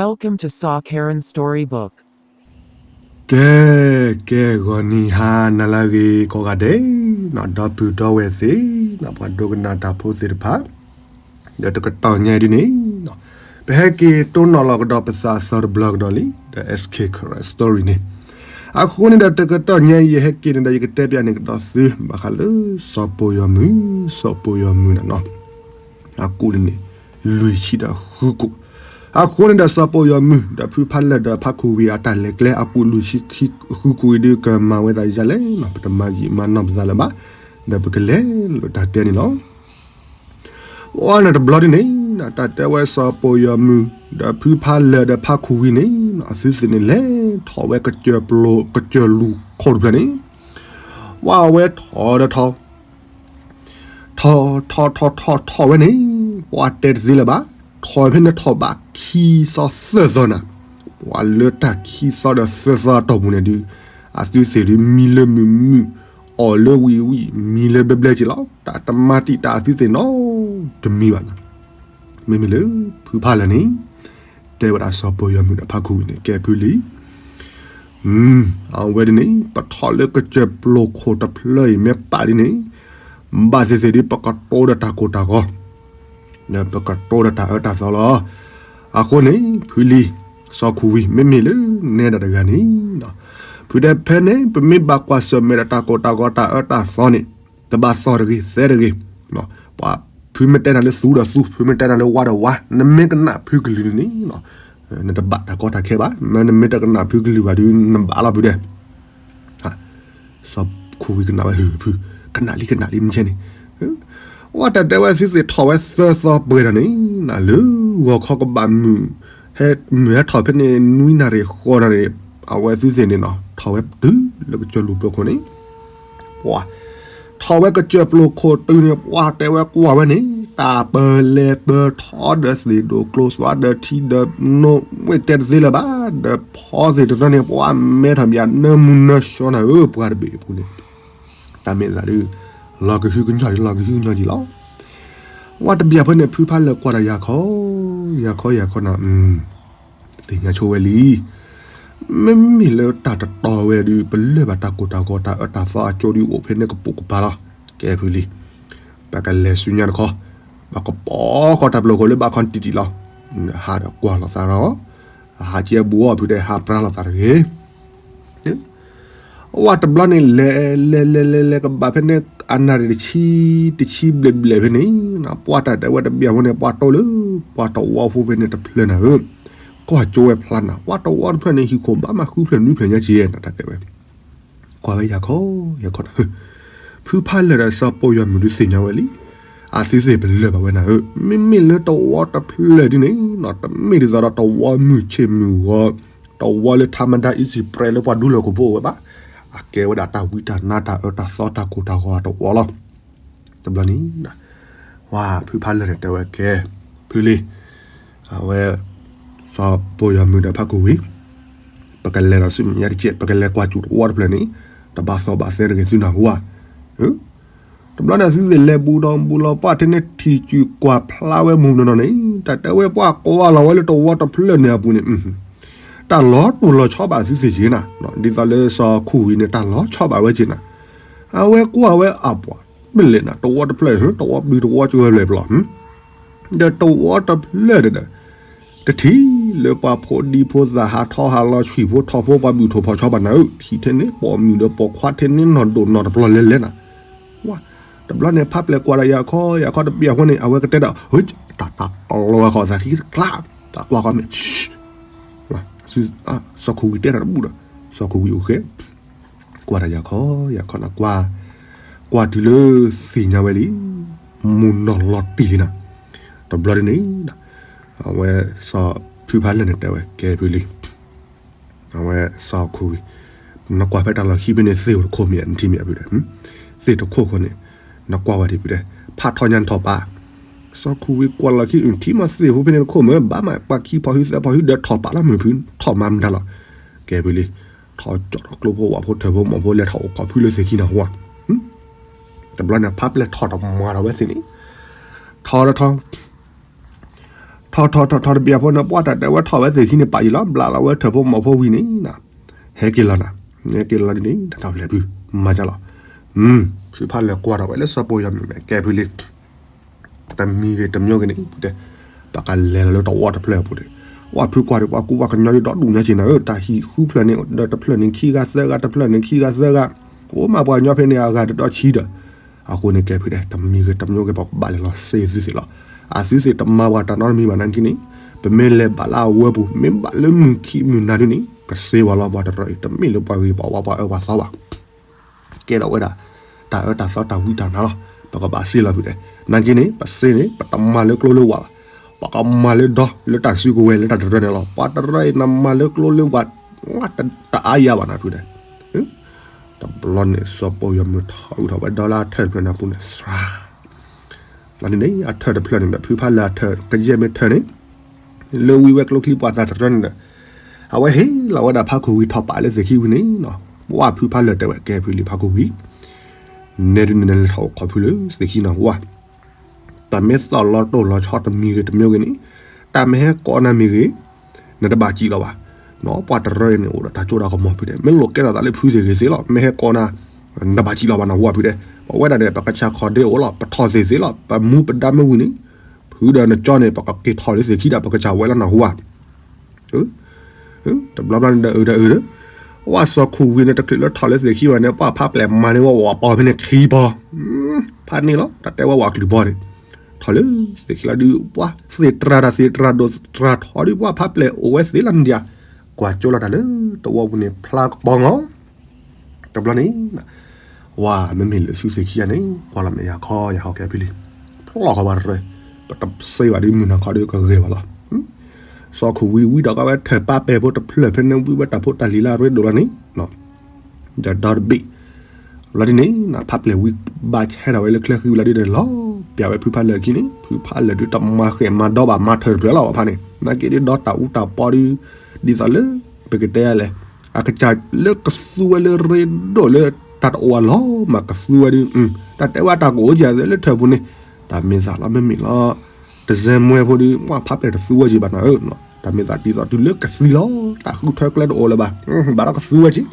Welcome to Saw Karen Storybook. ကဲ ကဲ ဂီၤနံၤဟါနၤလၢအဂ့ၤကိးဂၤဒဲး, ဒီပုၢ်ဒီဝဲၢ်သ့ၣ်, ပှၤဒိကနၣ်တၢ်ဖိသ့ၣ်တဖၣ်, ဒီးတကတီၢ်ညါအံၤဒ်န့ၣ်, ပဟဲက့ၤတိၢ်နီၣ်လီၤကဒီးပသးအသီတဘျီကဒီးလံ, ဒီး S K Karen Story န့ၣ်, အဃိန့ၣ်ဒီးတကတီၢ်ညါအံၤ ယဟဲက့ၤန့ၣ်ဒီး ယကတဲပျးန့ၣ်ကဒီးသု ဘၣ်ဃးလၢစီၤပိာ်ယီၤမုၢ်, စီၤပိာ်ယီၤမုၢ်န့ၣ်နီၤ. အကူၣ်န့ၣ်န့ၣ် လွံၢ်ဆံဒီးဃုကိၣ်, အဃိန့ၣ်ဒီးစီၤပိာ်ယီၤမုၢ် ဒီးဖုဖးလၢာ်ဒီးဖးခူဝံၤအတၢ်လဲၤကျဲ အကူၣ်လွံၢ်ဆံဃုကိၣ်အံၤဒုးကမၤဝဲသးယၤလဲၣ်နီၤ, ပတမၤယံာ်မၤနီၢ်ပသးလၢၤဘၣ်, ဒီးပကလဲၤလၢတၢ်တဲန့ၣ်လီၤ. အန့ၣ်တဘျီဒ်န့ၣ်, တၢ်တဲဝဲစီၤပိာ်ယီၤမုၢ် ဒီးဖုဖးလၢာ်ဒီးဖးခူဝံၤန့ၣ်, အသုသ့ၣ်န့ၣ်လဲၤထီၣ်ဝဲကစၢၢ်ပျိၤ ကစၢၢ်လူၢ်ခိၣ်တဖျၢၣ်န့ၣ်, ပှၤဝဲထီၣ်ဒီးထီၣ် ထီၣ်ထီၣ်ထီၣ်ထီၣ်ထီၣ်ဝဲန့ၣ်, ပှၤတဲတသ့လၢၤဘၣ်, ထီၣ်ဖဲန့ၣ်ထီၣ်ဘၣ်ခံသီသၢသီနၤ, ပှၤလၢတၢ်ခံသီဒီးသၢသီအတီၢ်ပူၤန့ၣ်ဒုး, အသုသ့ၣ်ဒုးမံလၢမုာ်မုာ်, အီၣ်လၢဝံၤဝံၤ, မံလၢဘျဲဘျဲက့ၤလီၤ, တၢ်တမၤတံာ်တာ်အသုသ့ၣ်နီတမံၤဘၣ်နၤ. မ့မ့ၢ်လၢဖုဖးလၢာ်န့ၣ်, တဲဝဲဒၣ်စီၤပိာ်ယီၤမုၢ်ဒီးဖးခူဝံၤန့ၣ် ကဲဖုလံ အဝဲဒ်န့ၣ် ပထီၣ်လၢကစၢၢ်ပျိၤခိၣ်တဖျၢၣ်အံၤမ့ၢ်ပာ်ဒ်န့ၣ်, ဘၣ်သ့ၣ်သ့ၣ်ဒ်ပကတိဒီးတၢ်ကိၢ်တၢ်ဂီၤ, ဒီးပကတိဒီးတၢ်အၢတၢ်သီလီၤ. အဃိန့ၣ် ဖုလံ စီၤခူဝံၤ မ့မ့ၢ်လၢနဲဒၣ်တဂၤန့ၣ်, ဖုတဲဖဲန့ၣ် ပမ့ၢ်ဘၣ်ကွၢ်ဆၢၣ်မဲာ်ဒီးတၢ်ကိၢ်တၢ်ဂီၤတၢ်အၢတၢ်သီန့ၣ်, တဘၣ်သီတဂ့ၤ သဲတဂ့ၤ, ပှၤဖုမ့ၢ်တဲနၤလၢသူဒီးသူ, ဖုမ့ၢ်တဲနၤလၢဝါဒီးဝါ, နမ့ၢ်ကနၣ်ဖုကလုၢ်န့ၣ်, နတဘၣ်တၢ်ကီတၢ်ခဲဘၣ်, မ့နမ့ၢ်တကနၣ်ဖုကလုၢ်ဘၣ်ဒုး နဘၣ်လီၤဖုဒဲး. စီၤခူဝံၤကနၣ်ဝဲဟုဖု, ကနၣ်လံကနၣ်လံမ့ၢ်ဆဲန့ၣ်, ဝဲတၢ်တဲဝဲသုသ့ၣ်ထီၣ်ဝဲသၢသီပှဲၤဒီးန့ၣ်, နလၢဂီၤခီကဘၣ်မုာ်, ဟဲမုာ်ဟဲထီၣ်ဖဲန့ၣ် နွံနၣ်ရံၣ်ဃိးနၣ်ရံၣ်, အဝဲသုသ့ၣ်န့ၣ်နီၤ ထီၣ်ဝဲတုၤလၢကစၢၢ်လူၢ်ပျိၤခိၣ်န့ၣ် ပှၤ ထီၣ်ဝဲကစၢၢ်ပျိၤခိၣ်တုၤန့ၣ် ပှၤတဲဝဲကွၢ်ဝဲန့ၣ် တၢ်ပၢၤလဲၤပၢၤထီဒီးသ့ၣ်ဒိၣ်ကျိသွါဒီးထံဒီးနိဝဲတဲတသ့လၢၤဘၣ်, ဒီးဖီသ့ၣ်တနီၤန့ၣ် ပှၤမဲထီၣ်ဘၣ်နၢမူနၢဆှီနၤဧၢ ပှၤတဘ့ၣ်အပူၤန့ၣ်, တၢ်မ့ၢ်သးဒုး လီၤကဟုကညီၢ်ဒံး လီၤကဟုကညီၢ်ဒံးလီၤ. ဝဲတဘျီဖဲန့ၣ် ဖုဖးလၢာ်ကွၢ်ဒီးယၤခီ, ယၤခီယၤခီနၤ သ့ၣ်ညါဆိဝဲလံ. မ့မ့ၢ်လၢတၢ်တတီၤဝဲဒုး ပလၢၢ်ဘၣ်တၢ်ကိၢ်တၢ်ဂီၤတၢ်အၢတၢ်သီအကၠိဒုးအိၣ်ဖဲန့ၣ်ကပိာ်ကပၤလီၤ. ကဲဖုလံ, ပကလဲၤဆူညါတခီ, ပကပိာ်ဃီတၢ်ပျိၤခိၣ်လၢဘၣ်ခီတံၢ်တံၢ်လီၤ. ဟးဒီးကွၢ်လိာ်သးဒီး, ဟးကဲဘူးအီၤဖုတဲ ဟးပြါလိာ်သးတဂ့ၤ ဝဲတဘျီန့ၣ် လဲၤလဲၤလဲၤလဲၤလဲၤကဘၣ်ဖဲန့ၣ် အနၣ်ရံၣ်တဆံ, တဆံဘျဲၣ်ဘျဲၣ်ဖဲန့ၣ်, ပှၤတၢ်တဲဝဲတဘျီဖဲန့ၣ် ပှၤတိၢ်လၢ ပှၤတဝီဖိဖဲန့ၣ်တဖျၢၣ်နၤဧၢ, ကွၢ်ကၠိဝဲဖျါနၤ, ပှၤတဝီတဖျၢၣ်န့ၣ် ဟံၣ်ခိၣ်ဘါမးဃုဖျၢၣ်နွံဖျၢၣ်ညါက့နၤ တၢ်တဲဝဲ ကွၢ်ဝဲယၤခီ, ယၤခီနၤ, ဖုဖးလၢာ်ဒီးစီၤပိာ်ယီၤမုၢ်ဒုးသ့ၣ်ညါဝဲလံ. အသုသ့ၣ်ပလၢၢ်ဘၣ်ဝဲနၤဧၢ, မ့မ့ၢ်လၢတဝီတဖျၢၣ်ဒ်န့ၣ်, တမ့ၢ်ဒ်သိးဒီးတဝီမုၢ်ဆ့ၣ်မုၢ်ဂီၤ, တဝီလၢထါမဒါ easy press လၢပှၤဒူလၢာ်ခိၣ်ဖိအိၣ်ဝဲဘၣ်. အကဲဝဲဒၣ်တၢ်ဝံတၢ်နါတၢ်အၢတၢ်သီတၢ်ကိၢ်တၢ်ဂီၤတဝီလီၤ. တဘျီန့ၣ် ဝဲဖုဖးလၢာ်န့ၣ်တဲဝဲကဲ, ဖုလံ, အဝဲ စီၤပိာ်ယီၤမုၢ်ဒီးဖးခူဝံၤ, ပကလဲၤဒီးဆူမဲာ်ညါတကဲး ပကလဲၤကွၢ်စူၣ်တဝီတဖျၢၣ်န့ၣ်, တဘၣ်သီဘၣ်သဲတဂ့ၤသုနၢ်ဟူဧါ. တဘျီန့ၣ်သုသ့ၣ်လဲၤဘူးဒီးဘူးလီၤပှၢ်ထဲန့ၣ်ထံၣ်စူၣ်ကွၢ်ဖျါဝဲမုၢ်နီၢ်နီၢ်န့ၣ်, တၢ်တဲဝဲပှၤကွၢ်လီၤဝဲလၢတဝီတဖျၢၣ်န့ၣ်အပူၤန့ၣ်, တၢ်လီၤတိၢ်လီၤဆီဘၣ်သုသ့ၣ်က့နၤ, ဒ်သိးလၢစီၤခူဝံၤန့ၣ် တၢ်လီၤဆီဘၣ်ဝဲက့နၤ. အဝဲကွၢ်ဝဲအပှၤ မ့ၢ်လဲၣ်နၤ တဝီတဖျၢၣ်, တဝီပျုၤတဝီကၢဘျဲၣ်ပျီ, ဒီးတဝီတဖျၢၣ်ဒီး တထံၣ်လၢပှၤဖိဒံဖိသၣ်ဟးထီၣ်ဟးလီၤဆှံၣ်ဖိထီၣ်ဖိပှၤဘုၣ်ထိၣ်ဖီၣ်ဆီဘၣ်နၤဧၢ, ထံၣ်ထဲန့ၣ်ပိာ်မုၣ်ဒီးပိာ်ခွါထဲန့ၣ်နီၢ်ဒိၣ်နီၢ်တပျီလဲၤလဲၤနၤ. ဝဲ တဘျီန့ၣ် ဖးပျဲၢ်ကွၢ်ဒီးယၤခီ, ယၤခီတဘျီအဃိန့ၣ် အဝဲကတဲဒီး တၢ်တၢ်တလီၤဝဲဃီသးခံတကျါ, တၢ်ကွၢ်ဃီမ့ၢ် စီၤခူဝံၤတဲတၢ်တဘူၣ်ဒီး စီၤခူဝံၤအိၣ်ဃဲ ကွၢ်တၢ်ယၤခီ, ယၤခီနၤကွၢ်, ကွၢ်တုၤလၢသ့ၣ်ညါဝဲလံ, မုၢ်နီၢ်လီၤတံၢ်လံနၤ. တဘျီဒ်န့ၣ်, အဝဲစီၤဖုဖးလၢာ်န့ၣ်တဲဝဲ ကဲဖုလံ, အဝဲစီၤခူဝံၤ, နကွၢ်ဖဲတၢ်လီၢ်ခံဖဲန့ၣ် သ့ၣ်အိၣ်တခိၣ်မ့ၢ်နထံၣ်မ့ၢ်ဖုတဲ, သ့ၣ်တခိၣ်ဃိန့ၣ်, နကွၢ်ဝဲဒံးဖုတဲ, ဖးထီညါနထီၣ်ပာ် စီၤခူဝံၤကွၢ်လီၢ်ခံ ထံၣ်မးသ့ၣ်ဖိဖဲန့ၣ်တခိၣ်မ့ၢ် ဘၣ်မးပှၤခံဖီၣ်ဟုသၢဖီၣ်ဟုဒီးထီၣ်ပာ်လီၤမုၢ်ဖု ထီၣ်မၤမတၤလီၤ. ကဲဖုလံ, ထီၣ်ကၠီၣ်ထီၣ်ကျိဖိဝၣ်ဖိထၢၣ်ဖိမီၢ်ဖိလဲၤထီၣ်အိၣ်ခိးဖုလၢသ့ၣ်ခံနၤဟူဧါ. တဘျီန့ၣ် ဖးပျဲၢ်ထီၣ်တမၤထီၣ်ဝဲသ့ၣ်န့ၣ်, ထီၣ်ဒီးထီၣ် ထီၣ်ထီၣ်ထီၣ်ထီၣ်တဘျီဖိန့ၣ် ပှၢ်တၢ်တဲဝဲထီၣ်ဝဲသ့ၣ်ခံန့ၣ် ပာ်ယံၤလီၤ ဘျးလီၤဝဲထၢၣ်ဖိမီၢ်ဖိဝံၤန့ၣ်, ဟဲက့ၤလီၤနၤ, ဟဲက့ၤလီၤဒ်န့ၣ် တၢ်ထီၣ်ဖျဲးဖု, မၤကလီၤ, ဖုဖးလၢာ်ကွၢ်ထီၣ်ဝဲလၢစီၤပိာ်ယီၤမုၣ်မဲာ်ကဲဖုလံ တမံၤဂ့ၤတမံၤဂ့ၤန့ၣ် ပတဲ, ပကလဲၤလီၤလၢတဝီတဖျၢၣ်အပူၤန့ၣ်, ပှၢ်ဖုကွၢ်ဒီး ပှၢ်ကူပှၢ်ကညီဒီဒူၣ်ညါက့ၤနၤဧၢ, တၢ်ဟံၣ်ဃုဖျၢၣ်န့ၣ် ဒီးတဖျၢၣ်န့ၣ်ခံဂၤသၢဂၤ တဖျၢၣ်န့ၣ်ခံဂၤသၢဂၤ, အိၣ်မးပှၤကညီဖဲန့ၣ်အဂၤတဒီဆံဒီး, အဃိန့ၣ်ကဲဖုတဲ တမံၤဂ့ၤတမံၤဂ့ၤ ပကဘၣ်လဲၤလီၤစ့သုသ့ၣ်လီၤ, အသုသ့ၣ်တမၤပှၤတၢ်နီတမံၤဘၣ်နာ်က့န့ၣ်, ပမ့ၢ်လဲၤဘၣ်လၢအဝဲပူၤ မ့ၢ်ဘၣ်လၢမုၢ်ခံမုၢ်နၤဒ်န့ၣ် ကစ့ဝဲလီၤပှၤတရၢအံၤ တမ့ၢ်လၢပှၤဂ့ၤပှၤဝါပှၤအၢပှၤသီဘၣ် ကဲထီၣ်ဝဲဒၣ် တၢ်အၢတၢ်သီတၢ်ဝံတၢ်နါလီၤ, ပကဘၣ်စ့လီၤဖုတဲ, နာ်က့န့ၣ် ပစ့န့ၣ် ပတမၤလၢကျိလၢဝးဘၣ်, ပကမၤလၢဒီလၢတၢ်စုကဝဲၤလၢတၢ်တရၢန့ၣ်လီၤ, ပှၤတရၢအံၤနမၤလၢကျိလၢဝး, တအါယၤဘၣ်နၤဖုတဲ, တဘျီန့ၣ် စီၤပိာ်ယီၤမုၣ်ထီၣ်ဝံထီၣ်ဝဲဒီလၢအထၢၣ်တဖျၢၣ်န့ၣ်အပူၤန့ၣ် စှၤ လီၤန့ၣ်န့ၣ် အထၢၣ်တဖျၢၣ်န့ၣ်ဒီး ဖုဖးလၢာ်အထၢၣ် ကယဲၢ်မ့ၢ်ထၢၣ်န့ၣ်, လၢဝံဝဲကျိချံပှၤသးတရၢန့ၣ်ဒီး, အဝဲဟ့ၣ်လီၤဝဲဒၣ်ဖးခိၣ်ဝံၤထီၣ်ပာ်လၢသ့ၣ်ခံဝံၤန့ၣ်, ပှၢ်ဖုဖးလၢာ်တဲဝဲကဲဖုလံဖးခိၣ်ဝံၤ, နဲဒ်န့ၣ်နလဲၤထီၣ်အိၣ်ခိးဖုလၢသ့ၣ်ခံနီၤဝဲ တၢ်မ့ၢ်သီၣ်လီၤတိၢ်လီၤဆီတမံၤဂ့ၤတမံၤဂ့ၤန့ၣ်, တၢ်မ့ၢ်ဟဲကိးနၤမ့ၢ်ဂ့ၤ, နတဘၣ်စံးလီၤဘၣ်, ပှၤတရၢအံၤန့ၣ် အိၣ်ဒီးတၢ်စိတၢ်ကမီၤဖုတဲ မ့ၢ်လိာ်ကဲထီၣ်သးလၢဖုသ့ၣ်ဂ့ၤသ့လီၤ မ့ၢ်ဟဲကိးနၤ, နတဘၣ်စံးလီၤဘၣ်နဝဲဖုတဲ, ပဝဲဒၣ်န့ၣ် ပကစၢ်ခီၣ်ဒ့အိၣ်လီၤ ပထီၣ်သ့ၣ်သ့လီၤ ပမူပဒါမ့ၢ်ဝံၤန့ၣ်, ဖုဒီးနကၠီန့ၣ် ပကက့ၤထီၣ်လၢသ့ၣ်ခံဒီး ပကစၢ်ဝဲလီၤနဝဲ တဘျီဘျီန့ၣ်ဒီးအုးဒီးအုးဒီး, ပှၢ်စီၤခိၣ်ဝံၤန့ၣ် တချုးလၢထီၣ်လၢသ့ၣ်ခံဘၣ်န့ၣ် ပှၢ်ဖးပျဲၢ်မၤန့ၢ်ဝဲဝးပီၤဖဲန့ၣ်ခံပီၤ, ဖးန့ၢ်လီၤ တၢ်တဲဝဲဝးကလုၢ်ပီၤန့ၣ်, ထီၣ်လၢသ့ၣ်ခံလီၤဒုး ပှၢ်သ့ၣ်တြၢ်တၢ်သ့ၣ်တြၢ်ဒိၣ်တြၢ်ထီဒုး ပှၢ်ဖးပျဲၢ်အိၣ်ဝဲသ့လီၤန့ၣ်ဒံးဧါ, ကွၢ်ကၠိလီၤတၢ်လၢတဝီပူၤန့ၣ် ဖျါကပီၤငီၤ တဘျီန့ၣ်, ဝဲမ့မ့ၢ်လၢသုသ့ၣ်ခံဂၤန့ၣ် ကွၢ်လီၤမဲာ်ယၤခီယၤဟီကဲဖဲလံ, ဖျီၣ်ဃီၤဝဲတရၢ, ပတစ့ဘၣ်ဒ်မုၢ်နၤခီဒုး ကဂ့ၤဘၣ်လီၤ, စီၤခိၣ်ဝံၤဝံဒီးကဝဲထၢၣ်ပၢ်ပဲာ်ဖိတဖျၢၣ်ဖဲန့ၣ်ဝံဝဲတၢ်ဖိတၢ်လံၤလၢအရ့ဒိၣ်လီၤန့ၣ်, ဒီးဒီတဘ့ၣ်, လီၤဒ်န့ၣ် ဖးပျဲၢ်ဝံဘၣ်ဆဲထီၣ်ဝဲလၢချၢဃံဝံလီၤဒ်န့ၣ် လီၤပျဲဝဲဖုဖးလၢာ်ခံန့ၣ် ဖုဖးလၢာ်ဒုးတမၤဃဲၤမၤဒီဘၣ်မၤထၢၣ်တဖျၢၣ်လီၤဝဲဖးန့ၣ် နာ်က့ဒ်ဒီတၢ်အူတၢ်ပီဒုး, ဒ်သိးလၢ, ပကတဲလဲၣ်, အကစၢ်လၢကသူဝဲလၢရ့ဒိၣ်လၢတၢ်တအိၣ်အလီၢ်မးကသူဝဲဒုး, တၢ်တဲဝဲတၢ်ကအိၣ်ကဲသ့လၢထၢၣ်ပူၤန့ၣ်, တၢ်မ့ၢ်သးလီၤမ့မ့ၢ်လီၤ, တစဲးမွဲဖိဒုး ပှၢ်ဖးပျဲၢ်တသူဝဲက့ၤဘၣ်နၤဧၢ, တၢ်မ့ၢ်သးဒ်သိးတုၤလၢကသံလီၤ, တၢ်ဃုထၢကျဲတအိၣ်လၢၤဘၣ်, ဘၣ်ဒီးကသူဝဲက့ၤ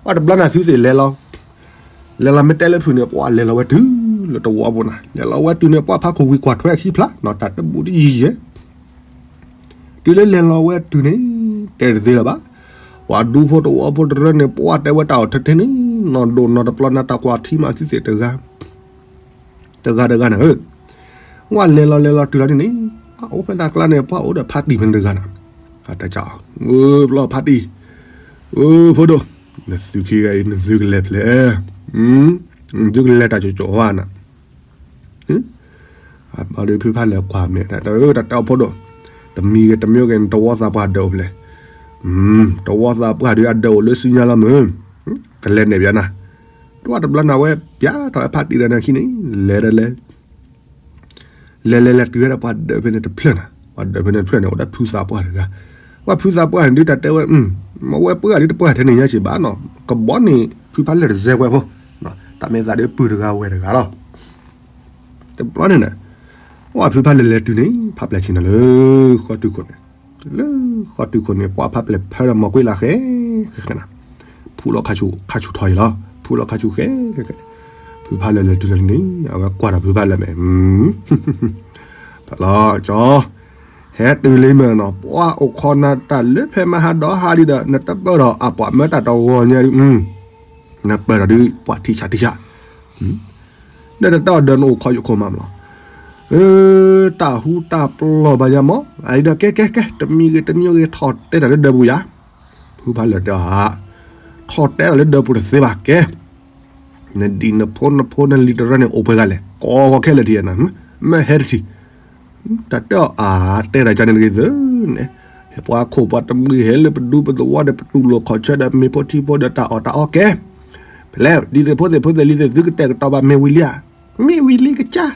ပှၢ်တဘျီန့ၣ်သုသ့ၣ်လဲၤလီၤ, လဲၤလီၤမ့ၢ်တဲလၢဖုန့ၣ် ပှၢ်လဲၤလီၤဝဲတုၤလၢတဝီပူၤနၤ လဲၤလီၤဝဲတုၤန့ၣ် ပှၢ်ဖးခိၣ်ဝံၤကွၢ်ထွဲအခံဖျါနီၤ တၢ်တဘူၣ်တယံၤယဲၢ်, တုၤလၢလဲၤလီၤဝဲတုၤန့ၣ်, တဲတသ့လၢၤဘၣ်, ပှၢ်ဒူဖိတဝီဖိတရၢန့ၣ် ပှၢ်တဲဝဲတၢ်အီၣ်ထဲထဲန့ၣ်, နီၢ်ဒိၣ်နီၢ်တပျီနၤတၢ်ကွၢ်ထံမးသုသ့ၣ်တဂၤ တဂၤတဂၤန့ၣ်ဧၢ, ဝဲလဲၤလီၤလဲၤလီၤတုၤလီၤဒ်န့ၣ်, အအိၣ်ဖဲဒၣ်ကျါန့ၣ် ပှၢ်အိၣ်ဒီးဖါတံၢ်ဖဲန့ၣ်တဂၤနီၤ, အတၢ်ကၢ်, အၢ ပျီဖါတံၢ်, အၢ ဖိဒိၣ်, နသုခံဂၤအံၤ နသုကလဲၤဖျဲး, နသုကလဲၤတၢ်ကၠိကၠိဝဲနၤ ဘၣ်ဒီးဖုဖးလဲၢ်ကွၢ်မဲာ်တၢ်, တၢ်တဲအီၤဖိဒိၣ်, တမံၤဂ့ၤတမံၤဂ့ၤ နတဝီသးပှၢ်ဒၢးအိၣ်ဖျဲၣ်, တဝီသးပှၢ်ဒုးအဒၢးအိၣ်လၢစုညါလီၤမုၢ်, ကလဲၤနဲၣ်ပျးနၤ, တဝီတဘျီနၤဝဲ ပျးထီၣ်ဝဲဖးတံၢ်ဒီးနၤခံန့ၣ် လဲၤဒီးလဲၤ လဲၤလဲၤလဲၤတုၤဝဲဒၣ်ပှၢ်ဒၢးဖဲန့ၣ်တဖျၢၣ်နၤ, ပှၢ်ဒၢးဖဲန့ၣ်တဖျၢၣ်န့ၣ် အိၣ်ဒီးဖုသးပှၢ်တဂၤ, ပှၢ်ဖုသးပှၢ်န့ၣ်ဒုးတၢ်တဲဝဲ, မ့ၢ်ဝဲပှၢ်ဒုးတပှၢ်ထဲန့ၣ်ညါက့ၤဘၣ်နီၤ, ကဘီန့ၣ် ဖုဖးလဲၢ်တစဲးကွဲးဖိ, တၢ်မ့ၢ်သးဒုးပုၢ်တဂၤဝဲၢ်တဂၤလီၤ တဘျီန့ၣ်န့ၣ်, ပှၢ်ဖုဖးလဲၢ်လဲၤတုၤန့ၣ် ဖးပျဲၢ်ဆ့ၣ်နီၤလၢဃီတုၤခိၣ်န့ၣ်, လၢဃီတုၤခိၣ်န့ၣ် ပှၢ်ဖးပျဲၢ်ဖဲဒီးမီၤကွ့လးဃဲ, ဃဲဃဲနၤ, ဖူလီၤခါဆူၣ်ခါဆူၣ်ထီၣ်အံၤလီၤ, ဖူလီၤခါဆူၣ်ဃဲ, ဖုဖးလဲၢ်လဲၤတုၤလၢန့ၣ် အဝဲကွၢ်ဒီးဖုဖးလဲၢ်မဲာ်, ဖးလီၤကၠီ ဟဲတုၤလံမ့ၢ်နီၤ ပှၢ်အိၣ်ခိးနၤတၢ်လၢဖဲမဟါဒီးဟါလံဒီး နတပၢၢ်ဒီးအပှၤမၢတၢ်တဂီၤညါဒုး, နပၢၢ်ဒီးဒုးပှၢ်ထံဆးထံဆး, ဒီးတၢ်အီၣ်ဒီးနအိၣ်ခိးယိခိၣ်မးမးလီၤ, တၢ်ဟူတၢ်ပလီၢ်ဘၣ်ယၤမး အအံၤဒီးကဲကဲကဲ တမံၤဂ့ၤတမံၤဂ့ၤ ထီၣ်တဲတၢ်လၢဒၢးပူၤယၤ, ဖုဖးလဲၢ်တဲအီၤ, ထီၣ်တဲတၢ်လၢဒၢးပူၤတသ့ဘၣ်ကဲ နဒံၣ်နဖိနဖိနလံၤတရၢန့ၣ်အိၣ်ပှဲၤဂၤလဲၣ် ကိးဂီၤခဲလၢာ်ထံၣ်နၤ, မ့ၢ်ဟဲတထံၣ်, တၢ်တဲအီၤအါ တဲတၢ်ကန့ၣ်တဂ့ၤသၢန့ၣ်, ဟဲပှၤခိၣ်ပှၤတမှံၤဟဲလၢပဒူပသဝီဒီးပတူၢ်လိာ်ခီၣ်ဆၢဒီးမ့ၤဖိထံဖိဒီးတၢ်အီၣ်တၢ်အီကဲ, ဖဲလဲၣ်ဒ်သိးဖိသ့ၣ်ဖိသ့ၣ်လံၤသ့ၣ်သုကတဲာ်ကတီၤဘၣ်မ့ၤဝံၤလံဧါ, မ့ၢ်ဝံၤလံကစၢ်,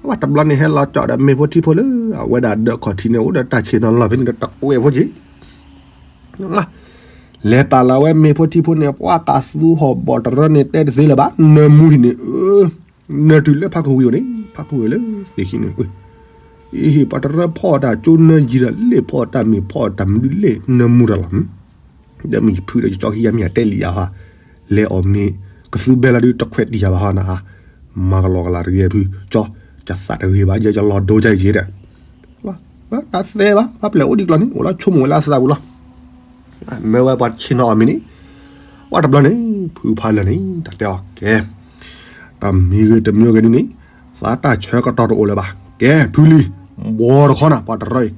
အဝဲတဘျီန့ၣ်ဟဲလီၤကၠီဒီးမ့ၤဖိထံဖိလၢ အဝဲဒၣ်ဒၢးခီၣ်ထံးန့ၣ်အိၣ်ဒီးတၢ်ဆ့ၣ်နီၤလီၢ်ဖဲန့ၣ်ဒီးတကွဲးဖိက့ၤ လဲၤပာ်လီၤဝဲမ့ၤဖိထံဖိန့ၣ် ပှၢ်ကးသူဟီၣ်ဘီၣ်တရၢန့ၣ် တဲတသ့လၢၤဘၣ် နၢမူထံၣ်န့ၣ်, နၢတုၤလၢဖးခိၣ်ဝံၤအိၣ်န့ၣ် ဖးခိၣ်ဝံၤလၢသ့ၣ်ခံန့ၣ်, ဟ့ၣ်ပှၤတရၢဖီၣ်တၢ်ကၠိနၢယံၤဒီးလ့ၣ်ဖီၣ်တၢ်မ့ၢ်ဖီၣ်တၢ်မနုၤလ့ၣ်နၢမူတၢ်လီၤ. ဒီးမုၢ်ယဖုဒီးယကၠီခံယါမ့ၢ်အတဲလံယါဟါ, လဲၤအီၣ်မ့ၢ် ကသူဘဲလီၤဒုးတခွဲးတံၢ်ယါဘၣ်ဟီနၤဧါ, မၤကလီကလီတဂ့ၤဖုကၠီ, ယသးတဂ့ၤဘၣ် ယယလီၤဒိကၠီအံၤက့ဒီး, တၢ်သဲဘၣ် ပှၤပျဲၢ်အိၣ်ဒံးကျီန့ၣ် အိၣ်လီၤဆိကမိၣ်ဝဲလၢအသးပူၤလီၤ. မ့ၢ်ဝဲပှၤဆ့ၣ်နီၤအီၤမ့ၢ်န့ၣ်, ပှၤတဘျီန့ၣ် ဖုဖးလၢာ်န့ၣ် တၢ်တဲအီၤကဲ တၢ်မံၤဂ့ၤတမံၤဂ့ၤဒ်န့ၣ်, သးတၢ်ဆၢကတီၢ်တအိၣ်လၢၤဘၣ်. ကဲ ဖုလံၤဘှီတခီနၤ ပှၤတရၢအံၤ,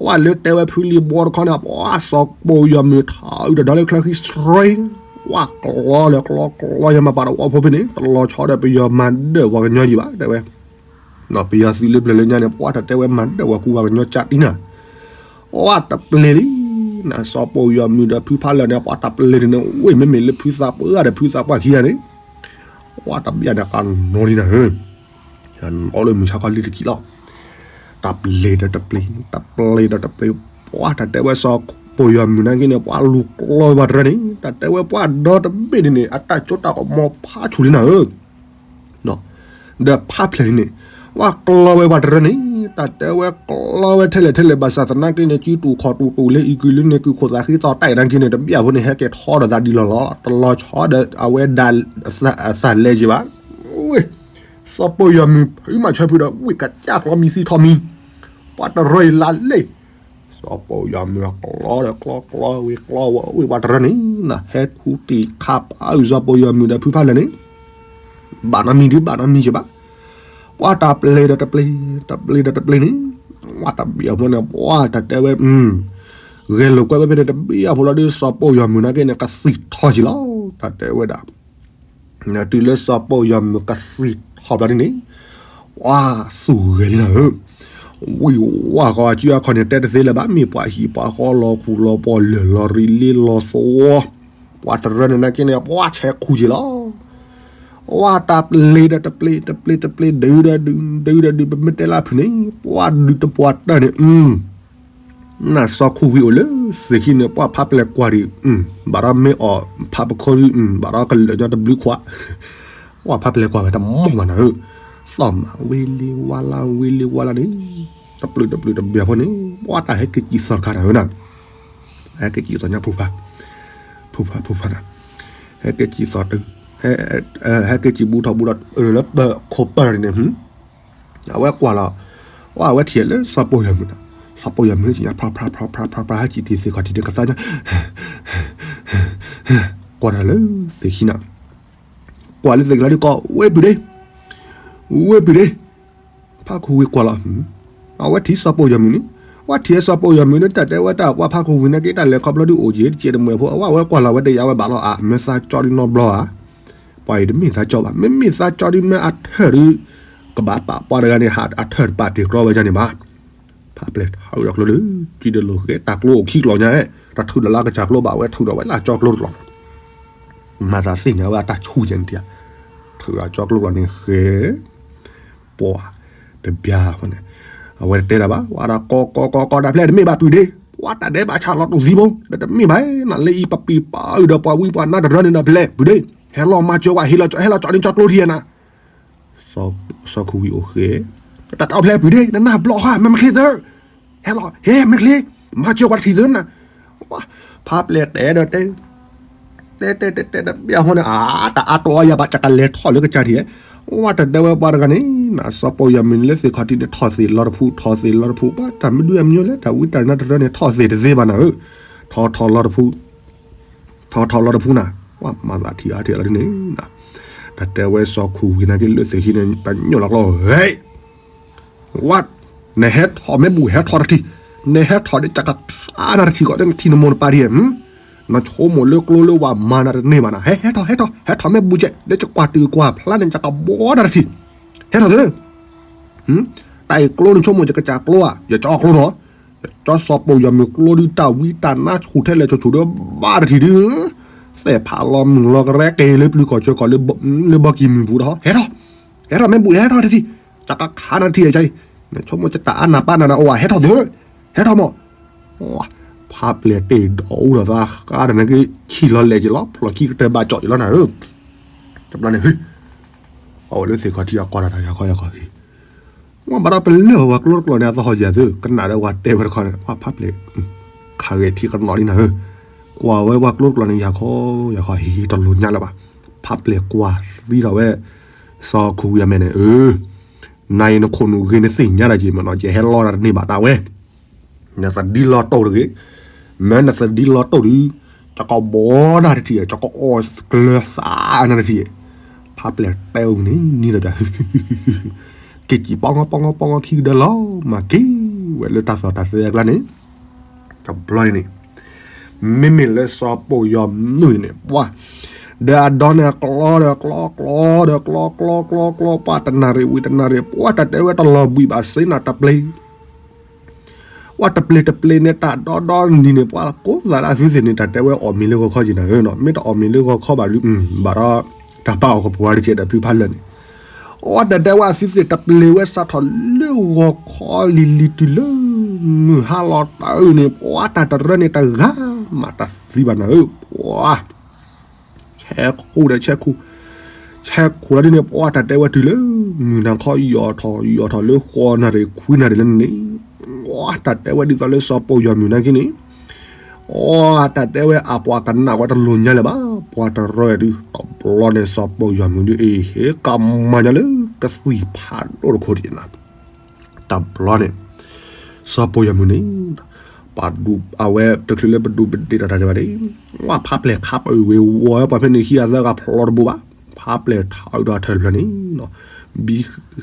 အဝဲလၢတဲဝဲဖုလံၤဘှီတခီန့ၣ် ပှၤစီၤပိာ်ယီၤမုၢ်ထးအုးတဒီလၢချၢဃံစရ့, ပှၤကျီလၢကျီကျီယမၤပာ်တဝီဖိဖဲန့ၣ် တလီၤဆီဒီးပယီၤမၤဒၢၣ်ပှၤကညီယံၤဘၣ် တဲဝဲ ပယီၤသုးလၢပျၢၤလၢညါန့ၣ် ပှၤတတဲဝဲမၤဒၢၣ်ပှၤကူပှၤကညီကၠးတံၢ်နၤ, ပှၤတပျ့ၤလံ, နစီၤပိာ်ယီၤမုၢ်ဒီးဖုဖးလၢာ်န့ၣ် ပှၤတပျ့ၤန့ၣ် ဝ့ၢ်မ့မ့ၢ်လၢဖုသးပှၢ်ဒီးဖုသးပှၢ်ခံဂၤန့ၣ်, ပှၤတဘၣ်န့ၣ်ကနီၤလံနၤဧၢ, နီၤလၢမုၢ်ဆါခီလံတကံၢ်လီၤ, တပျ့ၤဒီးတပျ့ၤ တပျ့ၤဒီးတပျ့ၤ, ပှၤတတဲဝဲစီၤပိာ်ယီၤမုၢ်နာ်က့န့ၣ် ပှၤလူၤကျီဝဲပှၤတရၢန့ၣ် တတဲဝဲပှၤဒီတဘ့ၣ်န့ၣ်န့ၣ် အတၢ်ကၠိတၢ်ကမီၤဖးဆူၣ်လံနၤဧၢ ဒီးဖးဖျဲးလံန့ၣ်, ပှၤကျီဝဲပှၤတရၢန့ၣ် တၢ်တဲဝဲကျီဝဲထဲလဲၣ်ထဲလဲၣ် ဘၣ်ဆၣ်သနာ်က့န့ၣ် စုတူာ်ခီၣ်တူာ်တူာ်လၢအံၤကုာ်လၢန့ၣ် ကုာ်ခိၣ်သးဃံသီတၢ်အံၤနာ်က့န့ၣ် တဘၣ်ဖိန့ၣ် ဟဲက့ၤထီဒီးသးဒ်လီၤလီၤ တလီၤဆီဒီးအဝဲဒၣ်အသးလဲက့ၤဘၣ်, ဝ့ၢ် စီၤပိာ်ယီၤမုၢ် ဖုမၤဆၢဖုဒီး ဝ့ၢ်ကစၢ်ကျီမံၤသံထီၣ်မံၤ, ပှၤတရၢအံၤလါလ့ၣ် စီၤပိာ်ယီၤမုၢ်အကျီဒီးကျီကျီဝံၤကျီဝဲဝ့ၢ်ပှၤတရၢန့ၣ် နဟဲထူတံၢ်ခးပာ်အုၣ်စီၤပိာ်ယီၤမုၢ်ဒီးဖုဖးလၢာ်န့ၣ်, ဘၣ်နီတမံၤဒုးဘၣ်နီတမံၤယဘၣ်, ပှၤတပျ့ၤဒီးတပျ့ၤ တပျ့ၤဒီးတပျ့ၤန့ၣ်, ပှၤတဘၣ်ဖိန့ၣ် ပှၤတတဲဝဲ, ဂဲၤလိာ်ကွဲဝဲဖဲန့ၣ် တဘၣ်ဖိလီၤဒုး စီၤပိာ်ယီၤမုၢ်နာ်က့န့ၣ် ကသံၣ်ထီၣ်က့ၤလီၤ တၢ်တဲဝဲဒၣ် တုၤလၢစီၤပိာ်ယီၤမုၢ်ကသံၣ်ထီၣ်ဘျီဒ်န့ၣ်, ပှၤသူၣ်ဂဲၤလံနၤဧၢ, ဝံၢ်ဝါဃီအစုအခီၣ်န့ၣ် တဲတသ့လၢၤဘၣ် မ့ၢ်ပှၤဟံၣ်ပှၤဃီလီၤခူလီၤပှီၢ်လၢာ်လီၤရံလ့လီၤသဝီ, ပှၤတရၢန့ၣ်နာ်က့န့ၣ် ပှၤဆဲးခူက့ၤလီၤ, ပှၤတပျ့ၤဒီးတပျ့ၤ တပျ့ၤတပျ့ၤ ဒုးဒီးဒုး ဒုးဒီးဒုး ပမ့ၢ်တဲလၢဖုန့ၣ် ပှၤဒုးတပှၢ်တၢၢ်န့ၣ် နစီၤခူဝံၤအိၣ်လၢသ့ၣ်ခံန့ၣ် ပှၤဖးပျဲၢ်ကွၢ်ဒံး, ဘၣ်ဒီးမ့ၢ်အီၣ်ဖးပခိၣ်ဒံး, ဘၣ်ဒီးကလၢာ်ညီတဘျုးခွး, ပှၤဖးပျဲၢ်ကွၢ်ဝဲတမီၢ်မးနၤဧၢ, သီၣ်မးဝ့လံဝါလါဝ့လံဝါလါန့ၣ်, တပျုာ်တပျုာ်တဘၣ်ဖိန့ၣ် ပှၤတၢ်ဟဲက့ၤစံၣ်သီၣ်တခါနၤဧၢနၤ, ဟဲက့ၤစံၣ်သီၣ်ညါဖုဖး, ဖုဖးဖုဖးနၤ, ဟဲက့ၤစံၣ်သီၣ်တ, ဟဲက့ၤစံၣ်ဘူၣ်ထီၣ်ဘူၣ်ဒီးလၢပခိၣ်ပၢၢ်န့ၣ် အဝဲကွၢ်လီၤ, အဝဲထံၣ်လၢစီၤပိာ်ယီၤမုၢ်, စီၤပိာ်ယီၤမုၢ်ဟဲက့ၤညါ ဖျါဖျါဖျါဖျါဖျါ ဟဲက့ၤတုၤသ့ၣ်ခီၣ်ထံးန့ၣ် ကသါညါ, ကွၢ်တၢ်လၢသ့ၣ်ခံနၤ, ကွၢ်လၢသ့ၣ်ခံလီၤဒုးကိး ဝ့ၢ်ပုၢ်ဒ့, ဝ့ၢ်ပုၢ်ဒ့, ဖးခူဝံၤကွၢ်လီၤ, အဝဲထံၣ်စီၤပိာ်ယီၤမုၢ်န့ၣ်, အဝဲထံၣ်စီၤပိာ်ယီၤမုၢ်န့ၣ် တၢ်တဲဝဲတၢ်ပှၤဖးခူဝံၤနာ်က့ တၢ်လဲၤခီဖျိဒုးအိၣ်က့ၤတကဲးတမှဲၤဖိ အဝဲဝဲကွၢ်လီၤဝဲတယာ်ဝဲဘၣ်လီၤဧါ မ့ၢ်သးကၠီဒုးနီတဘျီဧါ, ပှၤအံၤတမ့ၢ်သးကၠီဘၣ် မ့မ့ၢ်သးကၠီဒုးမ့ၢ်အထၢၣ်ဒုး, ကဘၣ်ပာ်ပှၤတဂၤန့ၣ် အထၢၣ်တပာ်တ့ၢ်ကြီဝဲဒ်န့ၣ်ဘၣ်, ဖးပျဲၢ်ထးအုးဒီးကျိလၢ, ကံဒလိာ်ဃဲတၢ်ကျိအိၣ်ခံကျိာ်ညါ, တၢ်ထုးဒီးလၢကစၢ်ကျိဘၣ်ဝဲထုးဒီးဝဲလၢကၠီကျိတကျိာ်, မၤသးသ့ၣ်ညါဝဲအတၢ်ဆူၣ်ကဲန့ၣ်တယါ, ထုးဒီးကၠီကျိကျိာ်န့ၣ်ဃဲ ပှၤတဘျီအဃိန့ၣ်, အဝဲတတဲတၢ်ဘၣ် ဝဲဒၣ်ကိးကိးကိးကိးတၢ်ဖဲလဲၣ်တမ့ၢ်ဘၣ်ပုၢ်ဒ့, ပှၤတၢ်ဒဲးဘးဆၣ်လီၤတူၢ်သံဖိ, ဒီးတမ့ၢ်ဘၣ်နၤလၢအံၤပပံာ်ပာ်အုၣ်ဒီးပှၤဝံပှၤနါတရၢန့ၣ်ဒီးဖဲလဲၣ်ပုၢ်ဒ့, ဟဲလီၤမၤစၢၤဝဲ ဟဲလီၤကၠီန့ၣ်ကၠီကျိထံၣ်နၤ စီၤခူဝံၤအိၣ်ဃဲ, တၢ်တၢ်ဖဲလဲၣ်ပုၢ်ဒ့ နနၢ်ဘျီဃီ မ့ၢ်မ့ၢ်ချ့သၢ, ဟဲလီၤ ဟဲမ့ၢ်ချ့, မၤစၢၤပှၤတထံၣ်သၢနၤ, ဖးပျဲၢ်တဲဒီးတဲ တဲတဲတဲတဲတဘျီအဃိန့ၣ် အတၢ်အါတီၢ်အါယၤဘၣ် ကကလဲၤထီၣ်လၢကစၢ်ထံၣ်, ဝဲတတဲဝဲပှၤတဂၤန့ၣ် နစီၤပိာ်ယီၤမုၢ်န့ၣ်လၢသ့ၣ်ခီၣ်ထံးန့ၣ် ထီၣ်သ့ၣ်လီၤတဖု ထီၣ်သ့ၣ်လီၤတဖု ပှၤတၢ်မနုၤအမံၤလဲၣ် တၢ်ဝံတၢ်နါတရၢန့ၣ် ထီၣ်သ့ၣ်တသ့ဘၣ်နၤဧၢ, ထီၣ်ထီၣ်လီၤတဖု ထီၣ်ထီၣ်လီၤတဖုနၤ, ပှၤမၤသးထံၣ်အါထံၣ်အါလီၤဒ်န့ၣ်, တၢ်တဲဝဲစီၤခူဝံၤနာ်က့လၢသ့ၣ်ထံၣ်န့ၣ် ပညိၣ်လီၤကျိ ဟဲ ဝဲ, နဟဲထီၣ်မ့ၢ်ဘူၣ်ဟဲထီၣ်တထံၣ်, နဟဲထီၣ်ဒီးကကခးနၤတထံၣ်ကီး နထံၣ်နမိၢ်နပၢ်ဒ်, နဆိကမိၣ်လၢကျိလၢဝၤမၤနၤတန့ၢ်ဘၣ်နၤ, ဟဲဟဲထီၣ်ဟဲထီၣ် ဟဲထီၣ်မ့ၢ်ဘူၣ်ကဲး လၢယကွၢ်တုၤကွၢ်ဖျါန့ၣ် ယကဘီနၤတထံၣ်, ဟဲထီၣ်သၢ တၢ်အံၤကျိနဆိကမိၣ်ယကစၢ်ကျိဧါ, ယကၠီကျိနီၤ, ယကၠီစီၤပိာ်ယီၤမုၢ်ကျိဒုး တၢ်ဝံတၢ်နါဆူၣ်ထဲလဲၣ်ဆူၣ်ဆူၣ်ဒီးဘၣ်တထံၣ်ဒုး, သဲၣ်ဖးလီၤမုၢ်လီၤကရဲက့ၤလၢပျုၤကီၢ်ဆၢကီၢ် လၢဘီကံၢ်မုၢ်ပူၤဒီး ဟဲထီၣ်, ဟဲထီၣ်မ့ၢ်ဘူၣ်ဟဲထီၣ်တထံၣ်, ယကခးနၤတထံၣ်အံၤ, နဆိကမိၣ်ယတၢ်အါနၢ်ပၢၢ်နၤနၤအိၣ်ဧါ, ဟဲထီၣ်သၢ, ဟဲထီၣ်မး ဖးပျဲၢ်တ့ၢ်ဒီးအူဒီးသးဃါဒီးနက့ၤဆံၣ်လီၤလဲၣ်က့ၤလီၤ ဖျိးခံကတၢၢ်ဘၣ်ကၠီၣ်က့ၤလီၤနၤဧၢ, တဘျီန့ၣ် အဝဲလၢသ့ၣ်ခီၣ်ထံးအကွၢ်တၢ်တၢ်ယၤခီယၤခီဟံၣ်, ဝဲဘၣ်ဒီးပလၢၢ်ဝဲပှၤကျိတကျိာ်န့ၣ် အသဟီၣ်ယၤသု ကနၣ်ဒီးပှၤတဲဝဲတခီန့ၣ် ပှၤဖးပျဲၢ် ခးဂဲၤထံကနီၤလံနၤဧၢ, ကွၢ်ဝဲပှၤကျိတကျိာ်န့ၣ် ယၤခီ ယၤခီ ဟ့ၣ်တလိာ်ညါလၢၤဘၣ်, ဖးပျဲၢ်ကွၢ်သံဒီးဝဲ စီၤခိၣ်ဝံၤအမဲာ်န့ၣ် ဧၢ, နၤအံၤနခိၣ်နူာ်ဂ့ၤနသ့ၣ်ညါတၢ်က့ၤမးနီၤ ယဟဲလီတၢ်တန့ၢ်ဘၣ်တၢ်ဝဲ နသဒံလီၤတိၢ်တဂ့ၤ, မ့ၢ်နသဒံလီၤတိၢ်ဒုး, ကကဘီနၤတထံၣ်, ကကအီၣ်ကျၢၤသးနၤတထံၣ်, ဖးပျဲၢ်တဲဝဲန့ၣ် နံၤဒီးပျၢ်, က့ၤကံၣ်ပီငီပီငီပီငီခံကဒၢလီၤ မၤက့ၤဝဲလၢတၢ်သီၣ်တၢ်သဲအကျါန့ၣ်, တဘျီအံၤန့ၣ် မ့မ့ၢ်လၢစီၤပိာ်ယီၤမုၣ်န့ၣ် ပှၤ ဒီးအဒီန့ၣ် ကျီဒီးကျီ ကျီဒီးကျီ ကျီ ကျီ ကျီ ပှၤတနၣ်ရံၣ်ဝံၤတနၣ်ရံၣ် ပှၤတၢ်တဲဝဲတလီၤဘှံးဘၣ်စ့နၤတပျ့ၤ ပှၤတပျ့ၤတပျ့ၤန့ၣ် တၢ်ဒီဒီနံၤန့ၣ် ပှၤကိးသးလၢအသုသ့ၣ်န့ၣ် တၢ်တဲဝဲအီၣ်မ့ၤလၢဂီၤခီက့ၤနၤဧၢနီၤ မ့ၢ်တအီၣ်မ့ၤလၢဂီၤခီဘၣ်ဒုး ဘၣ်ဒီး တၢ်ပာ်အီၣ်ကပၤတကဲးဒီးဖုဖးလၢာ်န့ၣ် အဝဲတၢ်တဲဝဲအသုသ့ၣ်တပျ့ၤဝဲစးထီၣ်လၢဂီၤခီလံၤလံၤတုၤလၢ မုၢ်ဟါလီၤတၢ်အုၣ်န့ၣ် ပှၤတၢ်တရၢန့ၣ်တဂၤမးတသံဘၣ်နၤဧၢ ပှၤ ဆဲးခိၣ်ဒီးဆဲးခိၣ်, ဆဲးခိၣ်လီၤဒ်န့ၣ် ပှၤတၢ်တဲဝဲတုၤလၢ မုၢ်နၤခီယီၢ်ထီၣ်ယီၢ်ထီၣ်လၢဃိးနၣ်ရံၣ်ခွံနၣ်ရံၣ်လၢန့ၣ်, ပှၤတၢ်တဲဝဲဒ်သိးလၢစီၤပိာ်ယီၤမုၢ်နာ်က့န့ၣ်, အတၢ်တဲဝဲအပှၤကနၣ်ဝဲတလိၤညါလၢၤဘၣ်, ပှၤတရၢဒုး တဘျီန့ၣ် စီၤပိာ်ယီၤမုၢ်ဒုးအ့ၣ် ဟ့ၣ်ကမၤညီလၢကသံၣ်ဖးဒိၣ်တခိၣ်ဒံးနၤ တဘျီန့ၣ် စီၤပိာ်ယီၤမုၢ်န့ၣ် ပှၤဒူ အဝဲတချုးလၢပဒူပဒ့ၣ်တၢ်တၢ်ဒံးဘၣ်န့ၣ်, ဝဲဖးပျဲၢ်ခးပဝ့ၤဝီၤဝဲ ပှၤဖဲန့ၣ်ဟံးအသၢဂၤဖျီတဘိဘၣ်, ဖးပျဲၢ်ထးအုးဒီးအထၢၣ်တဖျၢၣ်န့ၣ်, ဘံ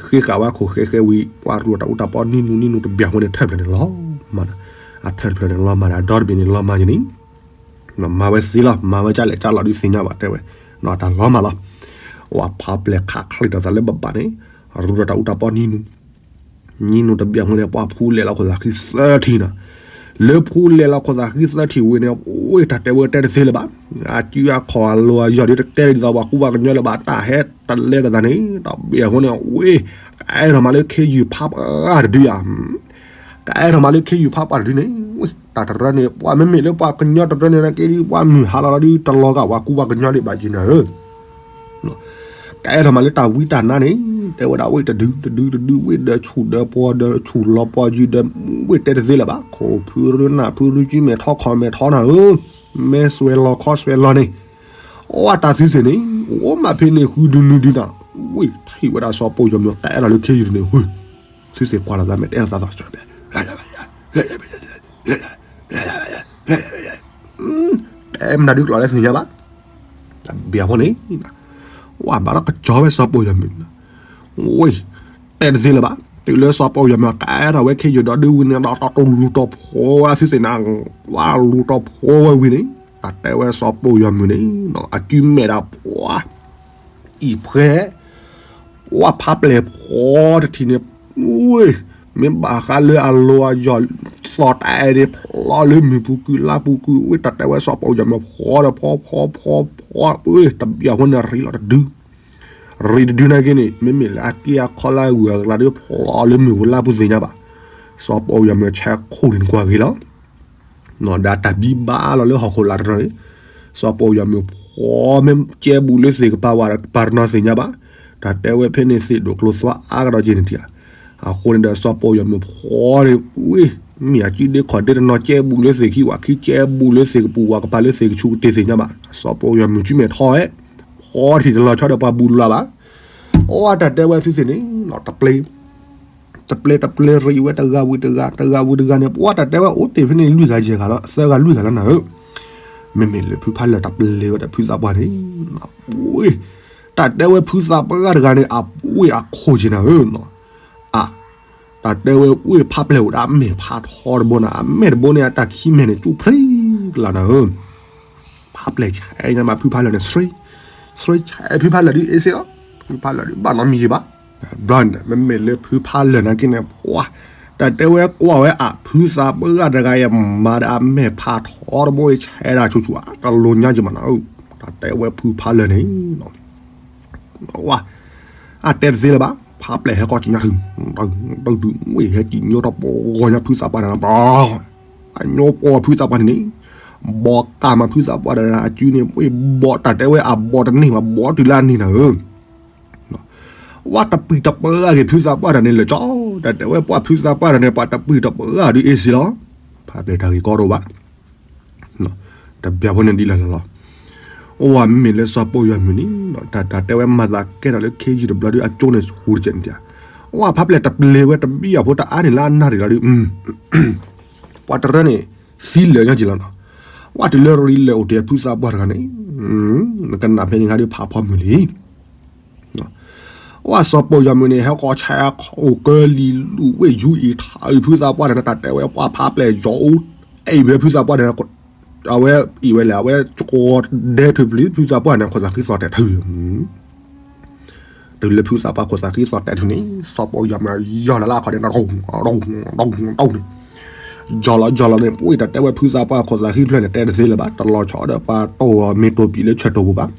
ဃ့ဃာ်ဝဲခိၣ်ဃဲဃဲဝံၤ ပှၤရူၢ်တၢ်အူတၢ်ပီနံၤနူနံၤနူတဘၣ်ဝဲန့ၣ်ထၢၣ်ဖျၢၣ်န့ၣ်လီၤမး, အထၢၣ်တဖျၢၣ်န့ၣ်လီၤမးဒီး အဒီတဘ့ၣ်န့ၣ်လီၤမးယန့ၣ် မၤဝဲသ့လီၤ မၤဝဲကၢ်လဲၣ်ကၢ်လီၤဒုးသ့ၣ်ညါဘၣ်တဲဝဲ, တၢ်လီၤမးလီၤ, ဝဲဖးပျဲၢ်ခးချံးတၢ်သးလၢဘၣ်ဘၣ်န့ၣ်, ရူၢ်တၢ်အူတၢ်ပီနံၤနူ နံၤနူတဘၣ်ဝဲန့ၣ် ပှၤဖူလဲၤလီၤခိၣ်သးဃံသၢထံၣ်နီၤ, လၢဖူလဲၤလီၤခိၣ်သးဃံသၢထံၣ်ဝံၤန့ၣ် ဝ့ၢ်တၢ်တဲဝဲတဲတသ့လၢၤဘၣ်, အစုအခီၣ်အလီၢ်အယီၢ်ဒုးတတဲဒ်သိးပှၤကူပှၤကညီလၢၤဘၣ် တၢ်ဟဲတလဲတသးန့ၣ် တဘၣ်ဝဲန့ၣ် ဝ့ၢ် ကအဲၣ်ထီၣ်မးလၢခ့ယုၢ်ဖးပှၢ်တဒုယၤ ကအဲၣ်ထီၣ်မးလၢခ့ယုၢ်ဖးပှၢ်တဒုန့ၣ်, တၢ်တရၢန့ၣ် ပှၤမ့မ့ၢ်လၢပှၤကညီတရၢန့ၣ်နာ်က့ဒုး ပှၤမုၢ်ဟါလီၤလီၤဒုး တလီၤဂာ်ပှၤကူပှၤကညီဒံးဘၣ်က့ၤနၤဧၢ, ကအဲၣ်ထီၣ်မးလၢတၢ်ဝံတၢ်နါန့ၣ်, တဲဝဲဒၣ်ဝ့ၢ်တဒု တဒု တဒု ဝ့ၢ်ဒီးဆူၣ်ဒီးပှီၤဒီးဆူၣ်လီၤပှီၤယုၢ်ဒီး ဝ့ၢ်တဲတသ့လၢၤဘၣ်, ခိၣ်ဖုရူနၢ်ဖုရူကၠံမဲာ်ထီခီၣ်မဲာ်ထီနၤဧၢ, မဲာ်စွဲၤလီၤခီစွဲၤလီၤန့ၣ်, အီတၢ်သုသ့ၣ်န့ၣ် အိၣ်မးဖဲန့ၣ်ဃုဒုနုၤဒုနၤ, ဝ့ၢ်ထံၣ်ဝဲဒၣ်စီၤပိာ်ယီၤမုၢ်ကအဲၣ်ထီၣ်လၢခ့ယုၢ်တန့ၣ်, သုသ့ၣ်ကွၢ်လီၤသးမဲာ်တဲလီၤသးသီၣ် တဲမနုၤဒုးကျိာ်လၢသ့ၣ်ညါဘၣ်, တဘၣ်အဃိန့ၣ်, ဝဲဘၣ်ဒီးကစီၤဝဲစီၤပိာ်ယီၤမုၢ်, ဝ့ၢ်, တဲတသ့လၢၤဘၣ်, တုၤလၢစီၤပိာ်ယီၤမုၢ်ကအဲၣ်ထီၣ်ဝဲခ့ယုၢ်ဒီးဒုဝံၤန့ၣ်ဒီး တၢ်တလူၤတီၤဖိဝဲသုသ့ၣ်န့ၣ်, ဝဲလူၤတီၤဖိဝဲဝံၤန့ၣ်, တၢ်တဲဝဲစီၤပိာ်ယီၤမုၢ်န့ၣ်, အစုမဲာ်ဒၣ်ပှၤ အံၤဖှဲ ပှၤဖးပျဲၢ်ဖှီတထံၣ်န့ၣ်, ဝ့ၢ်, မ့ၢ်ဘၣ်ဃးလၢအလီၢ်အယီၢ် သီၣ်တၢ်အဲၣ်ဒၣ်ဖျီလၢမုၢ်ပူၤကုၢ်လါပူၤကုၢ်, ဝ့ၢ်တၢ်တဲဝဲစီၤပိာ်ယီၤမုၢ်ဖှီဒီးဖှီဖှီဖှီဖှီ, ဝ့ၢ်တဘၣ်အဃိန့ၣ်ရံးလီၤတဒု, ရံးတဒုနာ်က့န့ၣ် မ့မ့ၢ်လၢအက့အခီလၢအဂုၤအဂၤဒုးဖျီလၢမုၢ်ပူၤလါပူၤသ့ၣ်ညါဘၣ်, စီၤပိာ်ယီၤမုၢ်ဆဲးခိၣ်န့ၣ်ကွၢ်ဂ့ၤလီၤ ဒီးတၢ်ဘံဘၣ်လီၤလၢဟီၣ်ခိၣ်လာ်တရီန့ၣ်, စီၤပိာ်ယီၤမုၢ်ဖှီမ့ၢ်ကဲဘူးလၢသ့ၣ်ကပၤဝဲပၤတနီၤသ့ၣ်ညါဘၣ်, တၢ်တဲဝဲဖဲန့ၣ်သ့ၣ်ဒိၣ်ကျိၤသွါအါကဒီးက့ၤန့ၣ်ထံၣ်ဧါ, အဃိန့ၣ်ဒီးစီၤပိာ်ယီၤမုၢ်ဖှီန့ၣ်, ဝ့ၢ်, မ့ၢ်အစုဒ့ခီၣ်ဒ့တနီၤကဲဘူးလၢသ့ၣ်ခံဝဲခံကဲဘူးလၢသ့ၣ်ကပူၤဝဲကပၤလၢသ့ၣ်ကဆူကတ့ၢ်သ့ၣ်ညါဘၣ်, စီၤပိာ်ယီၤမုၢ်စုမဲာ်ထီဝဲ, ဖှီတထံၣ်တလီၤဆီဒီးပှၤဘူးလီၤဘၣ်, အီတၢ်တဲဝဲသုသ့ၣ်န့ၣ်, တပျ့ၤ တပျ့ၤတပျ့ၤရံးဝဲတဂၤဝံၤတဂၤ တဂၤဝံၤတဂၤန့ၣ် ပှၤတၢ်တဲဝဲအိၣ်တ့ၢ်ဖဲန့ၣ်လွံၢ်ဂၤယဲၢ်ဂၤလီၤ သၢဂၤလွံၢ်ဂၤလီၤနၤဧၢ, မ့မ့ၢ်လၢဖုဖးလၢာ်တပျ့ၤဝဲဒီးဖုသးပှၢ်န့ၣ်, ဝ့ၢ်, တၢ်တဲဝဲဖုသးပှၢ်တဂၤန့ၣ် အဝ့ၢ်အခိၣ်က့ၤနၤဧၢ, အ တၢ်တဲဝဲဝ့ၢ်ဖးပျဲၢ်အိၣ်ဒီးအမဲာ်ဖးထီတဘိန့ၣ် အမဲာ်တဘိန့ၣ်အတၢ်ခံမဲာ်န့ၣ် ကၠူၣ်ဖြံကလၤနၤဧၢ ဖးပျဲၢ်ဆဲးညါမးဖုဖးလၢာ်န့ၣ် ဆှ့, ဆှ့ဆဲးဖုဖးလၢာ်ဒုးအ့စ့လီၤ, ဖုဖးလၢာ်ဒုးဘၣ်နီတမံၤယံၤဘၣ်, ဘျီန့ၣ် မ့မ့ၢ်လၢဖုဖးလၢာ်နာ်က့န့ၣ် ပှၤ, တၢ်တဲဝဲကွၢ်ဝဲအဖုသးပှၢ်တဂၤအံၤမၤဒီးအမဲာ်ဖးထီတဘိအံၤဆဲးဒၣ်ဆူၣ်ဆူၣ် တလိၤညါက့ၤမးနၤဧၢ, တၢ်တဲဝဲဖုဖးလၢာ်န့ၣ် ဝါ, အတဲတသ့လၢၤဘၣ်, ဖးပျဲၢ်ဟဲကီၢ်က့ၤညါထု, တုၤဝ့ၢ်ဟဲက့ၤညိထီၣ်ပဂီၤညါဖုသးပှၢ်န့ၣ်, အညိပှီၢ်ဖုသးပှၢ်န့ၣ်န့ၣ်, ဘီးကၢ်မးဖုသးပှၢ်ဒီးအစုန့ၣ်, ဘီးတၢ်တဲဝဲအဘီးတန့ၢ်ဘၣ်, ဘီးတုၤလၢအန့ၢ်နၤဧၢ, ဝါတပံၤတပၢအဂ့ၤဖုသးပှၢ်တၢ်န့ၣ်လၢာ်ကၠီ တၢ်တဲဝဲပှၤဖုသးပှၢ်တၢ်န့ၣ် ပှၤတပှံၢ်တပှၢ်ဒုးအ့ၣ်စ့လီၤ. ဖးပျဲၢ်တၢ်ဂ့ၢ်ကီတအိၣ်ဘၣ်. တဘၣ်ဖိန့ၣ်ဒ်လဲၣ်လီၤလီၤ. အိၣ်ဝဲမ့မ့ၢ်လၢစီၤပီၢ်ယွၤမုၢ်န့ၣ် တၢ်တဲဝဲမၤသးကဲထီၣ်လၢခ့ယုၢ်တဘျီဒုးအကၠိန့ၣ်ဟူတကဲးန့ၣ်ဧါ. အိၣ်ဝဲဖးပျဲၢ်တပျ့ၤဝဲတဘံၣ်အဖိတအါန့ၣ်လၢအနၣ်ရံၣ်လီၤဒုး ပှၤတရၢန့ၣ် သံလၢာ်ညါက့ၤလီၤနီၤ. ဝဲတုၤလၢရံလၢာ်အိၣ်တ့ၢ်ဖုသးပှၢ်တဂၤန့ၣ် နကနၣ်ဖဲန့ၣ်ခါဒုးဖးဖီမုၢ်လံ. ဝဲစီၤပီၢ်ယွၤမုၢ်န့ၣ် ဟဲကီၢ်ဆါခီၣ်ကၢလံၤလူၤဝ့ၢ်ယူအံၤထးအံၤဖုသးပှၢ်န့ၣ် တၢ်တဲဝဲပှၤဖးပျဲၢ်ယီၤအိၣ် အဲၣ်အံၤဖဲဖုသးပှၢ်န့ၣ် အဝဲအံၤဝဲလဲၣ် အဝဲကီဒဲထုးပျံၤဖုသးပှၢ်န့ၣ် ခိၣ်သးဃံသီၣ်တဲာ်ထုး တုၤလၢဖုသးပှၢ်ခိၣ်သးဃံသီၣ်တဲာ်ထုးန့ၣ် စီၤပီၢ်ယွၤမုၢ်ယီၤလၢလၢအခီၣ်န့ၣ် တီၢ်တီၢ်တီၢ်န့ၣ် ယီၤလီၤယီၤလီၤန့ၣ် ပှၤတၢ်တဲဝဲဖုသးပှၢ်ခိၣ်သးဃံဖျၢၣ်န့ၣ် တဲတသ့လၢၤဘၣ် တလီၤဆီဒီးပှၤတီၢ်မ့ၢ်တိၢ်ပံာ်လၢဆၢၣ်တီၢ်ပူၤဘၣ်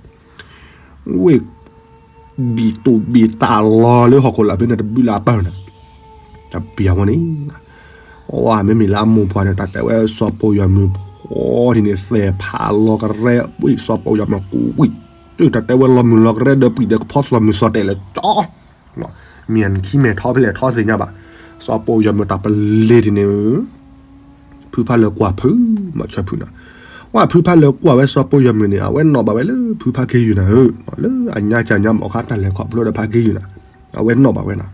ဝ့ၢ် ဘံၣ်တိၢ်ဘံၣ်တၢ်လီၤလၢဟီၣ်ခိၣ်လာ်ဖဲန့ၣ် တဘုလၢအပၢၢ်န့ၣ် တပျၢ်ဝဲန့ၣ် အဝဲမ့မ့ၢ်လၢအမိၢ်ပှၢ်န့ၣ် တၢ်တဲဝဲစီၤပီၢ်ယွၤမုၢ်ဖီထံးန့ၣ် သဲးဖးလီၤကရဲ ဝံၣ်စီၤပီၢ်ယွၤမုၢ်ကူဝံၣ် တုၤတၢ်တဲဝဲလီၤမုၢ်လီၤကရဲဒီးပှံၢ်ဒီးကဖီသီၣ်မုၢ်သီၣ်တဲာ်လၢကၠီ မ့ၢ်နခံမဲာ်ထီဖဲလဲၣ်ထီသ့ၣ်ညါဘၣ် စီၤပီၢ်ယွၤမုၢ်တၢ်ပလ့ၤထံးန့ၣ် ဖုဖးလၢာ်ကွၢ်ဖုးမၤဆၢဖုးနၤ, ဝဲဖုဖးလၢာ်ကွၢ်ဝဲစီၤပီၢ်ယွၤမုၢ်န့ၣ် အဝဲနီၣ်ဘၣ်ဝဲလၢဖုဖးခ့ယုၢ်နၤဧၢ, လၢအညါကၢ်ညါမ့ၢ်ခါတၢ်လဲၤခီဖျိဒီးဖးခ့ယုၢ်နၤ, အဝဲနီၣ်ဘၣ်ဝဲနၤ,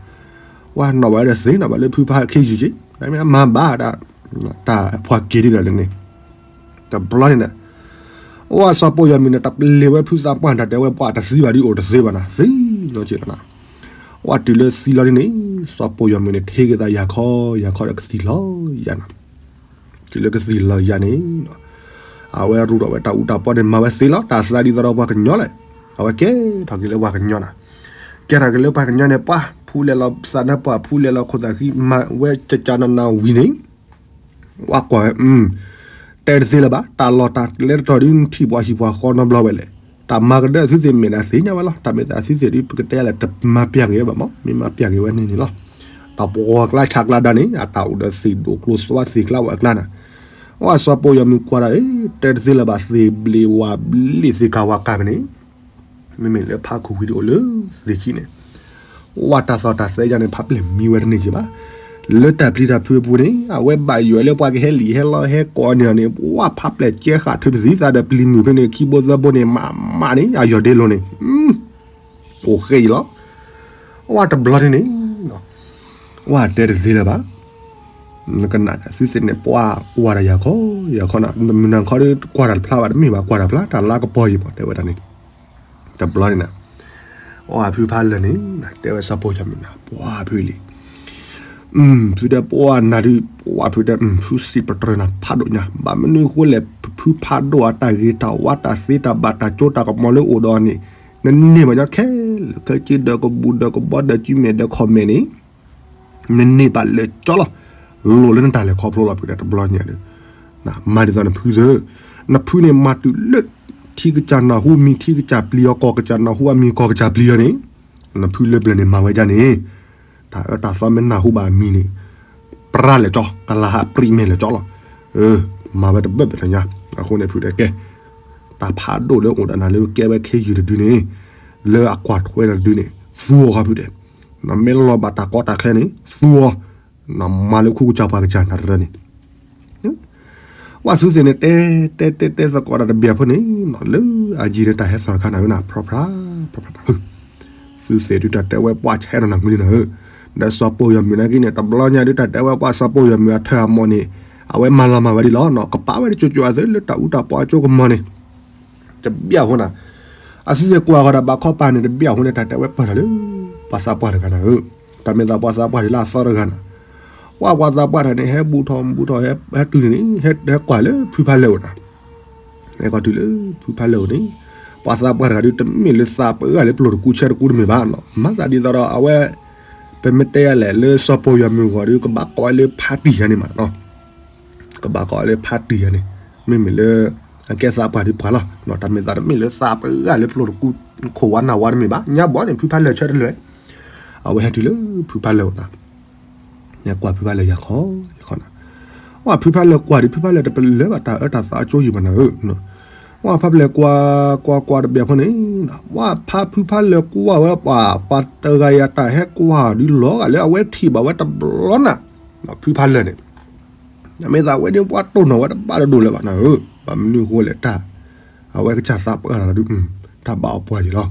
ဝဲနီၣ်ဘၣ်ဝဲဒီးသ့ၣ်နီၣ်ဘၣ်လၢဖုဖးခ့ယုၢ်က့, မ့ၢ်အမၤဘၣ်ဒၣ် တၢ်ဖှီၣ်က့ၤဒ်လဲၣ်န့ၣ်, တဘျီန့ၣ်နၤ ဝဲစီၤပီၢ်ယွၤမုၢ်န့ၣ် တၢ်ပလ့ၤဝဲဖုသးပှၢ်န့ၣ် တၢ်တဲဝဲပှၤတသံဘၣ်ဒ်အိၣ်တသ့ဘၣ်နၤ, သံနီၢ်က့လီၤနၤ, ဝဲတုၤလၢသံလီၤဒ်န့ၣ်, စီၤပီၢ်ယွၤမုၢ်န့ၣ် ထံၣ်က့ၤသးယၤခီယၤခီဒီးကသံၣ်လီၤယၤနၤ, တုၤလၢကသံၣ်လီၤယၤန့ၣ်, အဝဲရူၢ်ထီၣ်ဝဲတၢ်အူတၢ်ပီန့ၣ် မၤဝဲသ့လီၤ, တၢ်သးဒ်သိးဒီးပှၤကညီလဲၣ်, အဝဲကဲထီၣ်က့ၤလၢပှၤကညီနၤ, ကဲထီၣ်က့ၤလၢပှၤကညီန့ၣ် ပှၤဖူလဲၤလီၤသးနၢ်ပှၢ် ဖူလဲၤလီၤခိၣ်သးဃံ မၤဝဲကကနနဝံၤန့ၣ် ဝဲကွၢ်ဝဲ, တဲတသ့လၢၤဘၣ်, တၢ်လီၢ်တၢ်ကျဲတတီၤဒ်နထံၣ်ပှၤဟံၣ်ပှၤဃီနီတဘျီဝဲလဲၣ်, တၢ်မၤကဒၢသုသ့ၣ်မဲာ်နၤသ့ၣ်ညါဝဲလီၤ, တၢ်မ့ၢ်သးသုသ့ၣ်ဒ်ပကတဲလဲၣ် တမၤပျၢ်က့ၤဝဲဘၣ်မး, မ့ၢ်မၤပျၢ်က့ၤဝဲန့ၣ်န့ၣ်လီၤ, တၢ်ပှီၤကျါဆးကျါဒါန့ၣ် အတၢ်အိၣ်ဒီးသ့ၣ်ဒိၣ်ကျိၤသွါသ့ၣ်ကျါဝဲအကျါနၤ, ဝဲစီၤပီၢ်ယွၤမုၢ်ကွၢ်ဒၣ်, တဲတသ့လၢၤဘၣ်, သ့ၣ်ဘျ့ဝၣ်ဘျ့သ့ၣ်ကၤဝါကၤမ့ၢ်န့ၣ် မ့မ့ၢ်လၢဖးခိၣ်ဝံၤဒ်အိၣ်လၢသ့ၣ်ခံန့ၣ်, ဝဲတၢ်သီၣ်တၢ်သဲယါန့ၣ် ဖးပျဲၢ်မံဝဲတန့ၢ်က့ဘၣ်, လၢတၢ်ပျံၤတၢ်ဖုးအပူၤန့ၣ် အဝဲဘၣ်ယွၤလၢပှၤကဟဲလံာ်ဟဲလီဟဲကိးန့ၢ်အီၤန့ၣ် ဝဲဖးပျဲၢ်ကဲဃာ်ထုးပသံသးဒီးပျံၤမုၢ်ဖဲန့ၣ် ခံဘိသၢဘိန့ၣ် မးမးန့ၣ် အယီၢ်ဒ့လိၤန့ၣ် အိၣ်ဃဲအံၤလီၤ, ဝဲတဘျီန့ၣ်န့ၣ်, ဝဲတဲတသ့လၢၤဘၣ် နကနၣ်သုသ့ၣ်န့ၣ် ပှၤကွၢ်တၢ်ယၤခီယၤခီနၤ, မုၢ်နၤခီဒီးကွၢ်တၢ်တဖျါဘၣ် တမ့ၢ်ဘၣ်ကွၢ်တၢ်ဖျါ တၢ်လါကပီၤယံၤမး တဲဝဲဒၣ်န့ၣ်, တဘျီန့ၣ်နၤ, အဖုဖးလၢာ်န့ၣ် တဲဝဲစီၤပီၢ်ယွၤမုၢ်နၤ ပှၤဖုလံၤ, ဖုတဲပှၤနၤဒုး ပှၤဖုတဲ ဖုစံးပတြၢၤနၤဖးဒိၣ်ညါ ဘၣ်မနုၤအဃိလဲၣ် ဖုဖးဒိၣ်အတၢ်ဂ့ၤတၢ်ဝါတၢ်သ့တၢ်ဘၣ်တၢ်ကၠိတၢ်ကမီၤလၢအိၣ်ဒီးအီၤန့ၣ်, နန့ၢ်ဘၣ်ညီခဲလၢာ်ခဲဆ့ဒီးကဘူၣ်ဒီးကဘီဒီးကုမဲာ်ဒီးခီၣ်မဲာ်န့ၣ် နန့ၢ်ဘၣ်လၢာ်ကၠီလီၤ, လိၣ်လၢနတၢ်လဲၤခီဖျိလီၤ ဖုတဲတဘျီညါဒီး, မၤဒ်သိးနဖုသၢ, နဖုန့ၣ်မၤတုၤလၢ ထံကစၢ်နၢ်ဟူမံၤထံကစၢ်ပျံၤအီၤ ကီၢ်ကစၢ်နၢ်ဟူအမံၤကီၢ်ကစၢ်ပျံၤအီၤန့ၣ်, နဖုလၢပျၢၤန့ၣ်မၤဝဲဒ်န့ၣ်, တၢ်အၢတၢ်သီမ့ၢ်နၢ်ဟူဘၣ်အမံၤန့ၣ်, ပြၢ်လဲာ်ကၠီ ကလၤဟးပြံးမဲာ်လဲာ်ကၠီလီၤ, မၤဝဲတဘၢၣ်ဘၢၣ်တညါ, အဃိန့ၣ်ဖုတဲကဲ, တၢ်ဖးဒိၣ်လၢအိၣ်ဒီးနၤလၢကဲဝဲခ့ယုၢ်တဒုန့ၣ်, လၢအကွၢ်ထွဲနၤတဒုန့ၣ်, သူအီၤခီဖုတဲ, မ့ၢ်လီၤဘၣ်တၢ်ကီတၢ်ခဲန့ၣ် သူအီၤ, မၤလၢခိၣ်ကစၢ်ပှၤကစၢ်နၤတရၢန့ၣ်, ဝဲသုသ့ၣ်န့ၣ် တဲတဲတဲတဲသကိးတၢ်တဘျီဖိန့ၣ်, လၢအယံၤန့ၣ်တၢ်ဟဲသီၣ်တခါနၤဧၢနၤ ဖြီဖြီ, ဖြီဖြီ, သုသ့ၣ်ဒုးတၢ်တဲဝဲပှၤဆဲးဒီးနၤမုၢ်လံနၤဧၢ, ဒီးစီၤပီၢ်ယွၤမုၢ်နာ်က့န့ၣ် တဘျီညါဒုးတၢ်တဲဝဲပှၤစီၤပီၢ်ယွၤမုၢ်အထၢၣ်အမီၢ်န့ၣ်, အဝဲမၤလီၤမၢ်ဝဲဒ်လီၤ, ကပာ်ဝဲတကၠိကၠိအသုလၢတၢ်အူတၢ်ပီအကၠိကမီၤန့ၣ်, တဘျီဖိနၤ, အသုသ့ၣ်ကွၢ်ဃီဒီးဘၣ်ခီပၤန့ၣ် တဘျီဖိန့ၣ် တၢ်တဲဝဲပၢၢ်ထီၣ်လၢ ပှၤသးပှၢ်တဂၤနၤဧၢ, တၢ်မ့ၢ်သးပှၤသးပှၢ်ဒ်လၢအသီတဂၤနၤ, ဝဲပှၤသးပှၢ်တဂၤန့ၣ် ဟဲဘူးထီၣ်ဘူးထီၣ် ဟဲတုၤန့ၣ်န့ၣ် ဟဲကွၢ်လၢဖုဖးလၢာ်အိၣ်နၤ ဟဲကွၢ်တုၤလၢဖုဖးလၢာ်အိၣ်န့ၣ်, ပှၤသးပှၢ်တဂၤဒုးတမ့ၢ်လၢသးပှၢ်လၢပျိၢ်တကူဆဲတကူတမ့ၢ်ဘၣ်, မၤသးဒ်သိးဒီးအဝဲ, ပမ့ၢ်တဲယၤလဲၣ်လၢစီၤပီၢ်ယွၤမုၢ်ဂီၤဒုး ကဘၣ်ကိးဝဲလၢဖါတံၢ်ယၤန့ၣ်မး, ကဘၣ်ကိးဝဲလၢဖါတံၢ်ယၤန့ၣ်, မ့မ့ၢ်လၢ, အကဲသးပှၢ်ဒုးပှၤလီၤ, တၢ်မ့ၢ်သးတမ့ၢ်လၢသးပှၢ်လၢပျိၢ်တကူ, ခိၣ်ဝါနၢ်ဝါတမ့ၢ်ဘၣ်, ညါဘီန့ၣ် ဖုဖးလၢာ်ဆၢတလၢာ်, အဝဲဟဲတုၤလၢဖုဖးလၢာ်အိၣ်နၤ ကွၢ်ဖုဖးလၢာ်ယၤခီ, ယခီနၤ, ဝဲဖုဖးလၢာ်ကွၢ်ဒုး ဖုဖးလၢာ်တပလၢၢ်ဘၣ်တၢ်အၢတၢ်သီအကၠိယံၤဘၣ်နၤဧၢ, ပှၤဖါပျဲၢ်ကွၢ်ကွၢ်ကွၢ်တဘၣ်ဖဲန့ၣ်, ပှၤဖါဖုဖါလၢာ်ကွၢ်ဝဲပှၤ ပှၤတဂၤအံၤအတၢ်ဟဲကွၢ်ဒုးလီၤဂာ်လၢအဝဲထံၣ်ဘၣ်ဝဲတဘျီနၤ, ဖုဖါလၢာ်န့ၣ် မ့ၢ်သးဝဲန့ၣ်ပှၤတိၢ်နီၣ်ဝဲတဘၣ်တဒိၣ်လၢၤဘၣ်နၤဧၢ, ဘၣ်မနုၤအဃိလဲၣ်တၢ် အဝဲကစၢ်သးပှၢ်တၢ်ဒုး တၢ်ဘၣ်အီၤပှၤယံၤလီၤ.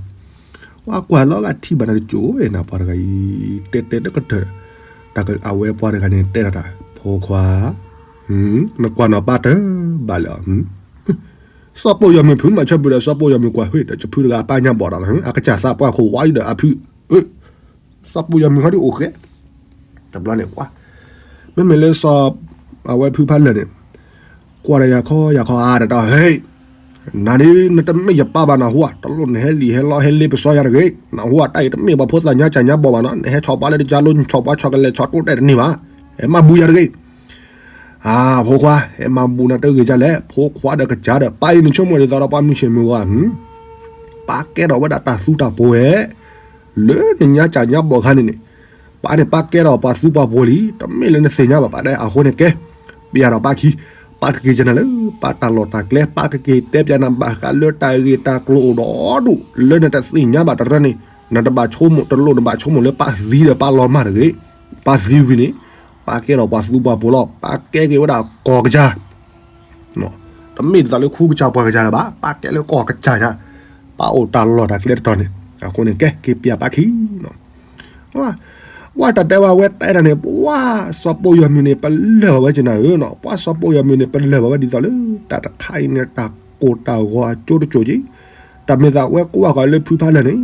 ပှၤကွၢ်လီၤဂာ်ထံၣ်ဘၣ်နၤတကၠိၢ်နၤ ပှၤတဂၤအံၤ တဲတဲတကတၢၢ်, တၢ်အဝဲပှၤတဂၤန့ၣ်တဲဒၣ်တၢ် ဖိခွါ နကွၢ်နီၣ်ပၢ်တဘၣ်လၢၤ, စီၤပီၣ်ယီၤမုၢ်ဖုမၤဆၢဘုးဒီး စီၤပီၣ်ယီၤမုၢ်ကွၢ်ဟ့ၣ်ဒီး ဖုတဂၤအပၢ်ညါဘီၣ်ဒီး အကစၢ်သးပှၢ်ခိၣ်ဝါအံၤဒီးအဖု စီၤပီၣ်ယီၤမုၢ်ဟီဒ်အိၣ်ဃဲ တဘျီန့ၣ်ကွၢ်, မ့မ့ၢ်လၢစီၤ အဝဲဖုဖါလၢာ်န့ၣ် ကွၢ်ဒီးယၤခီယၤခီအါဒီးတၢ် ဟဲ နၤန့ၣ်နတမ့ၢ်ယပၢ်ဘၣ်နၢ်ဟူဧါ, တလိၣ်နဟဲလံာ်ဟဲလီဟဲလ့ပစီယၤတဂ့ၤ, နၢ်ဟူဧါ, တၢ်အံၤတမ့ၢ်ပှၤဖိသၣ်ညါကၢ်ညါဘီၣ်ဘၣ်နီၤ, နဟဲဆီၣ်ပှၤလၢတကၢလိ နဆီၣ်ပှၤဆီၣ်ကလဲၤဆီၣ်တိတဲာ်တန့ၢ်ဘၣ်, ဟဲမၤဘူၣ်ယၤတဂ့ၤ အါ ဖိခွါ ဟဲမၤဘူၣ်နၤတဂ့ၤကလဲၣ်, ဖိခွါဒီးကစၢ်ဒီး ပၢ်အံၤနဆိကမိၣ်ဒ်သိးဒီးပှၤမုၢ်ဆ့ၣ်မုၢ်ဂီၤ, ပၢ်ကဲထီၣ်ဝဲဒၣ်တၢ်သူတၢ်ပှီၤဝဲ, လၢနညါကၢ်ညါဘီၣ်ခါန့ၣ်န့ၣ်, ပၢ်န့ၣ်ပၢ်ကဲထီၣ်ပှၤသူပှၤပှီၤလံ, တမ့ၢ်လၢနသ့ၣ်ညါဘၣ်ပၢ်ဒဲးအဃိန့ၣ်ကဲ, ပျဲဒီးပၢ်ခံ, ပၢ်ကက့ၤကနၤလၢ ပၢ်တၢ်လီၢ်တၢ်ကျဲ, ပၢ်ကက့ၤတဲပျဲနၤဘၣ်ဃးလၢတၢ်ဂ့ၢ်တၢ်ကျိၤအိၣ်ဒီဒူၣ်, လၢနတသ့ၣ်ညါဘၣ်တရၢန့ၣ်, နတဘၣ်ဆိကမိၣ်တလိၣ်နဘၣ်ဆိကမိၣ်လၢပၢ်သံဒီးပၢ်လီၤမၢ်တဂ့ၤ, ပၢ်သံဝံၤန့ၣ်, ပၢ်ကဲထီၣ်ပှၤသူပှၤပှီၤလီၤ, ပၢ်ကဲက့ၤဝဲဒၣ်ကီၢ်ကစၢ် တမ့ၢ်ဒ်သိးလၢခူကစၢ်ပှၤကစၢ်လၢၤဘၣ်, ပၢ်ကဲလၢကီၢ်ကစၢ်ညါ, ပၢ်အိၣ်တၢ်လီၢ်တၢ်ကျဲတတီၤန့ၣ်, အဃိန့ၣ်ကဲက့ၤပျဲပၢ်ခံ, ဝဲတၢ်တဲဝဲဝဲတဲဒၣ်န့ၣ်, ပှၤစီၤပီၣ်ယီၤမုၢ်န့ၣ် ပလၢၢ်ဘၣ်ဝဲကနၤဧၢနီၤ, ပှၤစီၤပီၣ်ယီၤမုၢ်န့ၣ် ပလၢၢ်ဘၣ်ဝဲဒ်သိးလၢ တၢ်တခါအံၤန့ၣ် တၢ်ကိၢ်တၢ်ဂီၤအကၠိတကၠိၢ်က့, တၢ်မ့ၢ်သးဝဲကွၢ်ဃီၤလၢဖုဖါလၢာ်န့ၣ်,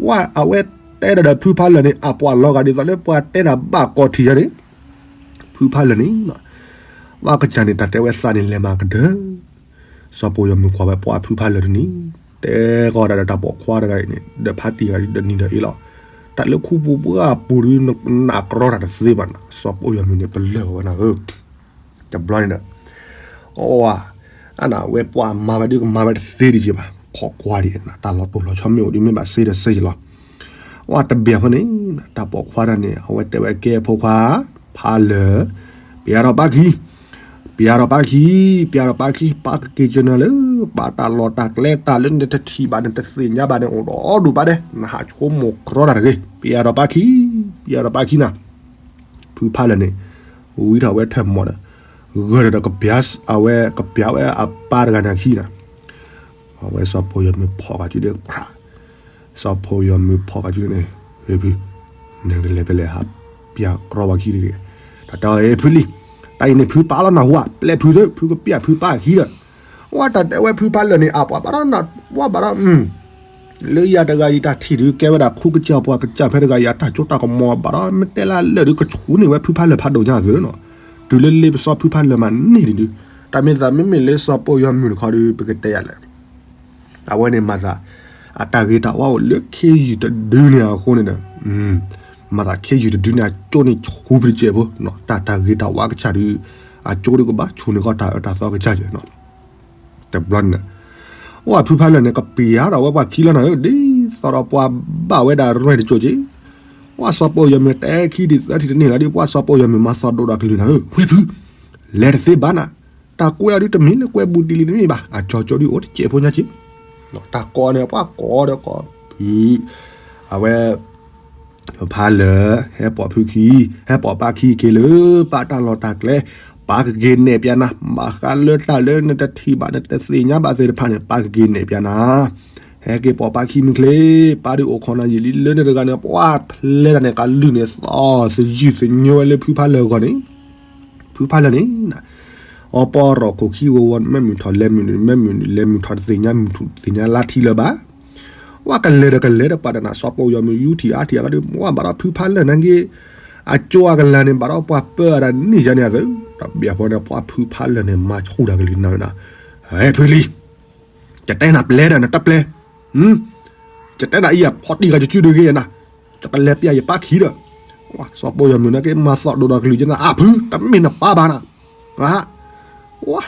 ပှၤအဝဲတဲဒၣ်ဒီးဖုဖါလၢာ်န့ၣ် အပှၤလီၤဂာ်ဒ်သိးလၢပှၤတဲဒၣ်ဘၣ်ကီၢ်ထံးယၤန့ၣ်, ဖုဖါလၢာ်န့ၣ်, ပှၤကစၢ်န့ၣ် တၢ်တဲဝဲသးန့ၣ်လဲၤမၤကဒၢ စီၤပီၣ်ယီၤမုၢ်ကွၢ်ဝဲပှၤဖုဖါလၢာ်တနံၤ, တဲဃီၤဒၣ်ဒီးတၢ်ပိာ်ခွါတဂၤအံၤန့ၣ် ဒီးဖါတံၢ်ဂၤဒီးနံၤဒီးအ့လီၤ, တၢ်လၢခူပူၤပှၢ်ပူၤဒုး နးကြီတၢ်တသ့ဘၣ်နၤ, စီၤပီၣ်ယီၤမုၢ်န့ၣ် ပလၢၢ်ဘၣ်ဝဲနၤဧၢ, တဘျီန့ၣ်ဒီး အဝဲပှၤမၤဝဲဒုးကမၤဝဲတသ့ဒံးက့ဘၣ်, ခိးကွၢ်ဒံးနၤ, တၢ်လီၤတိၢ်လီၤဆီမ့ၢ်အိၣ်ဒုး မ့ၢ်ဘၣ်စ့ဒီးစ့က့လီၤ, အဝဲတဘၣ်ဖဲန့ၣ်, တၢ်ပိာ်ခွါတဂၤန့ၣ် အဝဲတဲဝဲကဲဖိခွါ, ဖါလၢာ်, ပျဲဒီးပၢ်ခံ ပျဲဒီးပၢ်ခံ, ပျဲဒီးပၢ်ခံ, ပၢ်ကက့ၤကနၤလၢ ပၢ်တၢ်လီၢ်တၢ်ကျဲတၢ်လၢနတထံၣ်ဘၣ်နတသ့ၣ်ညါဘၣ်န့ၣ် အိၣ်ဒီဒူၣ်ပၢ်ဒဲး, နဟးဆိကမိၣ်ကြီတၢ်တဂ့ၤ, ပျဲဒီးပၢ်ခံ, ပျဲဒီးပၢ်ခံနၤ, ဖုဖါလၢာ်န့ၣ်, ဝံထီၣ်ဝဲထၢၣ်မီၣ်ဒီး, ဂၢၢ်ဒီးကပျဲ, အဝဲကပျဲဝဲအပၢ်တဂၤန့ၣ်အခံနၤ, အဝဲစီၤပီၣ်ယီၤမုၢ်ဖီၣ်ကၤစုဒီး စီၤပီၣ်ယီၤမုၢ်ဖီၣ်ကၤစုန့ၣ်, ဖု, နကလဲၤဖဲလဲၣ်ဟးပျဲကြီပှၤခံတဂ့ၤ, တၢ်တဲအီၤ ဖုလံ, တၢ်အံၤန့ၣ်ဖုပၢ်လီၤနၢ်ဟူဧါ, ပျဲဖုသ့ ဖုကပျဲဖုပၢ်ခံဒီး, ဝဲတၢ်တဲဝဲဖုဖါလၢာ်န့ၣ် အပှၤဘၣ်ဒီးနၢ်, ပှၤဘၣ်ဒီး, လၢယၤတဂၤအံၤတၢ်ထံၣ်ဒုးကဲဝဲဒၣ်ခူကစၢ်ပှၤကစၢ်ဖဲတဂၤအံၤအတၢ်စိတၢ်ကမီၤဘၣ်ဒီး မ့ၢ်တဲလၢလၢာ်ဒုးကဆူၣ်န့ၢ်ဝဲဖုဖါလၢာ်ဖးဒိၣ်ညါသုနီၤ, တုၤလၢလ့ပစီဖုဖါလၢာ်မးန့ၢ်ဒံးဒုး, တၢ်မ့ၢ်သးမ့မ့ၢ်လၢစီၤပီၣ်ယီၤမုၢ်တခီဒုး ပကတဲယၤလဲၣ် အဝဲန့ၣ်မၤသး, အတၢ်ဂ့ၤတၢ်ဝါအိၣ်လၢခ့ယုၢ်တဒုန့ၣ်အဃိန့ၣ်ဒီး, မၤသးခ့ယုၢ်တဒုန့ၣ် အကၠိန့ၣ်ဆူၣ်ဖဲတစဲးဖိ, တၢ်တၢ်ဂ့ၤတၢ်ဝါကစၢ်ဒုး, အကၠိဒုးကဘၣ်ဆူၣ်န့ၢ်ကီးတၢ်အၢတၢ်သီကစၢ်ကဲနီၤ, တဘျီန့ၣ်, အိၣ်ဖုဖါလၢာ်န့ၣ် ကပျဲဒီးဝဲပှၤခံလီၤနၤဧၢ, ဒ်သိးဒီးပှၤဘၣ်ဝဲဒၣ်ရဲၣ်တကၠိၢ်က့ ပှၤစီၤပီၣ်ယီၤမုၢ်တဲခံဒံးသၢထံၣ်တန့ၢ်လၢၤဒီး ပှၤစီၤပီၣ်ယီၤမုၢ်မၤသီၣ်ဒိၣ်ဒီးကလုၢ်နၤဧၢ, ဝဲဖု, လဲၤတသ့ဘၣ်နၤ, တၢ်ကွဲအီၤဒုးတမ့ၢ်လၢကွဲဘူးတံၢ်လံတမ့ၢ်ဘၣ်, အကၠိကၠိဒုးအိၣ်တစဲးဖိညါက့, တၢ်ကိးန့ၣ် ပှၤကိးဒီးကိးဖု, အဝဲ ဖါလၢာ် ဟဲပိာ်ဖုခံ, ဟဲပိာ်ပၢ်ခံက့ၤလၢ ပၢ်တၢ်လီၢ်တၢ်ကျဲ, ပၢ်ကက့ၤနဲၣ်ပျဲနၤ, ဘၣ်ဃးလၢတၢ်လၢနတထံၣ်ဘၣ်နတသ့ၣ်ညါဘၣ်သ့ၣ်တဖၣ်န့ၣ် ပၢ်ကက့ၤနဲၣ်ပျဲနၤ, ဟဲက့ၤပိာ်ပၢ်ခံမုၢ်ချ့, ပၢ်ဒုးအိၣ်ခိးနၤယံာ်လံလၢန့ၣ်တဂၤန့ၣ် ပှၤဖျဲတၢ်န့ၣ် ကလုၢ်န့ၣ်သီၣ်သယုၢ်သညိဝဲလၢဖုဖါလၢာ်အဂီၢ်န့ၣ်, ဖုဖါလၢာ်န့ၣ် အီပီရီၣ်ခိၣ်ခံဝီဝီ မ့ၢ်မုၢ်ထီၣ်လဲၤမုၢ်, မ့ၢ်မုၢ်လဲၤမုၢ်ထီၣ်တသ့ၣ်ညါမုၢ်ထူၣ်တသ့ၣ်ညါလါထံလၢၤဘၣ်, ဝဲကလဲၤဒီးကလဲၤဒီးပှၤတနၤ စီၤပီၣ်ယီၤမုၢ်ယူထံၣ်အါထံၣ်အါဒီး ဝဲဘၣ်ဒီးဖုဖါလၢာ်န့ၣ်က့, အကၠိအကလၤန့ၣ် ဘၣ်ဒီးပှၤပၢအတၢ်န့ၢ်ယၤန့ၣ်အသိး, တဘျီဖဲန့ၣ် ပှၤဖုဖါလၢာ်န့ၣ် မၤဆူၣ်တၢ်ကလုၢ်နၤဝဲဒၣ်, ဟဲဖုလံ, ယတဲနၤပျဲဒီးနတပျဲ, ယတဲနၤအံၤ ဖီၣ်တံၢ်ဂၤယစုဒုးဂ့ၤနၤ, ယကလဲၤပျဲယပၢ်ခံဒီး, စီၤပီၣ်ယီၤမုၢ်န့ၣ်က့ မၤသီၣ်ဒိၣ်ဒီးကလုၢ်ကနၤ အါဖု, တမ့ၢ်နပၢ်ဘၣ်နၤ, ဝဲ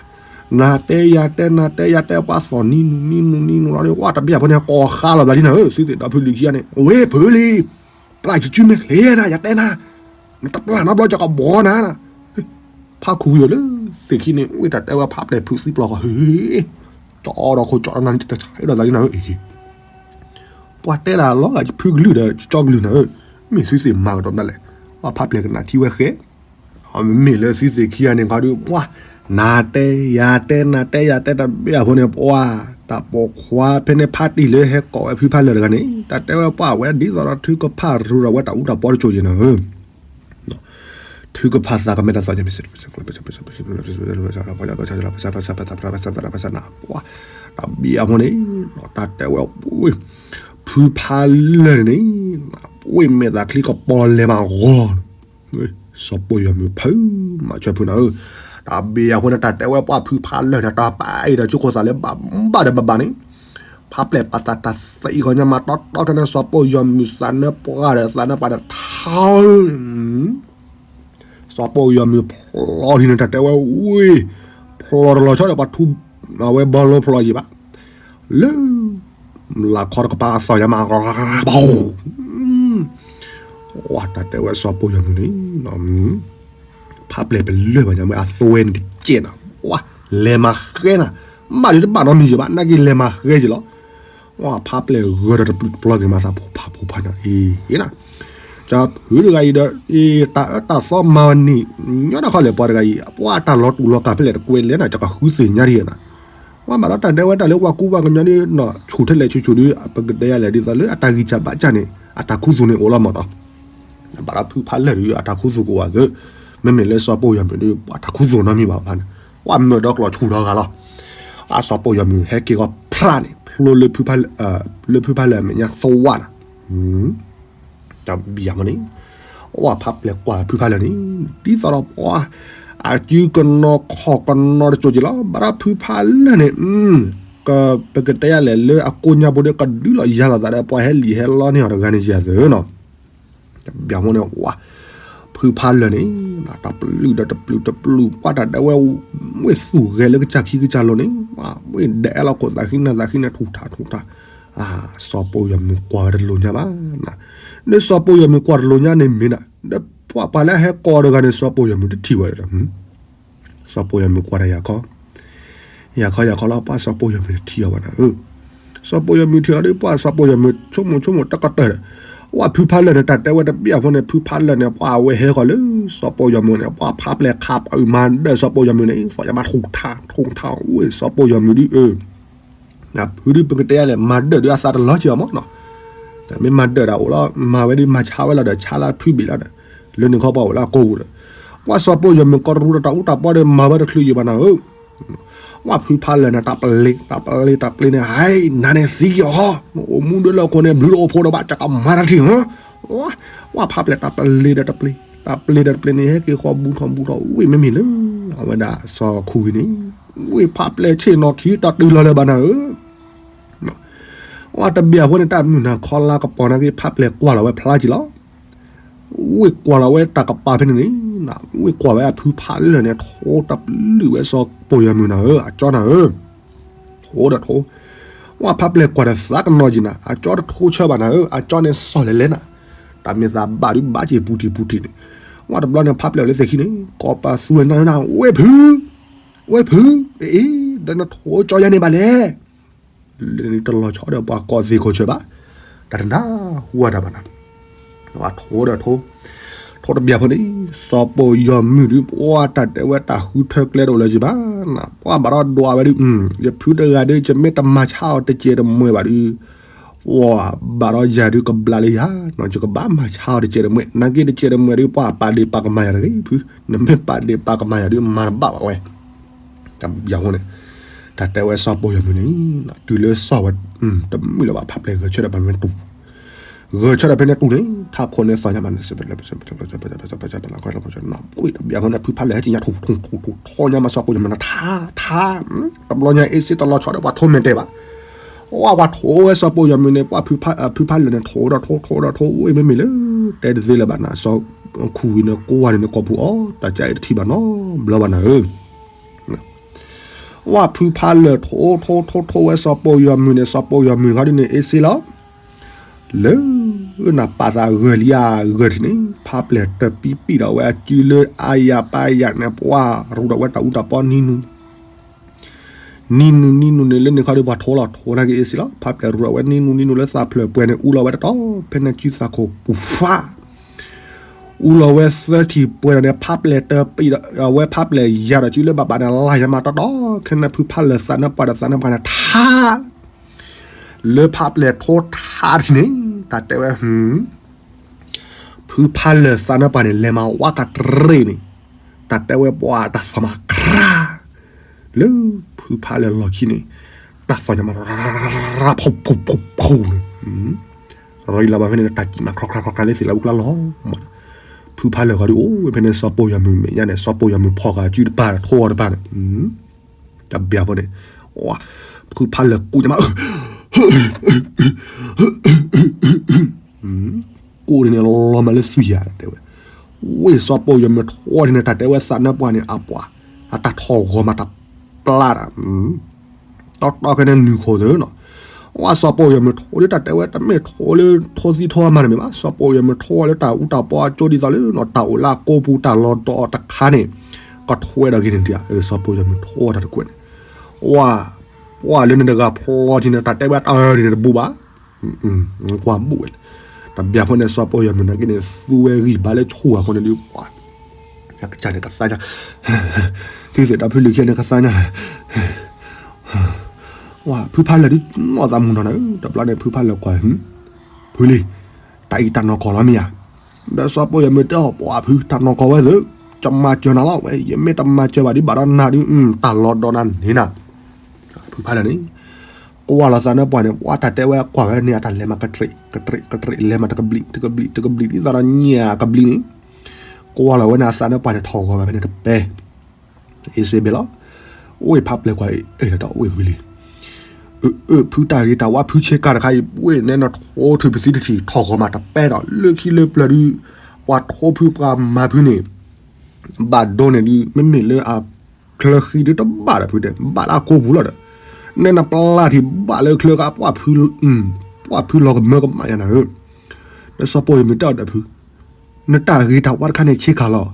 နၤတဲယၤတဲနၤတဲယၤတဲပှၤသီၣ်နံၤနုၤနံၤနုၤနံၤနုၤလီၤဒီး ဝဲတဘျီဖဲန့ၣ် ကိးဃါလီၤဘျီလံနၤဧၢ, သုသ့ၣ်ဒီးဖုလံၤခံဂၤန့ၣ် ဝဲဖုလံ, ပျဲယစုမ့ၢ်ချ့နၤ ယတဲနၤ, နတပျဲနီတဘျီ ယကဘီနၤ, ဖးခူဝံၤအီၤလၢ သ့ၣ်ခံန့ၣ် ဝဲတၢ်တဲဝဲဖးပျဲၢ်ဖုသံပျီၢ်ဃီ ဟ့ၣ် ကၠီဒီးခိၣ်ကၠီတနၤန့ၣ် တဆါဒီးသးလံနၤဧၢ, ပှၤတဲဒၣ်လီၤဂာ်ဖုကလုၢ်ဒီးကၠီကလုၢ်နၤဧၢ, မ့ၢ်သုသ့ၣ်မၤကဒီးဒၣ်လဲာ်, အဖါပျဲၢ်ကနၣ်ထံဝဲဃဲ, မ့မ့ၢ်လၢသုသ့ၣ်ခံဂၤန့ၣ်ခီဒုး ပှၤ နၤတဲယၤတဲ နၤတဲယၤတဲ တဘ့ၣ်အဖိန့ၣ် ပှၤ တၢ်ပိာ်ခွါဖဲန့ၣ် ဖါတံၢ်လၢဟဲကိးဝဲဖုဖါလၢာ်တဂၤန့ၣ် တၢ်တဲဝဲပှၤဝဲဒ်သိးဒီး ထုကဖၣ်ရူဒီးဝဲတၢ်အူတၢ်ပီတစိၤယံၤနၤဧၢ, ထုကဖၣ်သးကမဲာ်တၢ်သီၣ်ညါမ့ၢ် တဘ့ၣ်အဖိန့ၣ် တၢ်တဲဝဲ ဖုဖါလၢာ်န့ၣ်န့ၣ် ပှၤမဲာ်သးချံကပီၤလဲၤမးဂီၤ, စီၤပိာ်ယီၤမုၣ်ဖု မၤဆၢဖုနၤဧၢ, တၢ်ဘ့ၣ်အဖိန့ၣ် တၢ်တဲဝဲပှၤဖုဖါလၢာ်န့ၣ် တၢ်ပာ်အံၤဒီးကၠိခိၣ်သးလၢဘၣ်ဘၣ်ဒီးဘၣ်ဘၣ်န့ၣ်, ဖါပျဲၢ်ပာ်သးတၢ်သံအံၤဂီၤညါမးတီတီခဲန့ၣ် စီၤပိာ်ယီၤမုၣ်သးနၢပှၢ်ဒီးသးနၢပှၢ်ဒီးထါဧၢ စီၤပိာ်ယီၤမုၣ်ဖျီထံန့ၣ် တၢ်တဲဝဲဝ့ၢ်, ဖျီတလီၤဆီဒီးပှၤထူ အဝဲဘီလိဖျီယံၤဘၣ်, လၢ လၢခီတကပၤအသီၣ်ယါမး, ပှၤတၢ်တဲဝဲစီၤပိာ်ယီၤမုၣ်န့ၣ် ဖါပျဲၢ်ပလၢၢ်ဘၣ်ညါမ့ၢ်အသွဲန့ၣ်တကဲးနၤ, ပှၤ လဲၤမၤဃဲနၤ, မးဒုးတဘၣ်နီတမံၤယံၤဘၣ် နာ်က့လဲၤမၤဃဲယံၤလီၤ, ပှၤဖါပျဲၢ်ဂၢၢ်ဒီးတပျုာ်တပျီၤက့ၤမၤသး ဖူဖးဖူဖးနၤအံၤနၤ, ကဖုတဂၤအံၤဒီး တၢ်အၢတၢ်သီမၤနံၤ ညီနုၢ်ခီလဲၣ်ပှၤတဂၤအံၤ ပှၤတၢ်လီၤတူာ်လီၤကာ်ဖဲလဲၣ်တကွဲးလဲၣ်နၤ ကကဃုသ့ၣ်ညါဒံးနၤ, ပှၤဘၣ်ဒီးတၢ်ဒဲဝဲတၢ်လၢပှၤကူပှၤကညီဒ်နီၤ ဆူၣ်ထဲလဲၣ်ဆူၣ်ဆူၣ်ဒ် ပကတဲယၤလဲၣ်ဒ်သိးလၢအတၢ်ဂံၢ်စၢ်ဘါစၢ်န့ၣ် အတၢ်ခူသူၣ်န့ၣ်အိၣ်လီၤမးနီၤ, ဘၣ်ဒီးဖုဖါလၢာ်ဒုးအတၢ်ခူသူၣ်ကအိၣ်ဝဲသ့, မ့မ့ၢ်လၢစီၤပိာ်ယီၤမုၣ်ဒုး ပှၤတၢ်ခူသူၣ်နီတမံၤဘၣ်ဖါန့ၣ်, ပှၤမၢဒီးကျိာ်ဆူၣ်ဒီးဂၤလီၤ, အစီၤပိာ်ယီၤမုၣ်ဟဲက့ၤဂီၤဖျါန့ၣ် ဖျိလၢဖုဖါလၢာ်အမဲာ်ညါသဝၣ်နၤ, တၢ်ဘံၣ်ယၤမ့ၢ်န့ၣ်, ပှၤဖါပျဲၢ်ကွၢ်ဖုဖါလၢာ်န့ၣ် ဒ်သိးဒီးပှၤ အစုကနီၤခီၣ်ကနီၤတစိၤက့ၤလီၤ, ဘၣ်ဒီးဖုဖါလၢာ်န့ၣ် က ပကတဲယၤလဲၣ်လၢအကိးညါဖိဒီးကဒုးလီၤယၤလီၤသးဒီး ပှၤဟဲလံာ်ဟဲလီန့ၢ်အီၤတဂၤန့ၣ်ယၤသ့နီၤ, တၢ်ဘံၣ်ယၤမ့ၢ်န့ၣ် ပှၤ ဖုဖါလၢာ်န့ၣ် တၢ်ပျုာ်ဒီးတပျုာ်တပျုာ် ပှၤတၢ်ဒဲဝဲ ဝ့ၢ်သူၣ်ဂဲၤလၢကစၢ်ခံကစၢ်လိၤန့ၣ် ဝ့ၢ်ဒဲးလီၤခိၣ်သးဃံနၤသးဃံန့ၣ် ထူၣ်ထါထူၣ်ထါ, စီၤပိာ်ယီၤမုၣ်ကွၢ်ဝဲတလိၤညါဘၣ်နၤ, လၢစီၤပိာ်ယီၤမုၣ်ကွၢ်တလိၤညါန့ၣ်မ့ၢ်နၤ, ဒီးပှၤပှၤလၢဟဲကိးတဂၤန့ၣ် စီၤပိာ်ယီၤမုၣ်တထံၣ်ဝဲဒီး စီၤပိာ်ယီၤမုၣ်ကွၢ်တၢ်ယၤခီ, ယၤခီယၤခီလီၤ ပှၤစီၤပိာ်ယီၤမုၣ်တထံၣ်အီၤဘၣ်နၤဧၢ, စီၤပိာ်ယီၤမုၣ်ထံၣ်လီၤဒီး ပှၤစီၤပိာ်ယီၤမုၣ်ဆိကမိၣ်ဆိကမိၣ်တကတၢၢ်ဒီး, ပှၤဖုဖါလၢာ်န့ၣ် တၢ်တဲဝဲတဘ့ၣ်အဖိန့ၣ် ဖုဖါလၢာ်န့ၣ် ပှၤအဝဲဟဲဃီၤလၢ စီၤပိာ်ယီၤမုၣ်န့ၣ် ပှၤဖါပျဲၢ်ခးပအုၣ်မၤဒၢၣ်စီၤပိာ်ယီၤမုၣ်န့ၣ် သီၣ်ယါမးထူၣ်ထါထူၣ်ထါ ဝ့ၢ်စီၤပိာ်ယီၤမုၣ်ဒ်အၢ ဖုဒုးပကတဲယၤလဲၣ် မၤဒၢၣ်ဒုးအသးတလီၤက့ၤအီၤမးနီၤ, မ့ၢ်မၤဒၢၣ်ဒၣ်အိၣ်လီၤ မၤဝဲဒ်မၤဆါဝဲလီၤဒီး ဆါလၢဖုဘ့ၣ်လီၤဒီး, လၢန့ၣ်ခီပှၤအိၣ်လၢအကိာ်ပူၤဒီး, ပှၤစီၤပိာ်ယီၤမုၣ်ကီတရူးဒီးတၢ်အူတၢ်ပီဒီးမၤဝဲတချုးယံၤဘၣ်နၤဧၢ, ပှၤဖုဖါလၢာ်န့ၣ် တၢ်ပလ့ၤ တၢ်ပလ့ၤ တၢ်ပလ့ၤန့ၣ် ဟဲ နၤန့ၣ်သံက့ၤအီၤ, နအိၣ်မူဒၢလၢအခိၣ်န့ၣ် ဘျုးတအိၣ်ဖိဒီးဘၣ် ကကမၤတၢ်ထံၣ်ဧၢ, ပှၤဖါပျဲၢ်တၢ်ပလ့ၤဒီးတပျ့ၤ တၢ်ပလ့ၤဒီးတပျ့ၤန့ၣ် ဟဲက့ၤဃီၤဘူးထီၣ်ဘူးထီၣ် ဝ့ၢ်မ့မ့ၢ်လၢ အဝဲဒၣ်စီၤခူဂံၤန့ၣ်, ဝ့ၢ်ဖါပျဲၢ်ဆ့ၣ်နီၤခံတၢ်တုၤလီၤလၢၤဘၣ်နၤဧၢ ပှၤတဘ့ၣ်အဃိန့ၣ် တၢ်မုၢ်နၤခီလါကပီၤနာ်က့ ဖါပျဲၢ်ကွၢ်လီၤဝဲဖျါက့ၤလီၤ, ဝ့ၢ်ကွၢ်လီၤဝဲတၢ်ကပၤဖဲန့ၣ်န့ၣ်, ဝ့ၢ်ကွၢ်ဝဲအဖုဖါလၢာ်န့ၣ် ထိတပျုာ်ဝဲစီၤပိာ်ယီၤမုၣ်နၤဧၢ အကၠီနၤဧၢ, ထိဒီးထိ, ပှၤဖါပျဲၢ်ကွၢ်ဒီးသးကနီၤက့ၤနၤ အကၠီတထိဆၢဘၣ်နၤဧၢ အကၠီန့ၣ်စီၤလဲၤလဲၤနၤ, တၢ်မ့ၢ်သးဘၣ်ဒုးဘၣ်က့ၤပူၤထံးပူၤထံးန့ၣ်, ပှၤတဘျီန့ၣ်ဖါပျဲၢ်အိၣ်လၢသ့ၣ်ခံန့ၣ် ကိးပသူဝဲနၤနၤ ဝ့ၢ်ဖု, ဝ့ၢ်ဖု, အ့ ဒီးနထိကၠီယါန့ၣ်ဘၣ်လဲၣ် လၢနတလီၤဆီဒီးပှၤကိးသ့ၣ်ခိၣ်ဆၢဘၣ်, တၢ်တနၢ်ဟူဝဲဒၣ်ဘၣ်နၤ, ပှၤထိဒီးထိ, ထိတဘ့ၣ်ဖိန့ၣ်, စီၤပိာ်ယီၤမုၣ်ဒုး ပှၤတၢ်တဲဝဲတၢ်ဃုထၢကျဲတအိၣ်လၢၤဘၣ်နၤ, ပှၤဘၣ်ဒီးဒွးဝဲဒုး, ယဖုတဂၤဒုး ယမ့ၢ်တမၤဆါအီၤတစဲးတမှဲာ်ဘၣ်ဒုး ပှၤဘၣ်ဒီးယၤဒုးကဘျးလၢယၤ, ယကဘၣ်မၤဆါအီၤတစဲးတမှဲာ်, နာ်က့တစဲးတမှဲာ်ဒုး ပှၤပာ်ဒ့ၣ်ပာ်ကမၣ်ယၤတဂ့ၤဖု, နမ့ၢ်ပာ်ဒ့ၣ်ပာ်ကမၣ်ယၤဒုး မၤတဘၣ်ဘၣ်ဝဲ တၢ်ဘံၣ်ယၤဖိန့ၣ်, တၢ်တဲဝဲစီၤပိာ်ယီၤမုၣ်န့ၣ်, တုၤလၢစီၤဝဲ, တမုာ်လၢၤဘၣ် ဖါပျဲၢ်ဂဲၤဆၢထၢၣ်ပှၤမ့ၢ်တူၢ်, ဂဲၤဆၢထၢၣ်ဖဲန့ၣ်တူၢ်န့ၣ် ထးခိၣ်န့ၣ်သီၣ်ညါမး, တၢ်ဘံၣ်ယၤဖိန့ၣ် ဖုဖါလၢာ်ဟဲက့ၤညါထူၣ်ထူၣ်ထီၣ်ညါမး စီၤပိာ်ယီၤမုၣ်န့ၣ် ထါ, ထါ, တဘျီညါအ့စ့ တလီၤဆီဒီးပှၤထိၣ်ထိၣ်ထိၣ်ထိၣ်ညါမး စီၤပိာ်ယီၤမုၣ်နၤထါ, ထါ, တဘျီညါအ့စ့တလီၤဆီဒီးပှၤထိၣ်ဝဲစီၤပိာ်ယီၤမုၣ်န့ၣ် ပှၤဖုဖါလၢာ်န့ၣ် ထိၣ်ဒီးထိၣ်ထိၣ်ဒီးထိၣ် ဝ့ၢ်မ့မ့ၢ်လၢ တဲတသ့လၢၤဘၣ်နၤ စီၤခူဝံၤန့ၣ် ကိးဝါန့ၣ်န့ၣ် ကိးပူၤအီၤ တၢ်ကါအံၤတထံၣ်ဘၣ်နီတဘျီဘၣ်နၤဧၢ ပှၤဖုဖါလၢာ်ထိၣ်ထိၣ်ထိၣ်ထိၣ်ဝဲစီၤပိာ်ယီၤမုၣ်န့ၣ် စီၤပိာ်ယီၤမုၣ်ခီဒုးန့ၣ် အ့စ့လီၤ, လၢ နပာ်သးဂၢၢ်လံဧါ ဂၢၢ်ထံးန့ၣ် ဖါပျဲၢ်တပံပံၣ်ဒီးဝဲအစုလၢအါယၤပာ်ယၤန့ၣ် ပှၤရူးဒီးဝဲတၢ်အူတၢ်ပီနံၤနူၤ နံၤနုၤနံၤနုၤန့ၣ် လၢန့ၣ်ခီဒီးပှၤထိလီၤ ထိနာ်က့ၤအ့ၣ်စ့လီၤ. ဖးပျဲၢ်ရူးအဝဲနံၤနုၤနံၤနုၤလၢသးဖျၢၣ်ပှဲၤန့ၣ် အူလီၤဝဲတတီၤ ဖဲန့ၣ်စုသးခိၣ်ပူၤဖး အူလီၤဝဲသၢထံၣ်ပှဲၤန့ၣ် ဖးပျဲၢ်တပံၤဒီး အဝဲဖးပျဲၢ်ယၤဒီးစုလၢဘၣ်ဘၣ်န့ၣ် လၢ်ယၤမးတတီၤ ခဲန့ၣ်ဖုဖးလၢာ်သးနၢပှၢ်ဒီးသးနၢပှၢ်န့ၣ်ထါ လၢဖးပျဲၢ်ထိထါတထံၣ်န့ၣ် တၢ်တဲဝဲ ဖုဖးလၢာ်သးနၢပှၢ်န့ၣ် လဲၤမၤဝါကတရံးန့ၣ် တၢ်တဲဝဲပှၤတၢ်သီၣ်မးခြါ လၢဖုဖးလၢာ်လီၢ်ခံန့ၣ် တၢ်သီၣ်ညါမး ရၢဖူဖူဖူဖူန့ၣ် ရံလီၤဘၣ်ဖဲန့ၣ် တၢ်စံၣ်မးခြီခြီခြီလၢသ့ၣ်လၢပူၤကျါလီၤမး ဖုဖးလၢာ်ဃီဒီးအိၣ်ဝဲဖဲန့ၣ် စီၤပိာ်ယွၤမုၣ်မဲာ်ညါန့ၣ် စီၤပိာ်ယွၤမုၣ်ဖီၣ်ဃာ်စုတပၤ ထိအီၤတပၤန့ၣ် တဘျီဖိန့ၣ် ဝါ ဖုဖးလၢာ်ကူးညါမး ကူးဒ်န့ၣ်လီၤမးလၢသွံၣ်ယၤ တဲဝဲ ဝ့ၢ်စီၤပိာ်ယွၤမုၣ်ထိဒ်န့ၣ် တၢ်တဲဝဲသးနၢပှၢ်န့ၣ် အပှၤ အတၢ်ထီၣ်ဂီၤမးတပျၢ်တၢ် တီတီခဲန့ၣ်နုာ်ခိၣ်သၢနီၤ ဝါစီၤပိာ်ယွၤမုၣ်ထိဒ်တၢ်တဲဝဲ တမ့ၢ်ထိလၢထိသံထိအမါတမ့ၢ်ဘၣ် စီၤပိာ်ယွၤမုၣ်ထိလၢတၢ်အူတၢ်ပီအကၠိဒ်သိးလၢနီၤ တၢ်အိၣ်လၢအကိးပူၤ တၢ်လီၤဒီးအီၤတခါန့ၣ် ကထွဲဒီးဂ့ၤန့ၣ်ဒံး စီၤပိာ်ယွၤမုၣ်ထိတၢ်တကွဲးန့ၣ် ဝါ ပှၢ်လၢနတဂၤဖျီထံန့ၣ် တၢ်တဲဝဲတၢ်အၢဒ်န့ၣ်တဘူးဘၣ် ကွၢ်ဘူးဝဲလၢ တဘျီဖိန့ၣ် စီၤပိာ်ယွၤမုၣ်နာ်က့န့ၣ် သူဝဲဂံၢ်ဘါလၢဆူၣ်အဃိန့ၣ်ဒုး ပှၤ ကစၢ်န့ၣ်ကသါညါ သုသ့ၣ်ဒီဖုလံၤခံန့ၣ်ကသါညါ ဝါ ဖုဖးလၢာ်ဒုး နီၢ်သးမုၢ်နီၢ်န့ၣ် တဘျီန့ၣ် ဖုဖးလၢာ်ကွၢ် ဖုလံၤ တၢ်အံၤတၢ်နီၢ်ကီၢ်လီၤမ့ၢ်ဧါ ဒီးစီၤပိာ်ယွၤမုၣ်တဲအီၤ ပှၤဖု တၢ်နီၢ်ကီၢ်ဝဲသု ကမၤစၢၤနၤလီၤဝဲ ယမ့ၢ်တမၤစၢၤဘၣ်ဒုး ဘၣ်ဒီးနၤဒုး တၢ်လီၤဒီးနၤန့ၣ်နၤ ဖုဖးလၢာ်န့ၣ် ကွၢ်လီၤသးနၢပှၢ်န့ၣ် ပှၤတၢ်တဲဝဲကွၢ်ဝဲန့ၣ် အတၢ်လဲၤမးကတရံး ကတရံး ကတရံး လဲၤမးတကဘျံး တကဘျံး တကဘျံး ဒ်သိးဒီးညၣ်ကဘျံးန့ၣ် ကွၢ်လီၤဝဲန့ၣ် အသးနၢပှၢ်န့ၣ် ထီၣ်ဂီၤမးဖဲန့ၣ်တပဲ အ့ၣ်စ့ဘ့ၣ်လီၤ အိၣ်ဖးပျဲၢ်ကွၢ်အ့ၣ်ဒီး အိၣ်ဝံၤလံ အၢ ဖုတၢ်ဂ့ၤတၢ်ဝါဖုဆ့ကၤတခါအံၤ ပှ့ၤနဲနထိထုးပသံတထံၣ် ထီၣ်ဂီၤမးတပဲဒီး လၢခံလၢပျၢၤဒုး ပှၤထိဖုပှၤမၤဖုန့ၣ် ဘၣ်ဒိန့ၣ်ဒုး မ့မ့ၢ်လၢအချၢဃံဒုးတဘၣ်ဒီးဖုတဲ ဘၣ်လၢအကိးပူၤလီၤဒီး နဲနပျၢ်ထံၣ်ဘၣ်လၢချၢကါ ပှၢ်ဖု ပှၢ်ဖုလီၤကမၢကမၣ်ယၤနၤဧၢ ဒီးစီၤပိာ်ယွၤမုၣ်တဲအီၤဒီးဖု နတၢ်ဂ့ၤတၢ်ဝါတခါန့ၣ်ဆ့ကၤလီၤ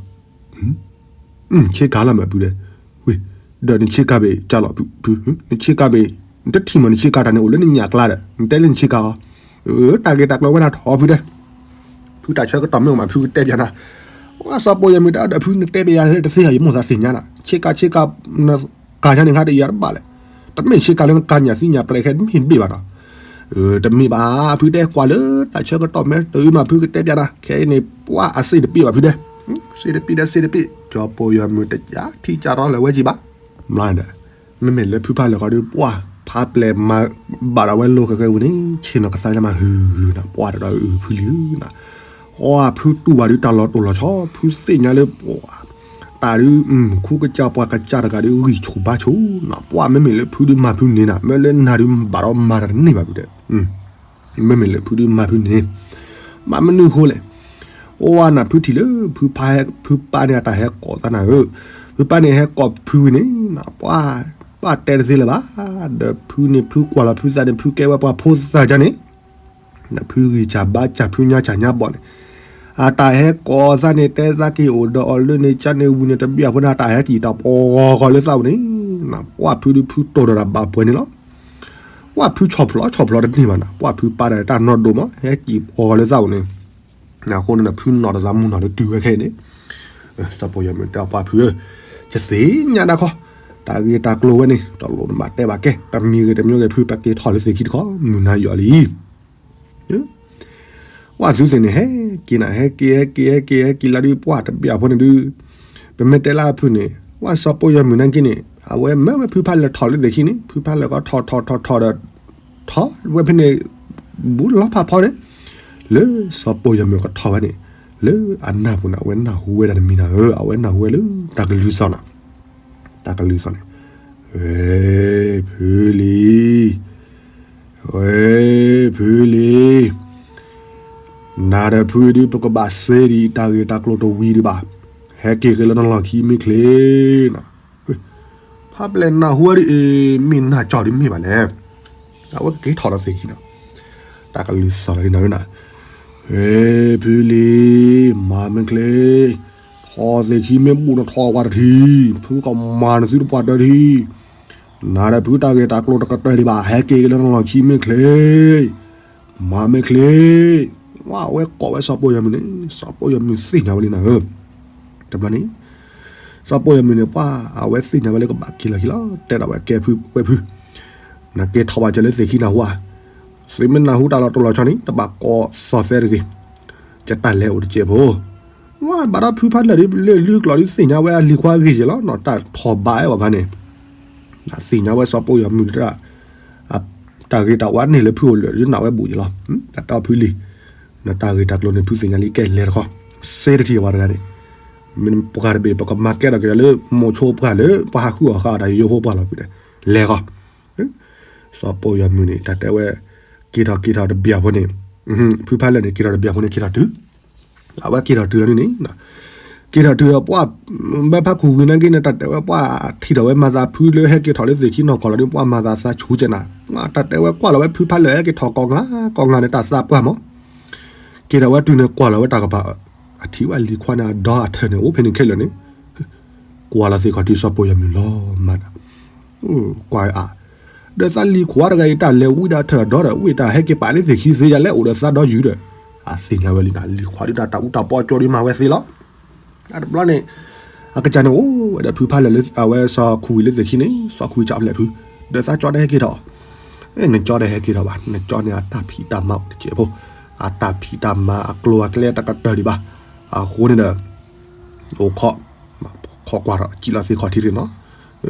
ဆ့ကၤလီၤမးဖုတဲ ဝ့ၢ် ဒီးနဆ့ကၤဘ့ၣ်ကၢ်လီၤ ဖု နဆ့ကၤဘ့ၣ် နတထံၣ်မးနဆ့ကၤတၢ်န့ၣ်အိၣ်လၢနညၣ်ကျါဒီး နတဲလၢနဆ့ကၤအီၤ တၢ်ဂ့ၤတၢ်ကျိၤဝဲဒၣ်ထီၣ်ဖုတဲ ဖုတၢ်ဆၢကတီၢ်မ့ၢ်အိၣ်မးဖုကတဲပျးနၤ ဝဲစီၤပိာ်ယွၤမုၣ်တဲဒီးဖုနတဲပျးယၤတသ့ဧါ ယမိၢ်သးသ့ၣ်ညါနၤ ဆ့ကၤဆ့ကၤ နကၤညါန့ၣ်ခါတယၤတဘၣ်လဲၣ် တမ့ၢ်ဆ့ကၤလၢနကၤညၣ်သံညၣ်ပြဲးခဲတမ့ၢ်တဘ့ၣ်ဘၣ်နီၤ တမ့ၢ်ဘၣ် ဖုတဲကွၢ်လၢတၢ်ဆၢကတီၢ်မ့ၢ်တအုမးဖုကတဲပျးနၤ ခဲအံၤန့ၣ် ပှၢ်အစ့တပ့ၢ်ဘၣ်ဖုတဲ စ့တပ့ၢ်ဒီးစ့တပ့ၢ် စီၤပိာ်ယွၤမုၣ်တယၤထံၣ်ကၢ်ရီလၢၤဝဲကံဘၣ် မၤဒီး မ့မ့ၢ်လၢဖုဖးလၢာ်ဃီဒီး ပှၢ်ဖးပျဲၢ်မၤဘၣ်ဒီးဝဲလိၤဃဲၤဃဲၤဝံၤန့ၣ် ဆ့ၣ်နီၤကသါညါမးဟုနၤ ပှၢ်တဒီးအုဖုလံၤနၤ အီဖုတူၢ်ဘၣ်ဒုးတၢ်လီၤတိၢ်လီၤဆီ ဖုသ့ၣ်ညါလၢပှၢ် တၢ်ဒုး ခူကစၢ်ပှၤကစၢ်တဂၤဒုးဂံၢ်ဆူၣ်ဘါဆူၣ်နၤ ပှၢ်မ့မ့ၢ်လၢဖုဒုးမၤဖုန့ၣ်နၤ မ့ၢ်လၢနၤဒုးဘၣ်ဒီးမၤတန့ၢ်ဘၣ်ဖုတဲ မ့မ့ၢ်လၢဖုဒုးမၤဖုန့ၣ် ဘၣ်မနုၤဃိလဲၣ် အိၣ်ဝဲနၤဖုထံၣ်လၢ ဖုပၢ်န့ၣ်အတၢ်ဟဲကိးသးနၤဧၢ ဖုပၢ်န့ၣ်ဟဲကိးဖုဝံၤန့ၣ် ပှၢ် ပၢ်တဲတသ့လၢၤဘၣ် ဒီးဖုန့ၣ်ဖုကွၢ်လီၤဖုသးန့ၣ် ဖုကဲဝဲပှၤဖိသၣ်ကါန့ၣ် ဒီးဖုဂံၢ်စၢ်ဘါစၢ်ဖုညါစၢ်ညါဘီၣ်န့ၣ် အတၢ်ဟဲကိးသးန့ၣ် တဲသးက့ၤအိၣ်ဒီးအီၤလၢန့ၣ်ကါန့ၣ်ဝံၤန့ၣ် တဘျီဖိန့ၣ် အတၢ်ဟဲက့ၤတၢ်ပီဂီၤလၢသးဝံၤန့ၣ် ပှၢ်ဖုဒုးဖုတိၢ်ဒီးတၢ်ဘၣ်ပှဲၤန့ၣ်လီၤ ပှၢ်ဖုဆီၣ်ဖျိးဆီၣ်ဖျိးတန့ၢ်ဘၣ်နၤ ပှၢ်ဖုပၢ်ဒီးတၢ်နီၢ်ဒိၣ်မး ဟဲက့ၤပီဂီၤလၢသးဝံၤန့ၣ် အဃိန့ၣ် ဖုနီၢ်တသးမူနီၢ်တတုၤဝဲခဲအံၤန့ၣ် စီၤပိာ်ယွၤမုၣ်တဲအီၤပှၢ်ဖုဧၢ ယသ့ၣ်ညါဒၣ်ခီ တၢ်ဂ့ၢ်တၢ်ကျိၤဝဲန့ၣ် တလိၣ်နဘၣ်တဲဘၣ်ကဲ တမံၤဂ့ၤတမံၤဂ့ၤ ဖုပက့ၤထီၣ်လၢသ့ၣ်ခံတခီ မုၢ်နၤယီၤလံ ပှၢ်သုသ့ၣ်န့ၣ် ဟဲက့ၤနၤ ဟဲက့ၤ ဟဲက့ၤ ဟဲက့ၤ ဟဲက့ၤလီၤဒုး ပှၢ်တဘျီဖိန့ၣ်ဒုး ပမ့ၢ်တဲလၢအဖုန့ၣ် ပှၢ်စီၤပိာ်ယွၤမုၣ်နာ်က့န့ၣ် အဝဲမၢဝဲဖုဖးလၢာ်ထီၣ်လၢသ့ၣ်ခံန့ၣ် ဖုဖးလၢာ်ကီထီၣ်ထီၣ်ထီၣ်ထီၣ်ဒီး ထီၣ်ဝဲဖဲန့ၣ် ဘူးလီၤဖးဖီန့ၣ် လၢစီၤပိာ်ယွၤမုၣ်ကထီၣ်ဝဲန့ၣ် လၢအနၢ်ပူၤန့ၣ် အဝဲနၢ်ဟူဝဲဒၣ်တမံၤနၤဧၢ အဝဲနၢ်ဟူဝဲလၢတၢ်ကလုၢ်သီၣ်နၤ တၢ်ကလုၢ်သီၣ်န့ၣ် ဝဲ ဖုလံၤ ဝဲ ဖုလံၤ နၤဒီးဖုဒုး ပကဘၣ်စ့ဒံး တၢ်ဂ့ၢ်တၢ်ကျိၤတဝံၤဒံးဘၣ်. ဟဲက့ၤက့ၤလၢနလီၢ်ခံမ့ၢ်ချ့နီၤ. ဖးပျဲၢ်နၢ်ဟူဝဲဒ်အံၤ မ့ၢ်နၢ်ကၠီဒ်မ့ၢ်ဘၣ်လဲၣ်. အဝဲကက့ၤထီၣ်ဒီးသ့ၣ်ခံနီၤ. တၢ်ကလုၢ်သီၣ်လီၤဒ်နၤဝဲနီၤ. ဟဲ ဖုလံၤ မၤမ့ၢ်ချ့ ထီၣ်သ့ၣ်ခံမ့ၢ်ဘူးနထီၣ်ပှၤတထံၣ်, ဖုကမၤနသုတပှၢ်တထံၣ်. နၤဒီးဖုတၢ်ဂ့ၢ်တၢ်ကျိၤတကတၢၢ်ဒံးဘၣ်, ဟဲက့ၤက့ၤလၢနလီၢ်ခံမ့ၢ်ချ့, မၤမ့ၢ်ချ့. ဝဲကိးဝဲစီၤပိာ်ယီၤမုၢ်န့ၣ်, စီၤပိာ်ယီၤမုၢ်သ့ၣ်ညါဝဲလံနၤဧၢ. တဘျီန့ၣ် စီၤပိာ်ယီၤမုၢ်န့ၣ် ပှၢ်အဝဲသ့ၣ်ညါဝဲလၢကဘၣ်က့ၤလီၤခံလီၤ, တဲဒၣ်ဝဲကဲဖုဝဲဖု, နက့ၤထီၣ်ဘၣ်စၢၤလၢသ့ၣ်ခံနၢ်ဟူဧါ, သုမ့ၢ်နၢ်ဟူတၢ်လီၤတိၢ်လီၤဆီန့ၣ် တဘၣ်ကိးသီၣ်သဲတဂ့ၤ, ကတၢ်လဲၤအိၣ်တစဲးဖိ. ဝဲဘၣ်ဒီးဖုဖးလၢာ်ဒ်လၢလုၢ်ကျိာ်ဒ်သ့ၣ်ညါဝဲအလံၤခွါအဂ့ၢ်က့ၤလီၤနီၤ, တၢ်ထီၣ်ဘးအဲၣ်ဘၣ်ဖးန့ၣ် သ့ၣ်ညါဝဲစီၤပိာ်ယီၤမုၢ်တၢ်, တၢ်ဂ့ၤတၢ်ဝါန့ၣ်လၢဖုအိၣ်လၢာ်ဒ်နၢ်ဝဲဘူးက့ၤလီၤ, တၢ်တဲအီၤဖုလံ, နတၢ်ဂ့ၢ်တၢ်ကျိၤန့ၣ် ဖုသ့ၣ်ညါလံကဲလဲၤတခီ, စ့တထံၣ်ဝဲတဂၤန့ၣ်, မ့ၢ်ပှၤတဘ့ၣ် ပကမၤကဲထီၣ်က့ၤဒီးလၢမိၤဆိပှၢ်လၢပှၤဟးဃုအီၣ်ဃာ်အီၣ်တၢ်ယိယိဖိပှၢ်လီၤဖုတဲ, လဲၤဃီ စီၤပိာ်ယီၤမုၢ်န့ၣ် တၢ်တဲဝဲ, က့ၤထီၣ်က့ၤထီၣ်တဘျီဖိန့ၣ်, ဖုဖးလၢာ်န့ၣ် က့ၤထီၣ်တဘျီဖိန့ၣ် က့ၤထီၣ်တုၤ, အဝဲက့ၤထီၣ်တုၤလီၤန့ၣ်န့ၣ်, က့ၤထီၣ်တုၤဒီးပှၢ်, ဘၣ်ဖးခူၣ်ဝံၤနာ်က့န့ၣ် တၢ်တဲဝဲပှၢ်, ထံၣ်ထီၣ်ဝဲမၤသးဖုလၢဟဲက့ၤထီၣ်လၢသ့ၣ်ခံနီၢ်ကီၢ်လီၤဒီး ပှၢ်မၤသးသးဆူးကဲနၤ, တၢ်တဲဝဲကွၢ်လီၤဝဲဖုဖးလၢာ်ဟဲက့ၤထီၣ်ကိးဂၤကိးဂၤန့ၣ် တၢ်သးပှၢ်မး က့ၤထီၣ်ဝဲတုၤန့ၣ် ကွၢ်လီၤဝဲတၢ်ကပၤ, အထံၣ်ဝဲလံၤခွါန့ၣ်အဒီအထၢၣ်န့ၣ် အိၣ်ဖဲန့ၣ်ခဲလၢာ်န့ၣ်, ကွၢ်လီၤသ့ၣ်ခီၣ်ထံးစီၤပိာ်ယီၤမုၢ်လီၤမးဒီး, ကွၢ်အါ, ဒီးသးလံၤခွါတဂၤအံၤ တၢ်လဲၤဝံၤဒီးထၢၣ်ဒီဒီး ဝံၤတၢ်ဟဲက့ၤပာ်လၢသ့ၣ်ခံသ့ယလဲၤအိၣ်ဒီးသးဒီယုၢ်ဒီး, အသ့ၣ်ညါဝဲလံနၤ လံၤခွါဒ်တၢ်တၢ်အူတၢ်ပီကၠိဒ်မၤဝဲသ့လီၤ. တဘျီန့ၣ်, အကစၢ်န့ၣ်အိၣ်ဝဲဒီးဖုဖးလၢာ်လၢအဝဲစီၤခူၣ်ဝံၤလၢသ့ၣ်ခံန့ၣ် စီၤခူၣ်ဝံၤကၠီဖျဲၣ်ဖု, ဒီးသးကၠီတဟဲက့ၤထီၣ်, နကၠီတဟဲက့ၤထီၣ်ဘၣ်, နကၠီန့ၣ်အတၢ်ဖံးတၢ်မၤအိၣ်တစဲးဖိ, အတၢ်ဖံးတၢ်မၤအကျိၤအကျဲတကတၢၢ်ဒံးဘၣ်, အဃိန့ၣ်ဒီး, အိၣ်ခိး, ခိးကွၢ်ထီၣ်စံးလီၤသ့ၣ်ခီၣ်ထံးတဂ့ၤနီၤ,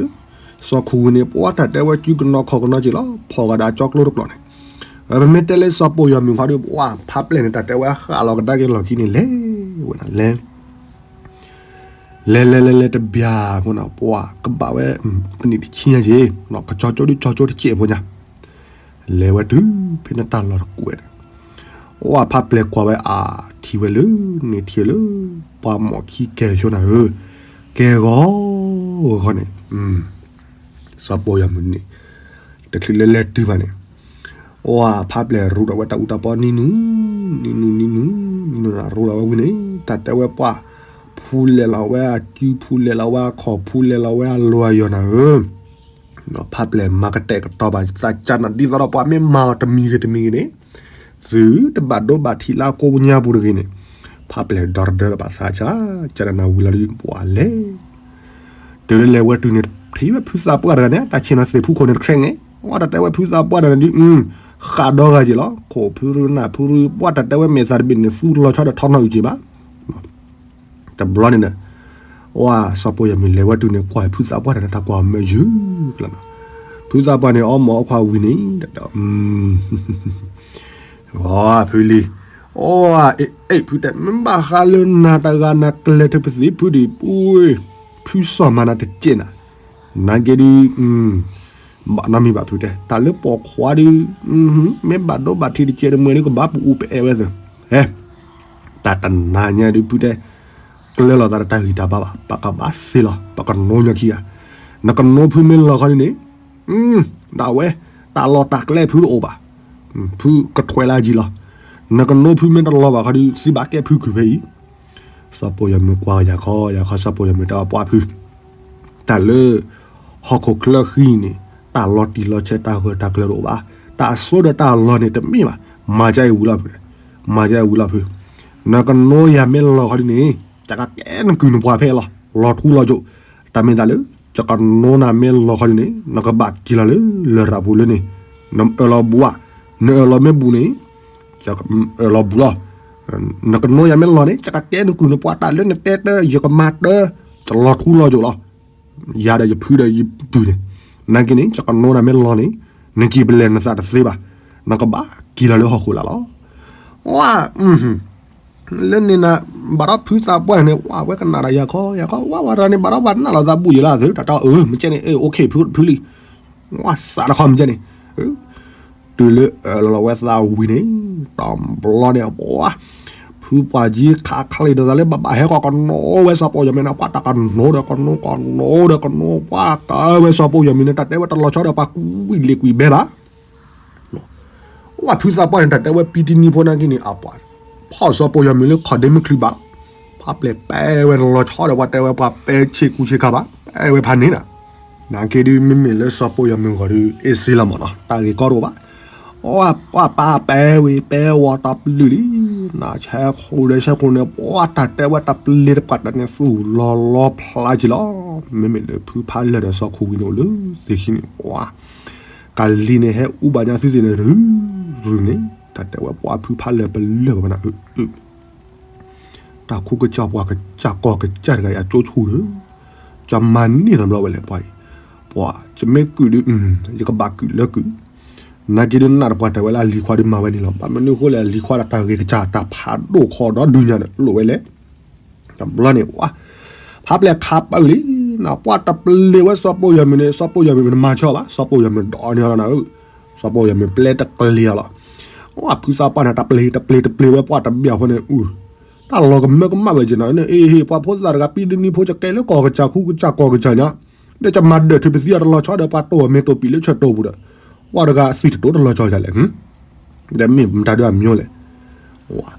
စီၤခူၣ်ဝံၤန့ၣ် ပှၤတၢ်တဲဝဲစုကနီၤခီၣ်ကနီၤက့ၤလီၤ ဖီၣ်ဂၤဒီးအကၠီကျိတကျိာ်န့ၣ်, ပမ့ၢ်တဲလၢစီၤပိာ်ယီၤမုၢ်ခီဒီး ပှၤဖးပျဲၢ်န့ၣ် တၢ်တဲဝဲဃၣ်လီၤကဒါက့ၤလီၢ်ခံန့ၣ် လဲၤဝဲဒၣ်လဲၤ လဲၤလဲၤလဲၤလဲၤတဘျီဖိန့ၣ် ပှၤကဘၣ်ဝဲ, ပနံၣ်တဆံညါက့ၤ, ကၠီကၠိဒ်ကၠီကၠိတစဲးဖိညါ, လဲၤဝဲတုၤဖဲန့ၣ်တၢ်လီၢ်တကွဲးန့ၣ်, ပှၤဖးပျဲၢ်ကွၢ်ဝဲအထံၣ်ဝဲလၢ, န့ၣ်ထံၣ်လၢ, ပှၤမီၢ်ခံကဲဆိနၤဧၢ, ကဲဂီၤ, ဂီၤန့ၣ်, စီၤပိာ်ယီၤမုၢ်န့ၣ်, တချုးလဲၤလဲၤတုၤဘၣ်န့ၣ်, ပှၤဖးပျဲၢ်ရူဒီးဝဲတၢ်အူတၢ်ပီနံၤနုၤ, နံၤနုၤနံၤနုၤ, နံၤနုၤနၤရူဒီးဝဲဝံၤန့ၣ် တၢ်တဲဝဲပှၤ, ဖူလဲၤလီၤဝဲအစု ဖူလဲၤလီၤဝဲအခီၣ် ဖူလဲၤလီၤဝဲအလီၢ်အယီၤနၤဧၢ, ဖးပျဲၢ်မၤကတဲာ်ကတီၤဘၣ်သးကၢ်နၤ ဒ်သိးဒီးပှၤမ့ၢ်မၤအီၤတမံၤဂ့ၤတမံၤဂ့ၤန့ၣ်, သုတဘၣ်ဒိဘၣ်ထံးလၢအကိးပူညါပူၤတဂ့ၤန့ၣ်, ဖးပျဲၢ်ဒီတဒၢလၢၤဘၣ်သးကၢ်, ကၢ်နၤဝံၤလီၤဒ်ပှၤလဲၤ တုၤလၢလဲၤဝဲတုၤန့ၣ် ထံၣ်ဝဲဖုသးပှၢ်တဂၤန့ၣ် တၢ်ဆ့ၣ်နီၤသ့ၣ်ဖူခိၣ်န့ၣ်တခြဲးန့ၣ်, ဝဲတၢ်တဲဝဲဖုသးပှၢ်တဂၤန့ၣ်ဒ်, ဃးဒီဂၤက့ၤလီၤ ခိၣ်ဖုရူနၢ်ဖုရူ ပှၤတၢ်တဲဝဲမဲာ်သးတဘ့ၣ်န့ၣ် သူလီၤဆီဒီးထီနီၣ်အုၣ်က့ၤဘၣ် တဘျီန့ၣ်ဒီး, အဝဲစီၤပိာ်ယီၤမုၢ်လဲၤဝဲတုၤန့ၣ် ကွၢ်ဖုသးပှၢ်တဂၤန့ၣ် တၢ်ကွၢ်မၢယုၢ်ကျၢၤနီၤ, ဖုသးပှၢ်န့ၣ် အီၣ်မီၢ်အီခွါဝံၤန့ၣ်, အီ ဖုလံၤ, အီ အ့ၣ် ဖုတဲ မ့ၢ်ဘၣ်ဃးလၢနၤတဂၤနၤကျဲၤထၢၣ်ပသံးဖုဒံး ပူၤ, ဖုစီၤမၤနၤတကဲးနၤ, နာ်က့ဒုး ဘၣ်နီတမံၤဘၣ်ဖုတဲ တၢ်လၢပိာ်ခွါဒီး, မ့ၢ်ဘၣ်ဒိဘၣ်ထံးတကဲးတမှဲၤဒုးကဘၣ်ပူၤအူပအဲၣ်ဝဲသ့, ဟဲ, တၢ်တနၤညါဒုးဖုတဲ, ကျၢၤလိာ်သးဒီးတၢ်ဂံၢ်တၢ်ဘါဘၣ် ပကဘၣ်စ့လီၤ ပကနိညါခံဂၤ, နကနိဖုမ့ၢ်လီၤခီဒုးန့ၣ်, ဒၣ်ဝဲ, တၢ်လီၢ်တၢ်ကျဲဖုတအိၣ်ဘၣ်, ဖုကထွဲလၢအယံၤလီၤ, နကနိဖုမ့ၢ်တလီၤဘၣ်ခီဒုး သုဘၣ်ကဲဖုကုၢ်ဖဲအံၤ စီၤပိာ်ယီၤမုၢ်ကွၢ်ယၤခီ ယၤခီ စီၤပိာ်ယီၤမုၢ်တဲအီၤပှၤဖု, တၢ်လၢ ဟီၣ်ခိၣ်ချၢဃံန့ၣ် တၢ်လီၤတံၢ်လီၤဆဲး တၢ်ဂၢၢ်တၢ်ကျၢၤတအိၣ်ဘၣ်, တၢ်အစိဒီးတၢ်အလီၢ်န့ၣ်တမ့ၢ်ဘၣ်, မၤကါအံၤဝံၤလီၤဖု, မၤကါအံၤဝံၤလီၤဖု, နကနိယၤမ့ၢ်လီၤခီဒုးန့ၣ် ယကကဲနကုၢ်နပှၤဖဲအံၤလီၤ, လီၤထူလီၤယိာ်, တၢ်မ့ၢ်သးလၢ ယကနိနၤမ့ၢ်လီၤခီဒုးန့ၣ် နကဘၣ်က့ၤလီၤလၢလရာ်ပူၤလၢန့ၣ်, နအၢၣ်လီၤဘူးဧါ, နအၢၣ်လီၤမ့ၢ်ဘူးန့ၣ် အၢၣ်လီၤဘူးလီၤ, နကနိယၤမ့ၢ်လီၤန့ၣ် ယကကဲနကုၢ်နပှၤ တၢ်လၢနတဲတၢ် ယကမၤတၢ်, ယလီၤထူလီၤယိာ်လီၤ, ယၤဒီးယဖုဒီးယပုၢ်န့ၣ်, နာ်က့န့ၣ် ယကနိနၤမ့ၢ်လီၤန့ၣ် နက့ၤပလဲၤနသးတသ့ဘၣ်, နကဘၣ်က့ၤလီၤလၢဟီၣ်ခိၣ်လာ်လီၤ. ဝါ လၢန့ၣ်နၤ ဘၣ်ဒီးဖုသးပှၢ်န့ၣ် ဝဲကနၣ်ဒီးယၤခီ ယၤခီ ဝဲဝဲတဂၤန့ၣ် ဘၣ်ဒီးပှၤနာ်လီၤသးဘူၣ်ယံၤလၢအသု တၢ်တၢ်အၢ မ့ၢ်ကဲန့ၣ် အဲ OK ဖုဖုလံ, ဝဲစးတခီ မ့ၢ်ကဲန့ၣ်, တုၤလၢအၢၣ်လီၤဝဲသးဝံၤန့ၣ် တဘျီန့ၣ် ပှၤ ဖုပှၢ်ကံခးခးလံာ်ဒီးသးလၢ ဘၣ်ဘၣ်ဟဲဃီၤကနိဝဲစီၤပိာ်ယီၤမုၢ်န့ၣ် ပှၤတၢ်ကနိဒီးကနိ ကနိဒီးကနိ ပှၤကဝဲစီၤပိာ်ယီၤမုၢ်န့ၣ် တၢ်တဲဝဲတလီၤဆီဒီးပှၤကွံာ်လ့ၣ်ကွံာ်ဘဲဘၣ် ဝဲဖုသးပှၢ်န့ၣ် တၢ်တဲဝဲပံတနံၤဖိနာ်က့န့ၣ် အပှၤ ဖီၣ်စီၤပိာ်ယီၤမုၢ်လၢခီၣ်ဒ့မုၢ်ချုးဘၣ်, ဖးပျဲၢ်ပဲဝဲတလီၤဆီဒီး ပှၤတဲဝဲပှၤပဲဆ့ကူဆ့ခါဘၣ်, ပဲဝဲဖးန့ၣ်နၤ, နာ်က့ဒုး မ့မ့ၢ်လၢစီၤပိာ်ယွၤမုၣ်ဂီၤဒုး အ့ၣ်စ့လီၤမးနီၤ, တၢ်ဂ့ၢ်ကီတအိၣ်ဘၣ်. ပှၤပာ်ပဲဝံၤ ပဲဝီၤတပျုာ်လံ, နဆဲးခိၣ်ဒီးဆဲးခိၣ်န့ၣ် ပှၤတၢ်တဲဝဲတပျ့ၤတပှၢ်တၢ်န့ၣ် သူၣ်လီၤလီၤဖျါက့ၤလီၤ. မ့မ့ၢ်လၢဖုဖးလၢာ်ဒီးစီၤခိၣ်ဝံၤန့ၣ်အိၣ်လၢသ့ၣ်ခံန့ၣ် ပှၤ ကလံၤန့ၣ်ဟဲအူဘၣ်ညါသုသ့ၣ်န့ၣ် ရုၢ်ရုၢ်န့ၣ် တၢ်တဲဝဲပှၤဖုဖးလၢာ်ပလၢာ်ဘၣ်နၤအၢ တၢ်ခူကစၢ်ပှၤကစၢ်ကီၢ်ကစၢ်တဂၤအံၤ အကၠိဆူၣ်ဒီး ကမၤန့ၢ်လီၤဘျီဝဲလဲၣ် ပှၤအံၤ, ပှၤ ယမ့ၢ်ကုၢ်ဒုး ယကဘၣ်ကုၢ်လၢကုၢ်, နာ်က့ဒုးနၢ်တပှၤတဲဝဲလၢအလံၤခွါဒုးမၤဝဲန့ၣ်လီၤ. ဘၣ်မနုၤအဃိလဲၣ် အလံၤခွါဒီးတၢ်ဂ့ၢ်ကစၢ်တၢ်ဖးဒိၣ်ခီဒီးဒုးညါန့ၣ် လိၣ်ဝဲလဲၣ်. တဘျီန့ၣ် ပှၤ ဖးပျဲၢ်ခးပၢလံ, နပှၤတပျ့ၤဝဲစီၤပိာ်ယွၤမုၣ်န့ၣ် စီၤပိာ်ယွၤမုၣ်မ့ၢ်တမၤဆီဘၣ် စီၤပိာ်ယွၤမုၣ်ဒီးန့ၢ်လီၤနၤဧၢ, စီၤပိာ်ယွၤမုၣ်ပျဲတကလံၤအလီၤ. ပှၤဖုသးပှၢ်န့ၣ် တပျ့ၤတပျ့ၤတပျ့ၤဝဲပှၤတဘျီဖိန့ၣ် အူ တၢ်လီၤကမၢကမၣ်ဝဲက့ၤနၤန့ၣ် အ့ၣ်ဟ့ၣ် ပှၤဖိသၣ်တဂၤပံဒနံဖိ ယကဲလၢကီၢ်ကစၢ်ခူကစၢ်ကီၢ်ကစၢ်ညါ, ဒီးယမၤဒၢးထုးပသံအီၤတလီၤဆီဒီး ပှၤတိၢ်အီၤမ့ၢ်တိၢ်ပံာ်လၢဆၢတိၢ်ပူၤဒီး ပှၤတဂၤအသွံၣ်တတိၤတလီၤဆီယၤလဲၣ်, ဒီးမ့ၢ်မတၤဒုးအမျိုးလဲၣ်. ဝၤ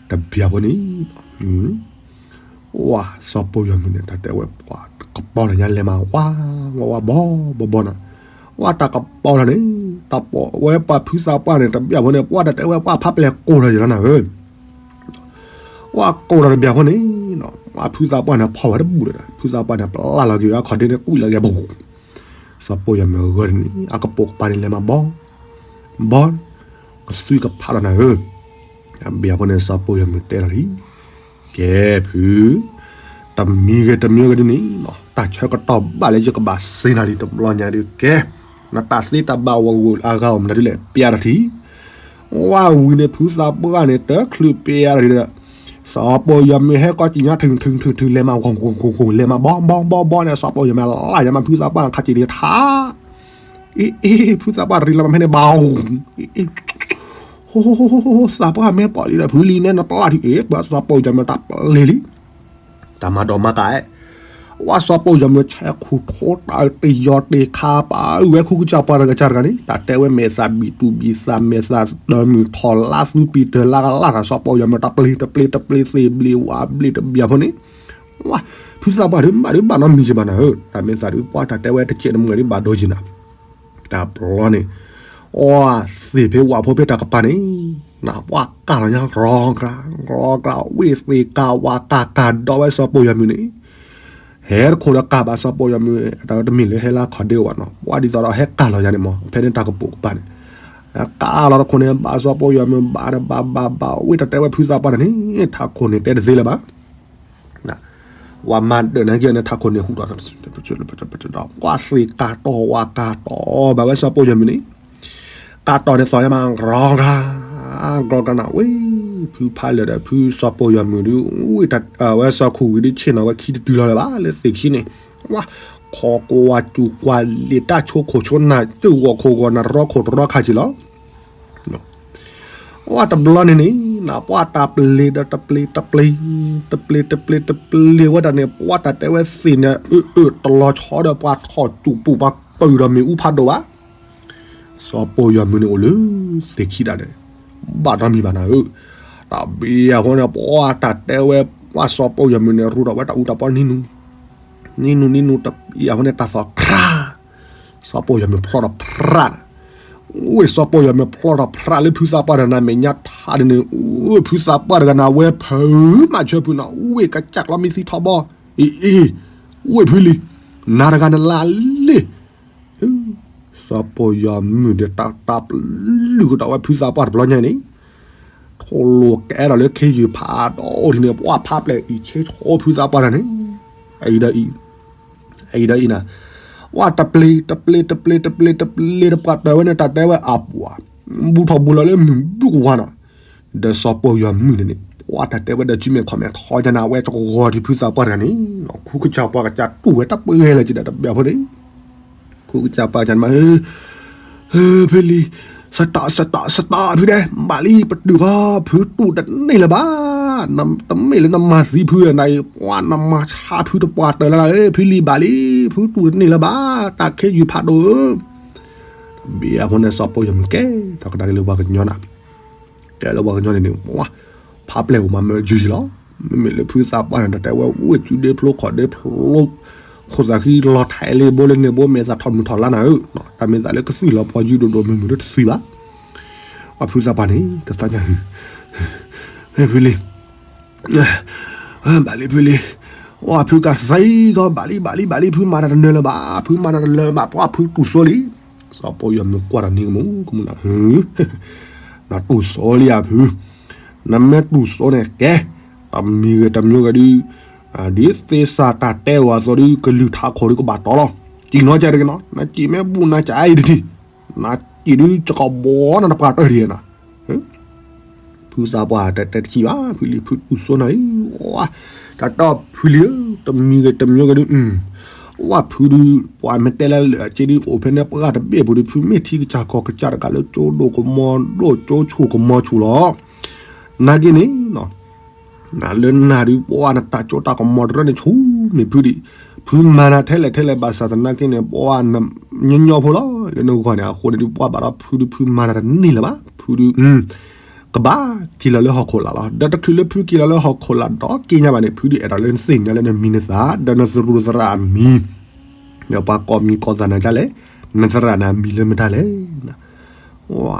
တဘျီဖိန့ၣ် ဝၤ စီၤပိာ်ယွၤမုၣ်န့ၣ် တၢ်တဲဝဲပှၤတကပီၤလီၤညါလဲၤမး ဝါ ဝါ ဝါ ဘီ ဘီ ဘီနီၤ, ဝါ တၢ်ကပီၤလီၤန့ၣ် တၢ်ပိာ်ဝဲပှၤဖုသးပှၢ်န့ၣ် တဘျီဖိန့ၣ် ပှၤတၢ်တဲဝဲပှၤဖးပျဲၢ်ကိၢ်လီၤယံၤလီၤနၤဧၢ, ဝါ ကိၢ်လီၤတဘျီဖိန့ၣ် ဝါ ဖုသးပှၢ်န့ၣ် ဖီၣ်ဝဲတဘူၣ်ဒီး ဖုသးပှၢ်န့ၣ် ပျၢ်လီၤက့ၤဝဲခီၣ်ဒ့န့ၣ် ကွံာ်လီၤက့ၤပူၤ စီၤပိာ်ယွၤမုၣ်အဂၢၢ်န့ၣ် အကပိာ်ကပၤန့ၣ်လဲၤမး ဘီ ဘီ ကသွံကဖးလီၤနၤဧၢ, တဘျီဖိန့ၣ် စီၤပိာ်ယွၤမုၣ်တဲလီၤလံ, ကဲဖု တမံၤဂ့ၤတမံၤဂ့ၤဒ်န့ၣ် တၢ်ဆၢကတီၢ်ဘၣ်လၢယကဘၣ်စ့နၤလံ တဘျီညါဒုးကဲ, နတၢ်သ့တၢ်ဘၣ်ဝဲဂုာ်အဂၤအီၤမနုၤဒ်လဲၣ် ပျဲတထံၣ်, ဝါဝံၤန့ၣ် ဖုသးပှၢ်န့ၣ် တချုးပျဲတထံၣ်ဒီး စီၤပိာ်ယွၤမုၣ်ဟဲကီၢ်ကံညါ ထုထုထုထုလဲၤမး ဂီၤဂီၤဂီၤဂီၤလဲၤမး ဘီဘီဘီဘီန့ၣ် စီၤပိာ်ယွၤမုၣ်လၢ်ယၤမး ဖုသးပှၢ်ခါက့ၤဒံးထါ အ့ အ့ ဖုသးပှၢ်တရံးလီၤမးဖဲန့ၣ် ဘၣ် အ့ အ့ ဟိ သးပှၢ်မ့ၢ်ပီၣ်လံဒီး ဖုလံန့ၣ်နပျၢ်ထံၣ် အ့ ပှၤစီၤပိာ်ယွၤမုၣ်တၢ်ပျဲလံ, တၢ်မၤဒိးမၤကးအဲၣ်, ဝါစီၤပိာ်ယွၤမုၣ်ဆဲးခိၣ်ထိတၢ်တယီၤတ့ၢ်ခါပာ်အုၣ်ဝဲခူကစၢ်ပှၤတဂၤကစၢ်တဂၤန့ၣ် တၢ်တဲဝဲမဲာ်သၣ်ဘံၣ်တူၢ်ဘံၣ်သၣ် မဲာ်သၣ်တမုၢ်ထီၣ်လါသူပံၤတၢၢ်လါကလါတၢ် စီၤပိာ်ယွၤမုၣ်တၢ်ပျ့ၤတပျ့ၤတပျ့ၤသ့ၣ်ဘျ့ၤဝၣ်ဘျ့ၤတဘျီဖိန့ၣ် ဝါ ဖုသးပှၢ်ဒုးဘၣ်ဒုးဘၣ်နီတမံၤယဘၣ်နၤဧၢ, တၢ်မဲာ်သၣ်ဒုး ပှၤတၢ်တဲဝဲတစဲးတမှဲာ်ဒုးဘၣ်ဒိက့ၤနၤ, တၢ်ဘျီန့ၣ် အီ သ့ၣ်ဖဲဝၣ်ဖိဖဲတၢ်ကပၤန့ၣ် နပှၤကၢ်လီၤညါ ကြီကြီ ဝ့ၢ်သ့ၣ်ကၤဝါကၤကၤဒီးဝဲစီၤပိာ်ယွၤမုၣ်န့ၣ်, ဟဲတခိၣ်ဒီးကၢ်ဘၣ်စီၤပိာ်ယွၤမုၣ် တၢ်တမ့ၢ်လၢဟဲလၢခီၣ်ဒ့အိၣ်ဘၣ်နီၤ ပှၤဒ်သိးဒီးဟဲကၢ်လီၤညါန့ၣ်မး ဖဲန့ၣ်တၢ်ကပိာ်ကပၤန့ၣ်, ကၢ်လီၤတခိၣ်န့ၣ် ဘၣ်စီၤပိာ်ယွၤမုၣ်ဘၣ်ဒီးဘၣ်ဘၣ်ဘၣ် ဝ့ၢ်တၢ်တဲဝဲဖုသးပှၢ်န့ၣ် ထးခိၣ်န့ၣ်တဲတသ့လၢၤဘၣ် ဝၤမၤဒၢးနာ်က့န့ၣ် ထးခိၣ်န့ၣ်ဟူးဒီး ပှၤသ့ၣ်ကၤတီၢ်ဝါကၤတီၢ်ဘၣ်ဝဲစီၤပိာ်ယွၤမုၣ်န့ၣ်, ကၤတီၢ်န့ၣ်သီၣ်ညါမး ကြီကြီ ကြီကြီနၤ ဝ့ၢ် ဖုဖးလၢာ်ဒီးဖုစီၤပိာ်ယွၤမုၣ်ဒုး ဝ့ၢ်တၢ်ဝဲစီၤခိၣ်ဝံၤဒုး ဆ့ၣ်နီၤဝဲခံတတုၤလီၤလၢၤဘၣ် လၢသ့ၣ်ခံန့ၣ်, ဝါ ခိးကွၢ်စူၣ်ကွၢ်လံာ်တၢ်ဆိခိၣ်ဆိနၢ် တၢ်ဂီၤခိၣ်ဂီၤနၢ်တရီခိၣ်တရီခါက့ၤလီၤ အတဘျီန့ၣ်န့ၣ် နပှၤတၢ်ပျ့ၤဒီးတပျ့ၤတပျ့ၤ, တပျ့ၤတပျ့ၤတပျ့ၤဝဲဒၣ်န့ၣ် ပှၤတၢ်တဲဝဲသ့ၣ်န့ၣ် အၢအၢတလီၤဆီဒီး ပှၤထီၣ်စူၣ်ပူၤပှၤပၢၢ်ဒီးမ့ၣ်အူဖးဒိၣ်ဘၣ်. စီၤပိာ်ယွၤမုၣ်န့ၣ်အိၣ်လၢသ့ၣ်ခံဒၣ်န့ၣ် ဘၣ်နီတမံၤဘၣ်နၤဧၢ. တၢ်ဘျီအဃိန့ၣ် ပှၤတၢ်တဲဝဲ ပှၤစီၤပိာ်ယွၤမုၣ်န့ၣ် ရူးထီၣ်ဝဲတၢ်အူတၢ်ပီနံၤနူၤ, နံၤနူၤနံၤနူၤ တဘျီအဃိန့ၣ် တၢ်သီၣ်ဖြး စီၤပိာ်ယွၤမုၣ်ဖျီထီၣ်ဖြးနၤ, ဝ့ၢ်စီၤပိာ်ယွၤမုၣ်ဖျီထီၣ်ဖြးလၢဖုသးပှၢ်တဂၤနၤမဲာ်ညါထးဒ်န့ၣ်, အိၣ်ဖုသးပှၢ်တဂၤနၤဝဲဖုးမၤဆၢဖုးနၤ, ဝ့ၢ်ကစၢ်ကျီမံသံထီဘီ, အ့ အ့ ဝ့ၢ်ဖုလံ, နၤတဂၤနလၢလံ. စီၤပိာ်ယွၤမုၣ်ဒီးတၢ်တၢ်ပျုၢ်ကဒီးဝဲဖုသးပှၢ်တဘျီညါန့ၣ် ထိၣ်လိာ်ကဲထီၣ်လၢခ့ယုၢ်ဖးဒိၣ်ဒ်န့ၣ် ပှၤဖးပျဲၢ်အံၤဆ့ဆိဖုသးပှၢ်တဂၤန့ၣ်, အံၤဒီးအံၤ, အံၤဒီးအံၤနၤ, ပှၤတပျ့ၤ တပျ့ၤ တပျ့ၤ တပျ့ၤ တပျ့ၤတပှၢ်တၢၢ်ဝဲန့ၣ် တၢ်တဲဝဲအပှၤ, ဘူၣ်ထီၣ်ဘူၣ်လီၤလၢမုၢ်ဘူၣ်ကဝါနၤ, ဒီးစီၤပိာ်ယွၤမုၣ်န့ၣ်န့ၣ် ပှၤတၢ်တဲဝဲဒီးစုမဲာ်ခီၣ်မဲာ်ထီယနၤဝဲ ကဂီၤထံးဖုသးပှၢ်တဂၤန့ၣ်, ခူကစၢ်ပှၤကစၢ်တူၢ်ဝဲတၢ်ပှဲၤလၢၤက့ၤဒီးတဘျီဖိန့ၣ် ခူကစၢ်ပှၤကစၢ်န့ၣ်မး, ဖုလံၤ, စတး စတး စတး ဖုဒဲး ဘၣ်လံ ပတုာ်ဃီ ဖုတူၢ်တန့ၢ်လၢၤဘၣ်, တမ့ၢ်လၢနမၤသံဖုနၤအံၤ ပှၤနမၤဆါဖုတပှၢ်တၢၢ်လၢၤလၢၤ, ဖုလံၤဘၣ်လံ, ဖုတူၢ်တန့ၢ်လၢၤဘၣ်, တၢ်ခ့ယုၢ်ဖးဒိၣ်ဧၢ. တဘျီအဃိန့ၣ် စီၤပိာ်ယွၤမုၣ်ကဲထီၣ်ကဒါက့ၤလၢပှၤကညီနၤ ကဲလၢပှၤကညီန့ၣ်န့ၣ် ဖးပျဲၢ်အိၣ်မးမ့ၢ်ယုၢ်ယံၤလီၤ. မ့မ့ၢ်လၢဖုသးပှၢ်န့ၣ် တၢ်တဲဝဲဝ့ၢ်စုဒ့ဖျိခီၣ်ဒ့ဖျိ, ခ ခိၣ်သးဃံလီၤထဲးလၢဘိလၢန့ၣ်ဘိ မဲာ်သးထီၣ်မုၢ်ထီၣ်လါနၤဧၢ, တၢ်မဲာ်သးလၢကသွံၣ်လီၤပှီၤယုၢ်ဒိၣ်ဒိၣ်မုၢ်မုၢ်တသွံၣ်ဘၣ်. ပှၤဖုသးပှၢ်န့ၣ် ကသးညါ ဖုလံ ဘၣ်လံဖုလံ, ဝဲဖုကသံကီး ဘၣ်လံဘၣ်လံဘၣ်လံ ဖုမၤတၢ်တနၢၤလၢၤဘၣ် ဖုမၤတၢ်တလၢၤဘၣ် ပှၤဖုတူၢ်စိလံ. စီၤပီယီၤမုၢ်ကွၢ်တၢ်န့ၣ်ကမူကမူနၤ, နတူၢ်စိလံဧါဖု, နမ့ၢ်တူၢ်စိန့ၣ်ကဲ, တမံၤဂ့ၤတမံၤဂ့ၤဒုး, ဒ်သ့စၢ်တၢ်တဲဝဲအသိးဒုး ကလုၢ်ထးခိၣ်ဒုးကဘၣ်တီလီၤ. ကံၣ်နီၤကဲတက့ၢ်နီၤ နကံၣ်မ့ၢ်ဘူၣ်နၤကါအံၤတထံၣ်, နကံၣ်ဒုးကကဘီနတပှၢ်တၢၢ်ဒံးနၤ ဖုသးပှၢ်တတဲတထံၣ်ဘၣ် ဖုလံဖုတူၢ်စိနၤလံ, တၢ်တီၢ်ဖုလံဧၢ, တမံၤဂ့ၤတမံၤဂ့ၤဒုး, ဝဲဖုဒုး ပှၤမ့ၢ်တဲလၢလၢာ်အစ့ဒုး အိၣ်ဖဲန့ၣ်ပှၢ်တဘ့ၣ်ပူၤဒုး ဖုမ့ၢ်ထံကစၢ်ကီၢ်ကစၢ်တဂၤလၢကၠိဒိၣ်ကမီၤဒိၣ်ကၠိဆူၣ်ကမီၤဆူၣ်လီၤ. နာ်က့န့ၣ် နလၢနၤဒုး ပှၢ်နတၢ်ကၠိတၢ်ကမီၤတရၢန့ၣ်ဆူၣ်မ့ၢ်ဖုဒံး, ဖုမၤနၤထဲလဲၣ်ထဲလဲၣ်ဘၣ်ဆၣ်သနာ်က့န့ၣ် ပှၢ်နညီညီဖိလီၤ လၢနဂီၢ်န့ၣ် အဃိန့ၣ်ဒုး ပှၢ်ဘၣ်ဒီးဖုဒုး ဖုမၤနၤတန့ၢ်လၢၤဘၣ် ဖုဒုး ကဘၣ်က့ၤလီၤလၢဟီၣ်ခိၣ်လာ်လီၤ. ဒီးတချုးလၢဖုက့ၤလီၤလၢဟီၣ်ခိၣ်လာ်ဒီးက့ညါဘၣ်န့ၣ် ဖုဒုးအဲၣ်ဒိးလၢနသ့ၣ်ညါလၢနမံၤနသၣ် ဒီးနသရူးသရၣ်အမံၤ, ဒီးပှၤကိးမံၤကိးသၣ်နၤဒ်လဲၣ်, နသရၣ်န့ၣ်အမံၤလၢမတၤလဲၣ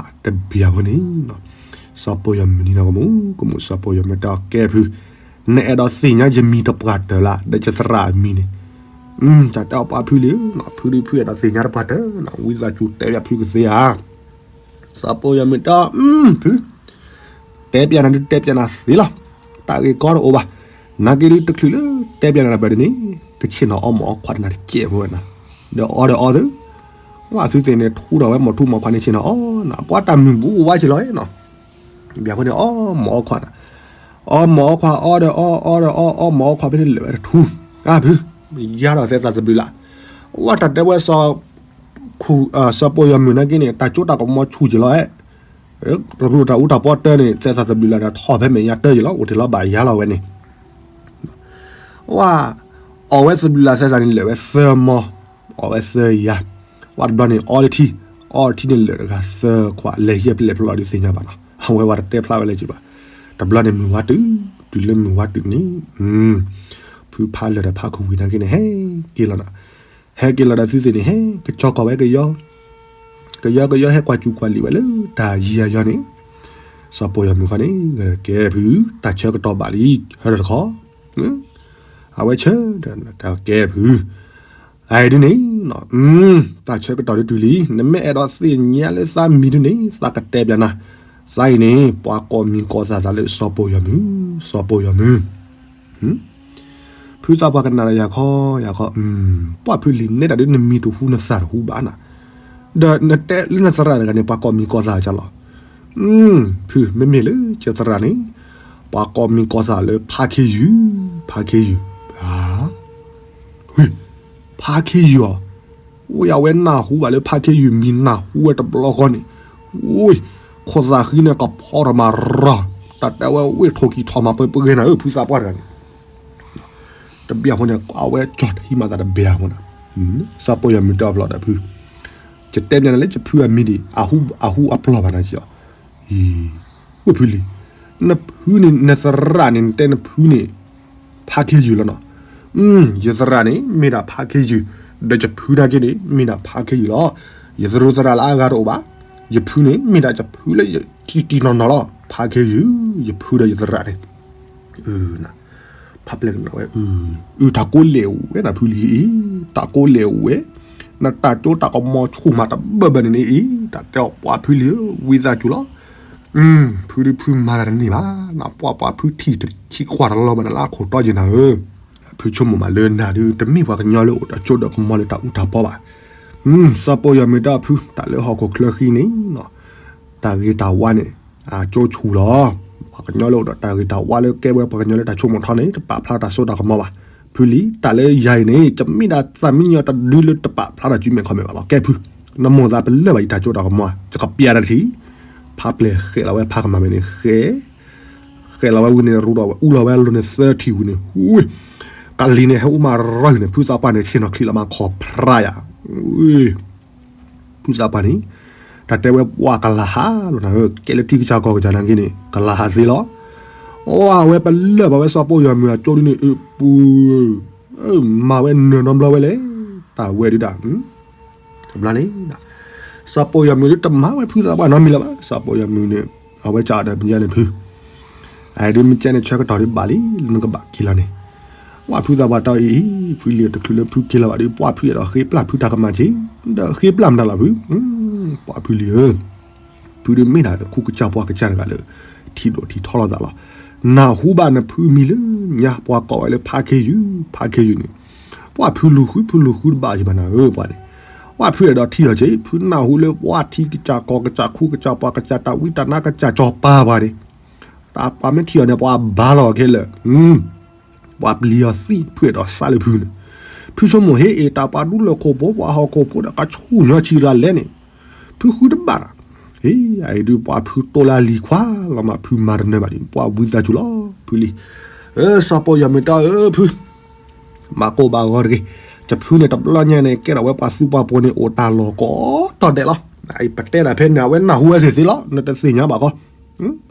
်. တဘျီဖိန့ၣ် စီၤပီယီၤမုၢ်နံၤနီၤကမူကမူ စီၤပီယီၤမုၢ်တဲအီၤကဲဖု, နအဲၣ်ဒိးသ့ၣ်ညါယမံၤတပှၢ်တၢၢ်လၢ ဒီးယသရၣ်အမံၤန့ၣ်, တၢ်တဲအီၤပှၤဖုလံဧၢ, ဖုဒုးဖုအဲၣ်ဒိးသ့ၣ်ညါတပှၢ်တၢၢ် ဝံသးစူၤတဲပၠးဖုကသ့ဧါ. စီၤပီယီၤမုၢ်တဲအီၤ, ဖု, တဲပၠးနၤဒုးတဲပၠးနၤသ့လီၤ, တၢ်ဂ့ၢ်ကီတအိၣ်ဘၣ်. နာ်က့ဒုးတချုးလၢတဲပၠးနၤတပှၢ်ဒ်န့ၣ် ကဆ့ၣ်နီၤအီမိာ်အီခွါတနၤတကဲးဖိဝဲနၤ, ဒီးအီဒီးအီသု, ဝဲသုသ့ၣ်န့ၣ် ထူဒီးဝဲမိာ်ထူမိာ်ခွါန့ၣ်ဆ့ၣ်နီၤအီနၤ ပှၤတၢ်မုၢ်ဘူးဝါဆ့ၣ်လီၤနီၤ. တဘျီဖိန့ၣ် အီမိာ်အီခွါနၤ, အီမိာ်အီခွါ အီဒီးအီ အီဒီးအီ အီမိာ်အီခွါဖဲန့ၣ်လၢာ်ဝဲတထူ, အါဖု, ယါဒီးသဲသးသဘျုးလၢ်, ဝဲတၢ်တဲဝဲ စီၤပီယီၤမုၢ်နာ်က့န့ၣ် တၢ်ကၠိတၢ်ကမီၤဆူၣ်က့ၤလီၤ, တရူးတၢ်အူတၢ်ပီတၢၢ်န့ၣ် သဲသးသဘျုးလၢ်ဒီး ထီၣ်ဖဲမဲာ်ညါတၢၢ်ယံၤလီၤ အိၣ်ထဲလီၤဘၣ်ယါလီၤဝဲန့ၣ် ဝဲ, အီၣ်ဝဲသဘျုးလၢ်သဲသးန့ၣ်လၢာ်ဝဲသၢမီၤ, အီၣ်ဝဲသၢယါ, ဝဲတဘျီန့ၣ် အီတထံ, အီတထံန့ၣ်လၢာ်တဂၤသၢခွါ လဲၤယဲၢ်ပလဲၣ်ဖျီဒုးသ့ၣ်ညါဘၣ်နီၤ, အဝဲဝဲတတဲဖျါဝဲလၢၤဘၣ်. တဘျီန့ၣ်မုၢ်ဝါတုၤ, တုၤလၢမုၢ်ဝါတုၤန့ၣ်, ဖုဖးလၢာ်ဒီးဖးခူဝံၤနာ်က့န့ၣ် ဟဲက့ၤလီၤနၤ, ဟဲက့ၤလီၤဒီးသုသ့ၣ်န့ၣ် ဟဲကစီၤကီၢ်ဝဲကယီ ကယီကယီဟဲကွၢ်စူၤကွၢ်လံာ်ဝဲလၢတၢ်ယံၤယၤယီန့ၣ်, စီၤပီယီၤမုၢ်ဃီန့ၣ် ကဲဖု, တၢ်ဆၢကတီၢ်ဘၣ်လံ, ဟဲဒီးတခီ, အဝဲဆၢ, တၢ်ကဲဖု, အဒ်န့ၣ်, တၢ်ဆၢကတီၢ်ဒုးတုၤလံ, နမ့ၢ်အဲၣ်ဒိးသ့ၣ်ညါလၢသးမံၤဒုးန့ၣ် သးကတဲပၠးနၤ, သးအံၤန့ၣ် ပှၤကိးမံၤကိးသၣ်သးလၢစီၤပီယီၤမုၢ်, စီၤပီယီၤမုၢ် ဖုသးပှၢ်ကနၣ်ဒီးယၤခီ, ယၤခီ, ပှၢ်ဖုလံၤနဲဒၣ်ဒုးနမံၤတဟူနသၣ်တဟူဘၣ်နၤ, ဒီးနတဲလၢနသရၣ်တဂၤန့ၣ် ပှၤကိးမံၤကိးသၣ်ကလီၤ, ဖုမ့မ့ၢ်လၢကသရၣ်န့ၣ်, ပှၤကိးမံၤကိးသၣ်လၢဖါခ့ယုၢ်, ဖါခ့ယုၢ်, ဖါခ့ယုၢ်အီၤ, ဝဲအဝဲနၢ်ဟူဘၣ်လၢဖါခ့ယုၢ်မံၤနၢ်ဟူဝဲတဘျီဃီန့ၣ်, ခိၣ်သးဃံန့ၣ်ကဖီထီၣ်မးရီၤ, တၢ်တဲဝဲဝ့ၢ်ထိၣ်ကံၢ်ထီၣ်မးပှဲၤပှဲၤနၤဧၢ ဖုသးပှၢ်တဂၤန့ၣ် တဘျီဖိန့ၣ် အဝဲကၠီၣ်ထံမးသးတဘဲအဖိနၤ, စီၤပီယီၤမုၢ်တဲအီၤဖျီဒီးဖု, ယတဲပၠးနၤလၢယဖုအမံၤဒံး, အဟူအပျီၢ်ဘၣ်နၤကီး, အိၣ်ဖုလံၤ, နဖုန့ၣ် နသရၣ်န့ၣ် နတဲနဖုန့ၣ်, ဖါခ့ယုၢ်လီၤနီၤ, ယသရၣ်န့ၣ် မ့ၢ်ဒၣ်ဖါခ့ယုၢ်, ဒီးယဖုနာ်က့န့ၣ် မ့ၢ်ဒၣ်ဖါခ့ယုၢ်လီၤ, ယသရူးသရၣ်လၢအဂၤတအိၣ်ဘၣ်, ယဖုန့ၣ် မ့ၢ်ဒၣ်ယဖုလၢယတံၢ်တံၢ်နီၢ်နီၢ်လီၤ, ဖါခ့ယုၢ်, ယဖုဒီးယသရၣ်န့ၣ် ဖးပျဲၢ်ကနၣ်ဝဲ, အု တၢ်ကိးလဲၣ်ဝဲနဖုလံၤအံၤ, တၢ်ကိးလဲၣ်ဝဲ, နတၢ်ကၠိတၢ်ကမီၤဆူၣ်မးတဘၢၣ်ဘၢၣ်န့ၣ်န့ၣ်အံၤ, တၢ်တဲအီၤပှၤဖုလံၤဧၢ, ဝံသးစူၤလီၤ, ဖုဒုးဖုမၤတၢ်တန့ၢ်ဘၣ်, ပှၤပှၤဖုထံၣ်တဆံခွါတလီၤဘၣ်နလၢအခိၣ်တီယံၤနၤဧၢ, ဖုဆိကမိၣ်မးလၢနၤဒုး တမ့ၢ်ပှၤကညီလၢအိၣ်ဒီးကၠိဒီးကမီၤလၢတၢ်အူတၢ်ပီဘၣ်, စီၤပီယီၤမုၢ်တဲအီၤဖု တၢ်လၢဟီၣ်ခိၣ်ချၢဃံန့ၣ် တၢ်ဂ့ၤတၢ်ဝါန့ၣ် အကၠိဆူၣ်လီၤ, ပှၤကညီလၢအိၣ်ဒီးတၢ်ဂ့ၤတၢ်ဝါလၢကဲဝဲပှၤကညီလၢတၢ်ဆိကမိၣ်ထီန့ၣ် တပာ်ဖျါတၢ်စိတၢ်ကမီၤဘၣ်, ဖုလံၤ တၢ်လၢယၤအံၤန့ၣ် ယမ့ၢ်ဒၣ်သးမံညီတဒုလၢတပာ်ဖျါတၢ်စုမဲာ်ခီၣ်မဲာ်ဘၣ်လီၤ, ကဲဖု, နမိၢ်သးပလၢၢ်ဘၣ်ယတၢ်စိတၢ်ကမီၤ, ယကပျဲတထံၣ်, ဖးပျဲၢ်ဃဲးလီၤဝဲဖးကမၤမဲာ်န့ၣ်ဃဲး ဃဲးလီၤဝဲဝံၤန့ၣ် ရူဒီးဝဲအူလီၤဝဲအလိၤန့ၣ်သၢထံၣ်ဝံၤန့ၣ်, ကလံၤန့ၣ် ဟဲအိၣ်မးရီၤယုာ်န့ၣ် ဖုသးပှၢ်န့ၣ် ဆ့ၣ်နီၤချံးလီၤမးခီၣ်ဖြါယၤ, ဖုသးပှၢ်န့ၣ် တၢ်တဲဝဲပှၤကလၤဟးလီၤနၤဧၢ, ကဲလၢထံကစၢ်ကီၢ်ကစၢ်နာ်က့န့ၣ် ကလၤဟးသ့လီၤ, အဝဲပလၢၢ်ဘၣ်ဝဲစီၤပီယီၤမုၢ်အကၠိဒုန့ၣ် အပူၤ မၤဝဲနၢၤနီတဘျီဝဲလဲၣ်, တၢ်ဝဲဒုးဒၣ်, တဘျီန့ၣ် စီၤပိာ်ယီၤမုၢ်ဒုးတမၤဝဲဖုသးပှၢ်နီတမံၤလၢၤဘၣ်. စီၤပိာ်ယီၤမုၢ်န့ၣ် အဝဲစံးဒီးပညါန့ၣ်ဖု, အဒုးမ့ၢ်ကဲန့ၣ်ဆၢကတီၢ်ဒုးဘၣ်လံ လၢနကဘၣ်က့ၤလီၤန့ၣ်, ပှၢ်ဖုသးပှၢ်တဲအီၤအံၤ, ဖုလံၤတချုးလၢဖုက့ၤလီၤဘၣ်ဒီး ပှၢ်ဖုအဲၣ်ဒိးဃ့ပျၢ်ဖုတၢ်ကမၣ်က့ၤ, ဒီးဃ့ပျၢ်မတၤလီၤဖု, ပှၢ်ဖုလံၤဧၢ ဖုဒုးမ့ၢ်ဒၣ်လၢခူကစၢ်ပှၤကစၢ်တဂၤလၢ ထံၣ်ဒိၣ်ထံၣ်ထီလိာ်သးလီၤ. နၢ်ဟူဘၣ်နဖုမံၤလၢညါ ပှၤကိးဝဲလၢဖးခ့ယုၢ်, ဖးခ့ယုၢ်န့ၣ်, ပှၢ်ဖုလူၤဃု ဖုလူၤဃုတဘၣ်ယံၤဘၣ်နၤဧၢပှၤန့ၣ်, ပှၢ်ဖုအဲၣ်ဒိးထံၣ်အီၤက့ၤ, ဖုနၢ်ဟူလၢပှၢ်ထံကစၢ်ကီၢ်ကစၢ်ခူကစၢ်ပှၤကစၢ်တၢ်ဝံတၢ်နါကစၢ်စီၤပၤပှၤန့ၣ်, တၢ်ပှၤမ့ၢ်ထံၣ်အီၤန့ၣ် ပှၤဘါလီၤခဲလၢာ် ပှၤပျံၤအီၤသံ ဖုအဲၣ်ဒိးစးလၢဖုန့ၣ်, ဖုဆိကမိၣ်ဟ့ၣ်အ့ၣ်တၢ်ပှၤဒူလၢၢ်ခိၣ်ဖိ ပှၤဟီၣ်ခိၣ်ဖိဒီးကဆူၣ်ညီဆံးရၤလဲၣ်န့ၣ်, ဖုဃုတဘၣ်တၢ်, အံၤဒုးပှၢ်ဖုတိၢ်လၢလံၤခွါလီၤမး ဖုမၤတနၢၤဘၣ်ဒံး ပှၢ်ဝံသးစူၤလီၤ ဖုလံၤ, စီၤပိာ်ယီၤမုၢ်တဲအီၤဧၢဖု ဘၣ်ကိၢ်ဘၣ်ဂီၤတဂ့ၤ, ယဖုန့ၣ်တဘျီညါန့ၣ် ကဲထီၣ်ဝဲပှၤသူပှၤပိာ်န့ၣ် အိၣ်တၢ်လီၢ်ကိးတီၤဒဲးလီၤ, ပတဲဒၣ်ဖဲန့ၣ် အဝဲနၢ်ဟူဝဲသ့ၣ်သ့ၣ်လီၤ နတသ့ၣ်ညါဘၣ်ကီ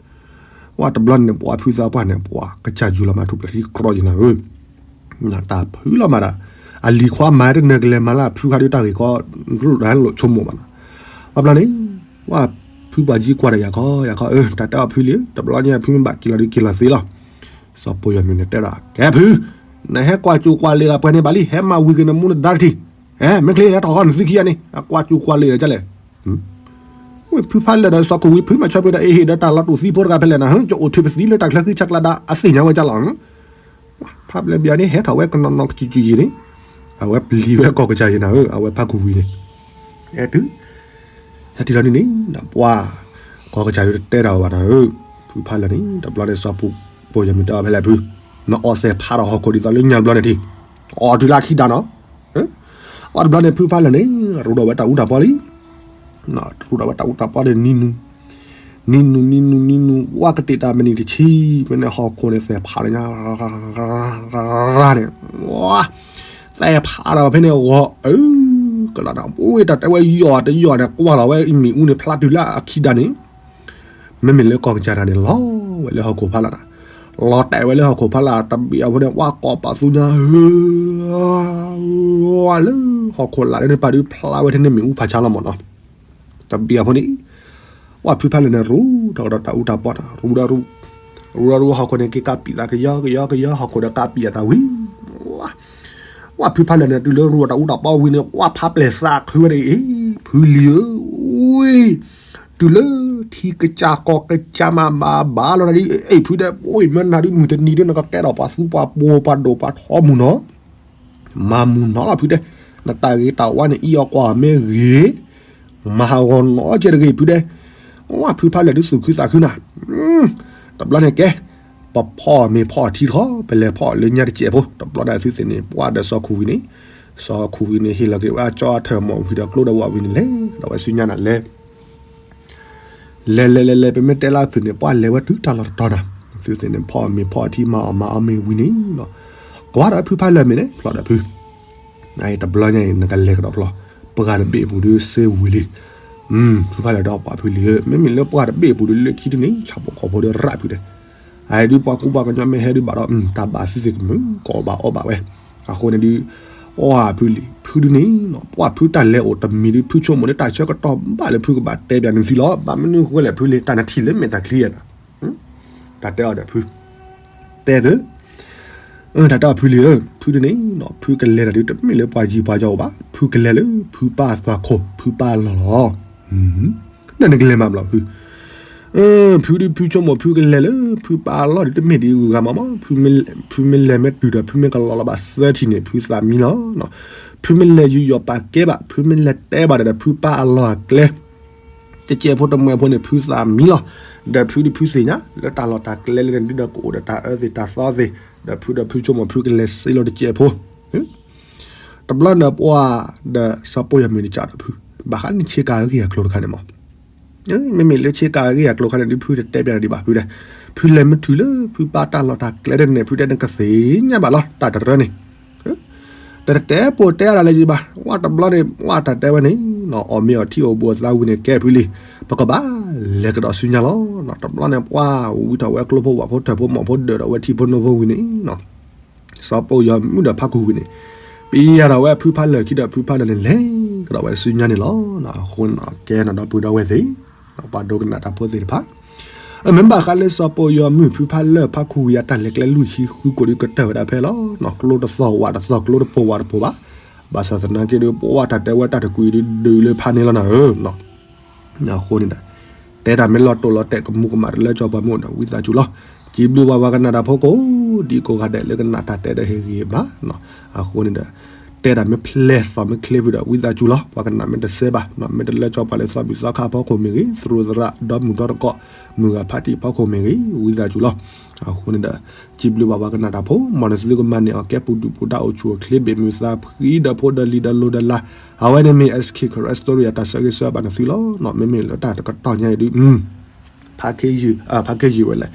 ဝဲတဘျီန့ၣ် ပှၢ်ဖုသးပှၢ်န့ၣ် ပှၤကစၢ်ယူၤလီၤမးထူၣ်ပျဲၢ်ထံကြီယံၤနၤဧၢ, တၢ်ဖုလီၤမးဒၣ်, အလံၤခွါမၤတနၢၤကလဲၤမၤလၢဖုခါဒုးတၢ်ဂ့ၢ်ကီ လိၣ်တၢ်လိၣ်ဆိကမိၣ်ဘၣ်နီၤ, ဘၣ်ဘျီန့ၣ်, ပှၢ်ဖုပှၤကၠံကွၢ်ဒီးယၤခီ ယၤခီ တၢ်တဲအီၤဖုလံၤဧၢ တဘျီညါဖုမ့ၢ်ဘၣ်က့ၤလီၤဒုးက့ၤလီၤသ့လီၤ, စီၤပိာ်ယီၤမုၢ်န့ၣ်တဲဒၣ် ကဲဖု, နဟဲကွၢ်စူၣ်ကွၢ်လ့ၤဒီးပှဲၤန့ၣ်ဘၣ်လံ ဟဲမၤဝံၤက့ၤနမူနဒါတထံၣ်, မ့ၢ်ချ့ဟဲထီၣ်ဃီနသုခံဂၤန့ၣ် အကွၢ်စူၣ်ကွၢ်လ့ၤဒီးကလဲၣ် ဝဲဖုဖးလၢာ်ဒီးစီၤခိၣ်ဝံၤ ဖုမၤဆၢပှဲၤဒီးအဟ့ၣ်ဒီးတၢ်လီၤတူာ်သံဖိတဂၤဖဲလဲၣ်နၤ ကအိၣ်ထုးပသံလၢတၢ်ချၢဃံဆၢကျါဒၣ် အသ့ၣ်ညါဝဲကလီၤ, ဖးပျဲၢ်ဘၣ်န့ၣ် ဟဲထီၣ်ဝဲကနီၤနီၤကစုာ်စုာ်ယံၤန့ၣ်, အဝဲပျံၤဝဲကီၢ်ကစၢ်ယံၤနၤဧၢ အဝဲဖးခိၣ်ဝံၤန့ၣ်, အဲတုၤ ဟဲတုၤလီၤန့ၣ်န့ၣ် ပှၢ်ကီၢ်ကစၢ်ဒုးတတဲတၢ်အီၤဘၣ်နၤဧၢ, ဖုဖးလၢာ်န့ၣ် တဘျီန့ၣ် စီၤပိာ်ယီၤမုၢ်တဲအီၤဖဲလဲၣ်ဖု, နအီၣ်သဲးဖးဒီးဟီၣ်ခိၣ်ဒ်သိးလၢညါတဘျီန့ၣ်ထံၣ်, အီၣ်တုၤလၢခံဒါနီၤ အီၣ်တဘျီန့ၣ် ဖုဖးလၢာ်န့ၣ် ရူးဒီးဝဲတၢ်အူတၢ်ပီလံ, ရူးဒီးဝဲတၢ်အူတၢ်ပီန့ၣ် နံၤနူၤ, နံၤနူၤ နံၤနူၤ နံၤနူၤ ဝဲကတ့ၢ်တၢ်မနံၤတဆံ, ဖဲန့ၣ်ဟီၣ်ခိၣ်န့ၣ် သဲးဖးလၢညါ န့ၣ်, သဲးဖးဒီးဖဲန့ၣ်ဂီၤ အၢ ကလီၤနၤ အိၣ်တၢ်တဲဝဲယီၤတယီၤန့ၣ် ကွၢ်လီၤဝဲမ့ၣ်အူန့ၣ် ဖျါတုၤလၢအခံဒါန့ၣ် မ့မ့ၢ်လၢကီၢ်ကစၢ်တဂၤန့ၣ် လီၤဝဲလၢဟီၣ်ခိၣ်ဖးလၢာ်နၤ, လီၤတဲာ်ဝဲလၢဟီၣ်ခိၣ်ဖးလၢာ် တဘ့ၣ်အဖိန့ၣ် ဝဲကိးပာ်သူညါ လၢဟီၣ်ခိၣ်လာ်လၢန့ၣ် ပာ်ဒုးဖျါဝဲထဲန့ၣ်မ့ၣ်အူဖးဆါလီၤမးနီၤ, တဘ့ၣ်အဖိန့ၣ် ဝဲဖုဖးလၢာ်န့ၣ် ရူးထီၣ်ကဒီးတၢ်အူတၢ်ပီတၢ် ရူးဒီးရူး, ရူးဒီးရူးဟီၣ်ခိၣ်န့ၣ် က့ၤကးပံာ်သးကယီကယီကယီ ဟီၣ်ခိၣ်ဒီးကးပံာ်အသးဝံၤ ဝဲဖုဖးလၢာ်န့ၣ် တုၤလၢရူးဒီးတၢ်အူတၢ်ပီဝံၤန့ၣ် ဝဲဖးပျဲၢ်သးခုဝဲဒၣ်အံၤ, ဖုလံၤဧၢ, ဝံၤ, တုၤလၢထံကစၢ်ကီၢ်ကစၢ်မၤဘၣ်ဘၣ်လီၤနၤဒ် အ့ၣ်ဖုဒီး အိၣ်မ့ၢ်နၤဒ်မုၢ်တနံၤဒ် နကကဲထီၣ်ပှၤသူပှၤပိာ်ပှၤဒိၣ်ပှၤထီမုၢ်နီၤ မၤမုၢ်နီၤလီၤဖုတဲ, နတၢ်ဂ့ၤတၢ်ဝါန့ၣ် အံၤအီၤကွၢ်မ့ၢ်ဂ့ၤ, မၤဟးဂီၤနီၤကဲတဂ့ၤဖုတဲ, ဝဲဖုဖးလၢာ်ဒုးသူၣ်ခုသးခုနၤ, တဘျီန့ၣ်ကဲ, ပဖီၣ်မ့ၤဖီၣ်ထံတခီ ပလဲၤဖီၣ်လၢညါတစဲးဖိ တဘျီန့ၣ်သုသ့ၣ်န့ၣ် ပှၢ်ဒီးစီၤခိၣ်ဝံၤန့ၣ်, စီၤခိၣ်ဝံၤန့ၣ် ဟ့ၣ်လီၤက့ၤဝဲအကၠီအထၢၣ်မီၣ်ဝံၤဒီးကျိဒီးဝးဝံၤန့ၣ် လဲၤကဒီးဝဲဆူညါနၤလဲၤ လဲၤလဲၤလဲၤလဲၤ ပမ့ၢ်တဲလၢဖုၣ်န့ၣ် ပှၢ်လဲၤဝဲတုၤတၢ်လီၢ်တတီၤနၤ, သုသ့ၣ်န့ၣ် ဖီၣ်မ့ၤဖီၣ်ထံမၤအီၣ်မၤအီမ့ၤဝံၤန့ၣ်, ကွၢ်ဒီးဖုဖးလၢာ်မ့ၢ်န့ၣ် ဖျီၣ်ဒီးဖု, တဘျီညါအံၤ နကလဲၤကဒီးဖျီၣ်, ပှၢ်တဘ့ၣ်အပူၤဒုးစ့ဝံၤလံ, ဖုဖးလၢာ်ဒီးပှၢ်ဖုလံၤဧၢ, မ့မ့ၢ်လၢပှၢ်တဘ့ၣ်အပူၤဒုးလၢခံဒုန့ၣ် ဆၣ်ဖိကီၢ်ဖိဒီးရၣ်ဖုဒီး အဒုးပှၤကူပှၤကညီမ့ၢ်ဟဲဒုးဘၣ်ဒီး တၢ်ဘၣ်သံသ့ၣ်ကမုာ် ကအီၣ်ဘၣ်အီဘၣ်ဝဲ, အဃိန့ၣ်ဒုး, အီၣ်ဖုလံၤ ဖုဒုန့ၣ်, ပှၢ်ဖုတၢ်လဲၤအိၣ်တမံၤဒုး ဖုဆိကမိၣ်လၢတၢ်ဆၢကတီၢ်ဘၣ်လၢဖုကဘၣ်တဲပၠးန့ၢ်သုလီၤ, ဘၣ်မနုၤဃိလဲၣ်ဖုလံၤ တၢ်နထံၣ်လၢမဲာ်သၣ်ချံဧါနၤ, တၢ်တဲအီၤဒီးဖု, တဲသု တၢ်တဲအီၤဖုလံၤဧၢ, ဖုဒုန့ၣ်, ဖုကလဲၤတၢ်ဒုးတမ့ၢ်လၢပှၤယံၤပှၤယီၤအိၣ်ဘၣ်, ဖုကလဲၤလၢဖုပၢ်အသွၣ်ခိၣ် ဖုပၢ်အလီၢ်လီၤ, ဒီးနကလဲၤမၤဘျီဖု, ဖုဒုးဖုဆိကမိၣ် ဖုကလဲၤလၢဖုပၢ်အလီၢ်ဒုးတမ့ၢ်ဒ်အဂၤမးမး, ဖုမ့ၢ်လဲၤမ့ၢ်တုၤဒီး ဖုမ့ၢ်ကလီၤလီၤဘၣ်သၢထံၣ်န့ၣ် ဖုသးမံလီၤ, ဖုမ့ၢ်လဲၤယူးယီၣ်ပာ်ကဲဘၣ် ဖုမ့ၢ်လဲၤတဲဘၣ်ဒီး ဒီးဖုပၢ်အလီၢ်အကျဲ တစဲးဖိတမှဲးဖိန့ၣ် ဖုသးမံလီၤ, ဒီးဖုဒုးဖုသ့ၣ်ညါ လၢတၢ်လီၢ်တၢ်ကျဲလၢန့ၣ်ဒုးဒီးကအိၣ်ဒီးတၢ်အၢသ့ၣ်တၢ်သီသ့ၣ်, ဒီးဖုဒီးဖုဆိကမိၣ်ဖုကလဲၤစ့လီၤတစဲးဖိ, တဘျီန့ၣ်ပှၢ်ဒီးစီၤပိာ်ယၤမုၢ်န့ၣ်ကးဒီးဖု, ဘၣ်ဃးန့ၣ်ဆ့ကၤဂ့ၢ်အကျိၤတခါန့ၣ်မး, မ့မ့ၢ်လၢဆ့ကၤဂ့ၢ်အကျိၤခါန့ၣ်ဒုး ဖုတတဲပၠးနၤဒံးဘၣ်ဖုဒီး, ဖုလဲၤမ့ၢ်တုၤလၢဖုပၢ်တၢ်လီၢ်တၢ်ကျဲတန့ၣ် ဖုတဲနကသ့ၣ်ညါဘၣ်လီၤ တၢ်တရၢန့ၣ် တတဲပိာ်တဲအါဒၣ်လၢၤဘၣ်, ဝဲတဘျီန့ၣ် ဝဲတၢ်တဲဝဲန့ၣ်, အီၣ်မ့ၤအီထံအိၣ်ဘှံးအသးဝံၤန့ၣ် ကဲဖုလံၤ, ပကဘၣ်လဲၤကဒီးဆူညါလီၤ, တဘျီန့ၣ်ပှၢ်ဝံထီၣ်ဝဲကျိဖိဝၣ်ဖိထၢၣ်ဖိမီၢ်ဖိဒၢးဒီးဝဲထံဖိနိဖိဝံၤန့ၣ် စီၤပိာ်ယီၤမုၣ်ဒီးဖးခူဝံၤန့ၣ် ပယၤဒီးဝဲအဖုဖးလၢာ်ခံဒီးဖုဖးလၢာ်န့ၣ် လဲၤကဒီးဝဲဆူညါန့ၣ်လီၤ. အဃိန့ၣ် ကဲနီၤ ဒီပုၢ်ဒီဝဲၢ်သ့ၣ်, ပှၤဒိကနၣ်တၢ်ဖိသ့ၣ်တဖၣ်, မ့ၢ်ဘၣ်ဃးလၢစီၤပိာ်ယီၤမုၣ်ဖုဖးလၢာ်ဖးခူဝံၤအတၢ်လဲၤကျဲလွံၢ်ဆံဃုကိးဒုးကတၢၢ်ဝဲဒၣ်ဖဲလီၤ. ကျိတသီၣ်ဝးတသီၣ် ကျိတပိာ်ဝးတပိာ်ဘၣ်. ဘၣ်ဆၣ်သနာ်က့ဒီး ပဝဲတၢ်တဲဝဲတၢ်တကွံာ်ဒုးဒုးလၢဖးန့ၣ်လီၤနၤဧၢ အဃိန့ၣ်ဒီး တဲတၢ်မ့ၢ်လီၤတိာ်လီၤတဲာ်ကမူးကမၣ်တလၢကၠီပှၤမုၣ်ဒီး ဝံသးစူၤလီၤ. စံးဘျုးဘၣ်ပှၤကနၣ်တၢ်ဖိကိးဒံကိးဂၤဒဲးလၢကနၣ်တၢ်တဲဒီးဟ့ၣ်ဂံၢ်ဘါ, အဃိန့ၣ်ဒီး တဲတၢ်မ့ၢ်ဖျဲးသီမ့ၢ်ချ့ဖုဒီး ဝံသးစူၤလီၤ. ပှၤကနၣ်မ့ၢ်တစဲဘၣ် မ့ၢ်တလၢကၠီပှၤလၢသီဘံၣ်သီခါအဖီခိၣ်မ့ၢ်ဂ့ၤ, သရူးသရၣ်ဒီမုၢ်ဒီတကိး မုၢ်ဂၤဖးတံၢ်အဖီခိၣ်မ့ၢ်ဂ့ၤ, ဝံသးစူၤလီၤ. အဃိန့ၣ်ဒီး စံးဘျုးဘၣ်ပှၤကနၣ်တၢ်ဖိ, မ်နသုကမၤန့ၢ်အီၤကဲပူၤဒုၣ်ပူၤဒါအိၣ်ဆူၣ်အိၣ်ချ့ ဘ့ၣ်မုာ်သးဖှံဒီးဖိဒီးလံၤဒီးလိၤဒီးလၤ, အဝဲန့ၣ်မ့ၢ် SK Karen Story အတၢ်ဆၢဂ့ၤဆၢဝါဘၣ်နသုလီၤ. မ့မ့ၢ်လၢတၢ်တကတီၢ်ညါအံၤဒုး ဖးခ့ယုၢ်ဝဲလဲၣ်,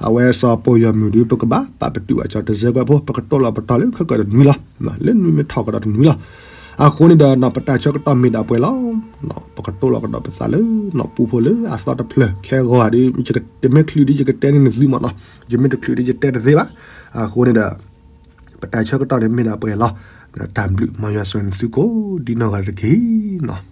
အဝဲစီၤပိာ်ယီၤမုၣ်ဒုး ပကဘၣ်ပာ်ပတုာ်ဘၣ်ကၠီတစဲးကွဲးဖိ ပကတိၢ်လီၤပတီၢ်လၢခဲကၢၢ်တနွံလီၤ. လၢနွံမ့ၢ်ထီၣ်ကဒီးတနွံလီၤ. အဃိန့ၣ်ဒီး ပတၢ်ဆၢကတီၢ်မ့ၢ်ဒၣ်ပှဲၤလီၤ. ပကတိၢ်လီၤကဒီးပသးလၢ ပူဖိလၢအသီတဖျၢၣ် ခဲဂီၤဧါဒုး ယမ့ၢ်ချုးဒုး ယကတဲန့ၢ်နသုမးနီၤ, ယမ့ၢ်တချုးဒုး ယတဲတသ့ဘၣ်. အဃိန့ၣ်ဒီး ပတၢ်ဆၢကတီၢ်န့ၣ်မ့ၢ်ဒၣ်ပှဲၤလီၤ. တၢ်ဘျုးမၤယွၤဆိၣ်ဂ့ၤနသုကိးဒ်နီၢ်ဂၤတက့ၢ်နီၤ.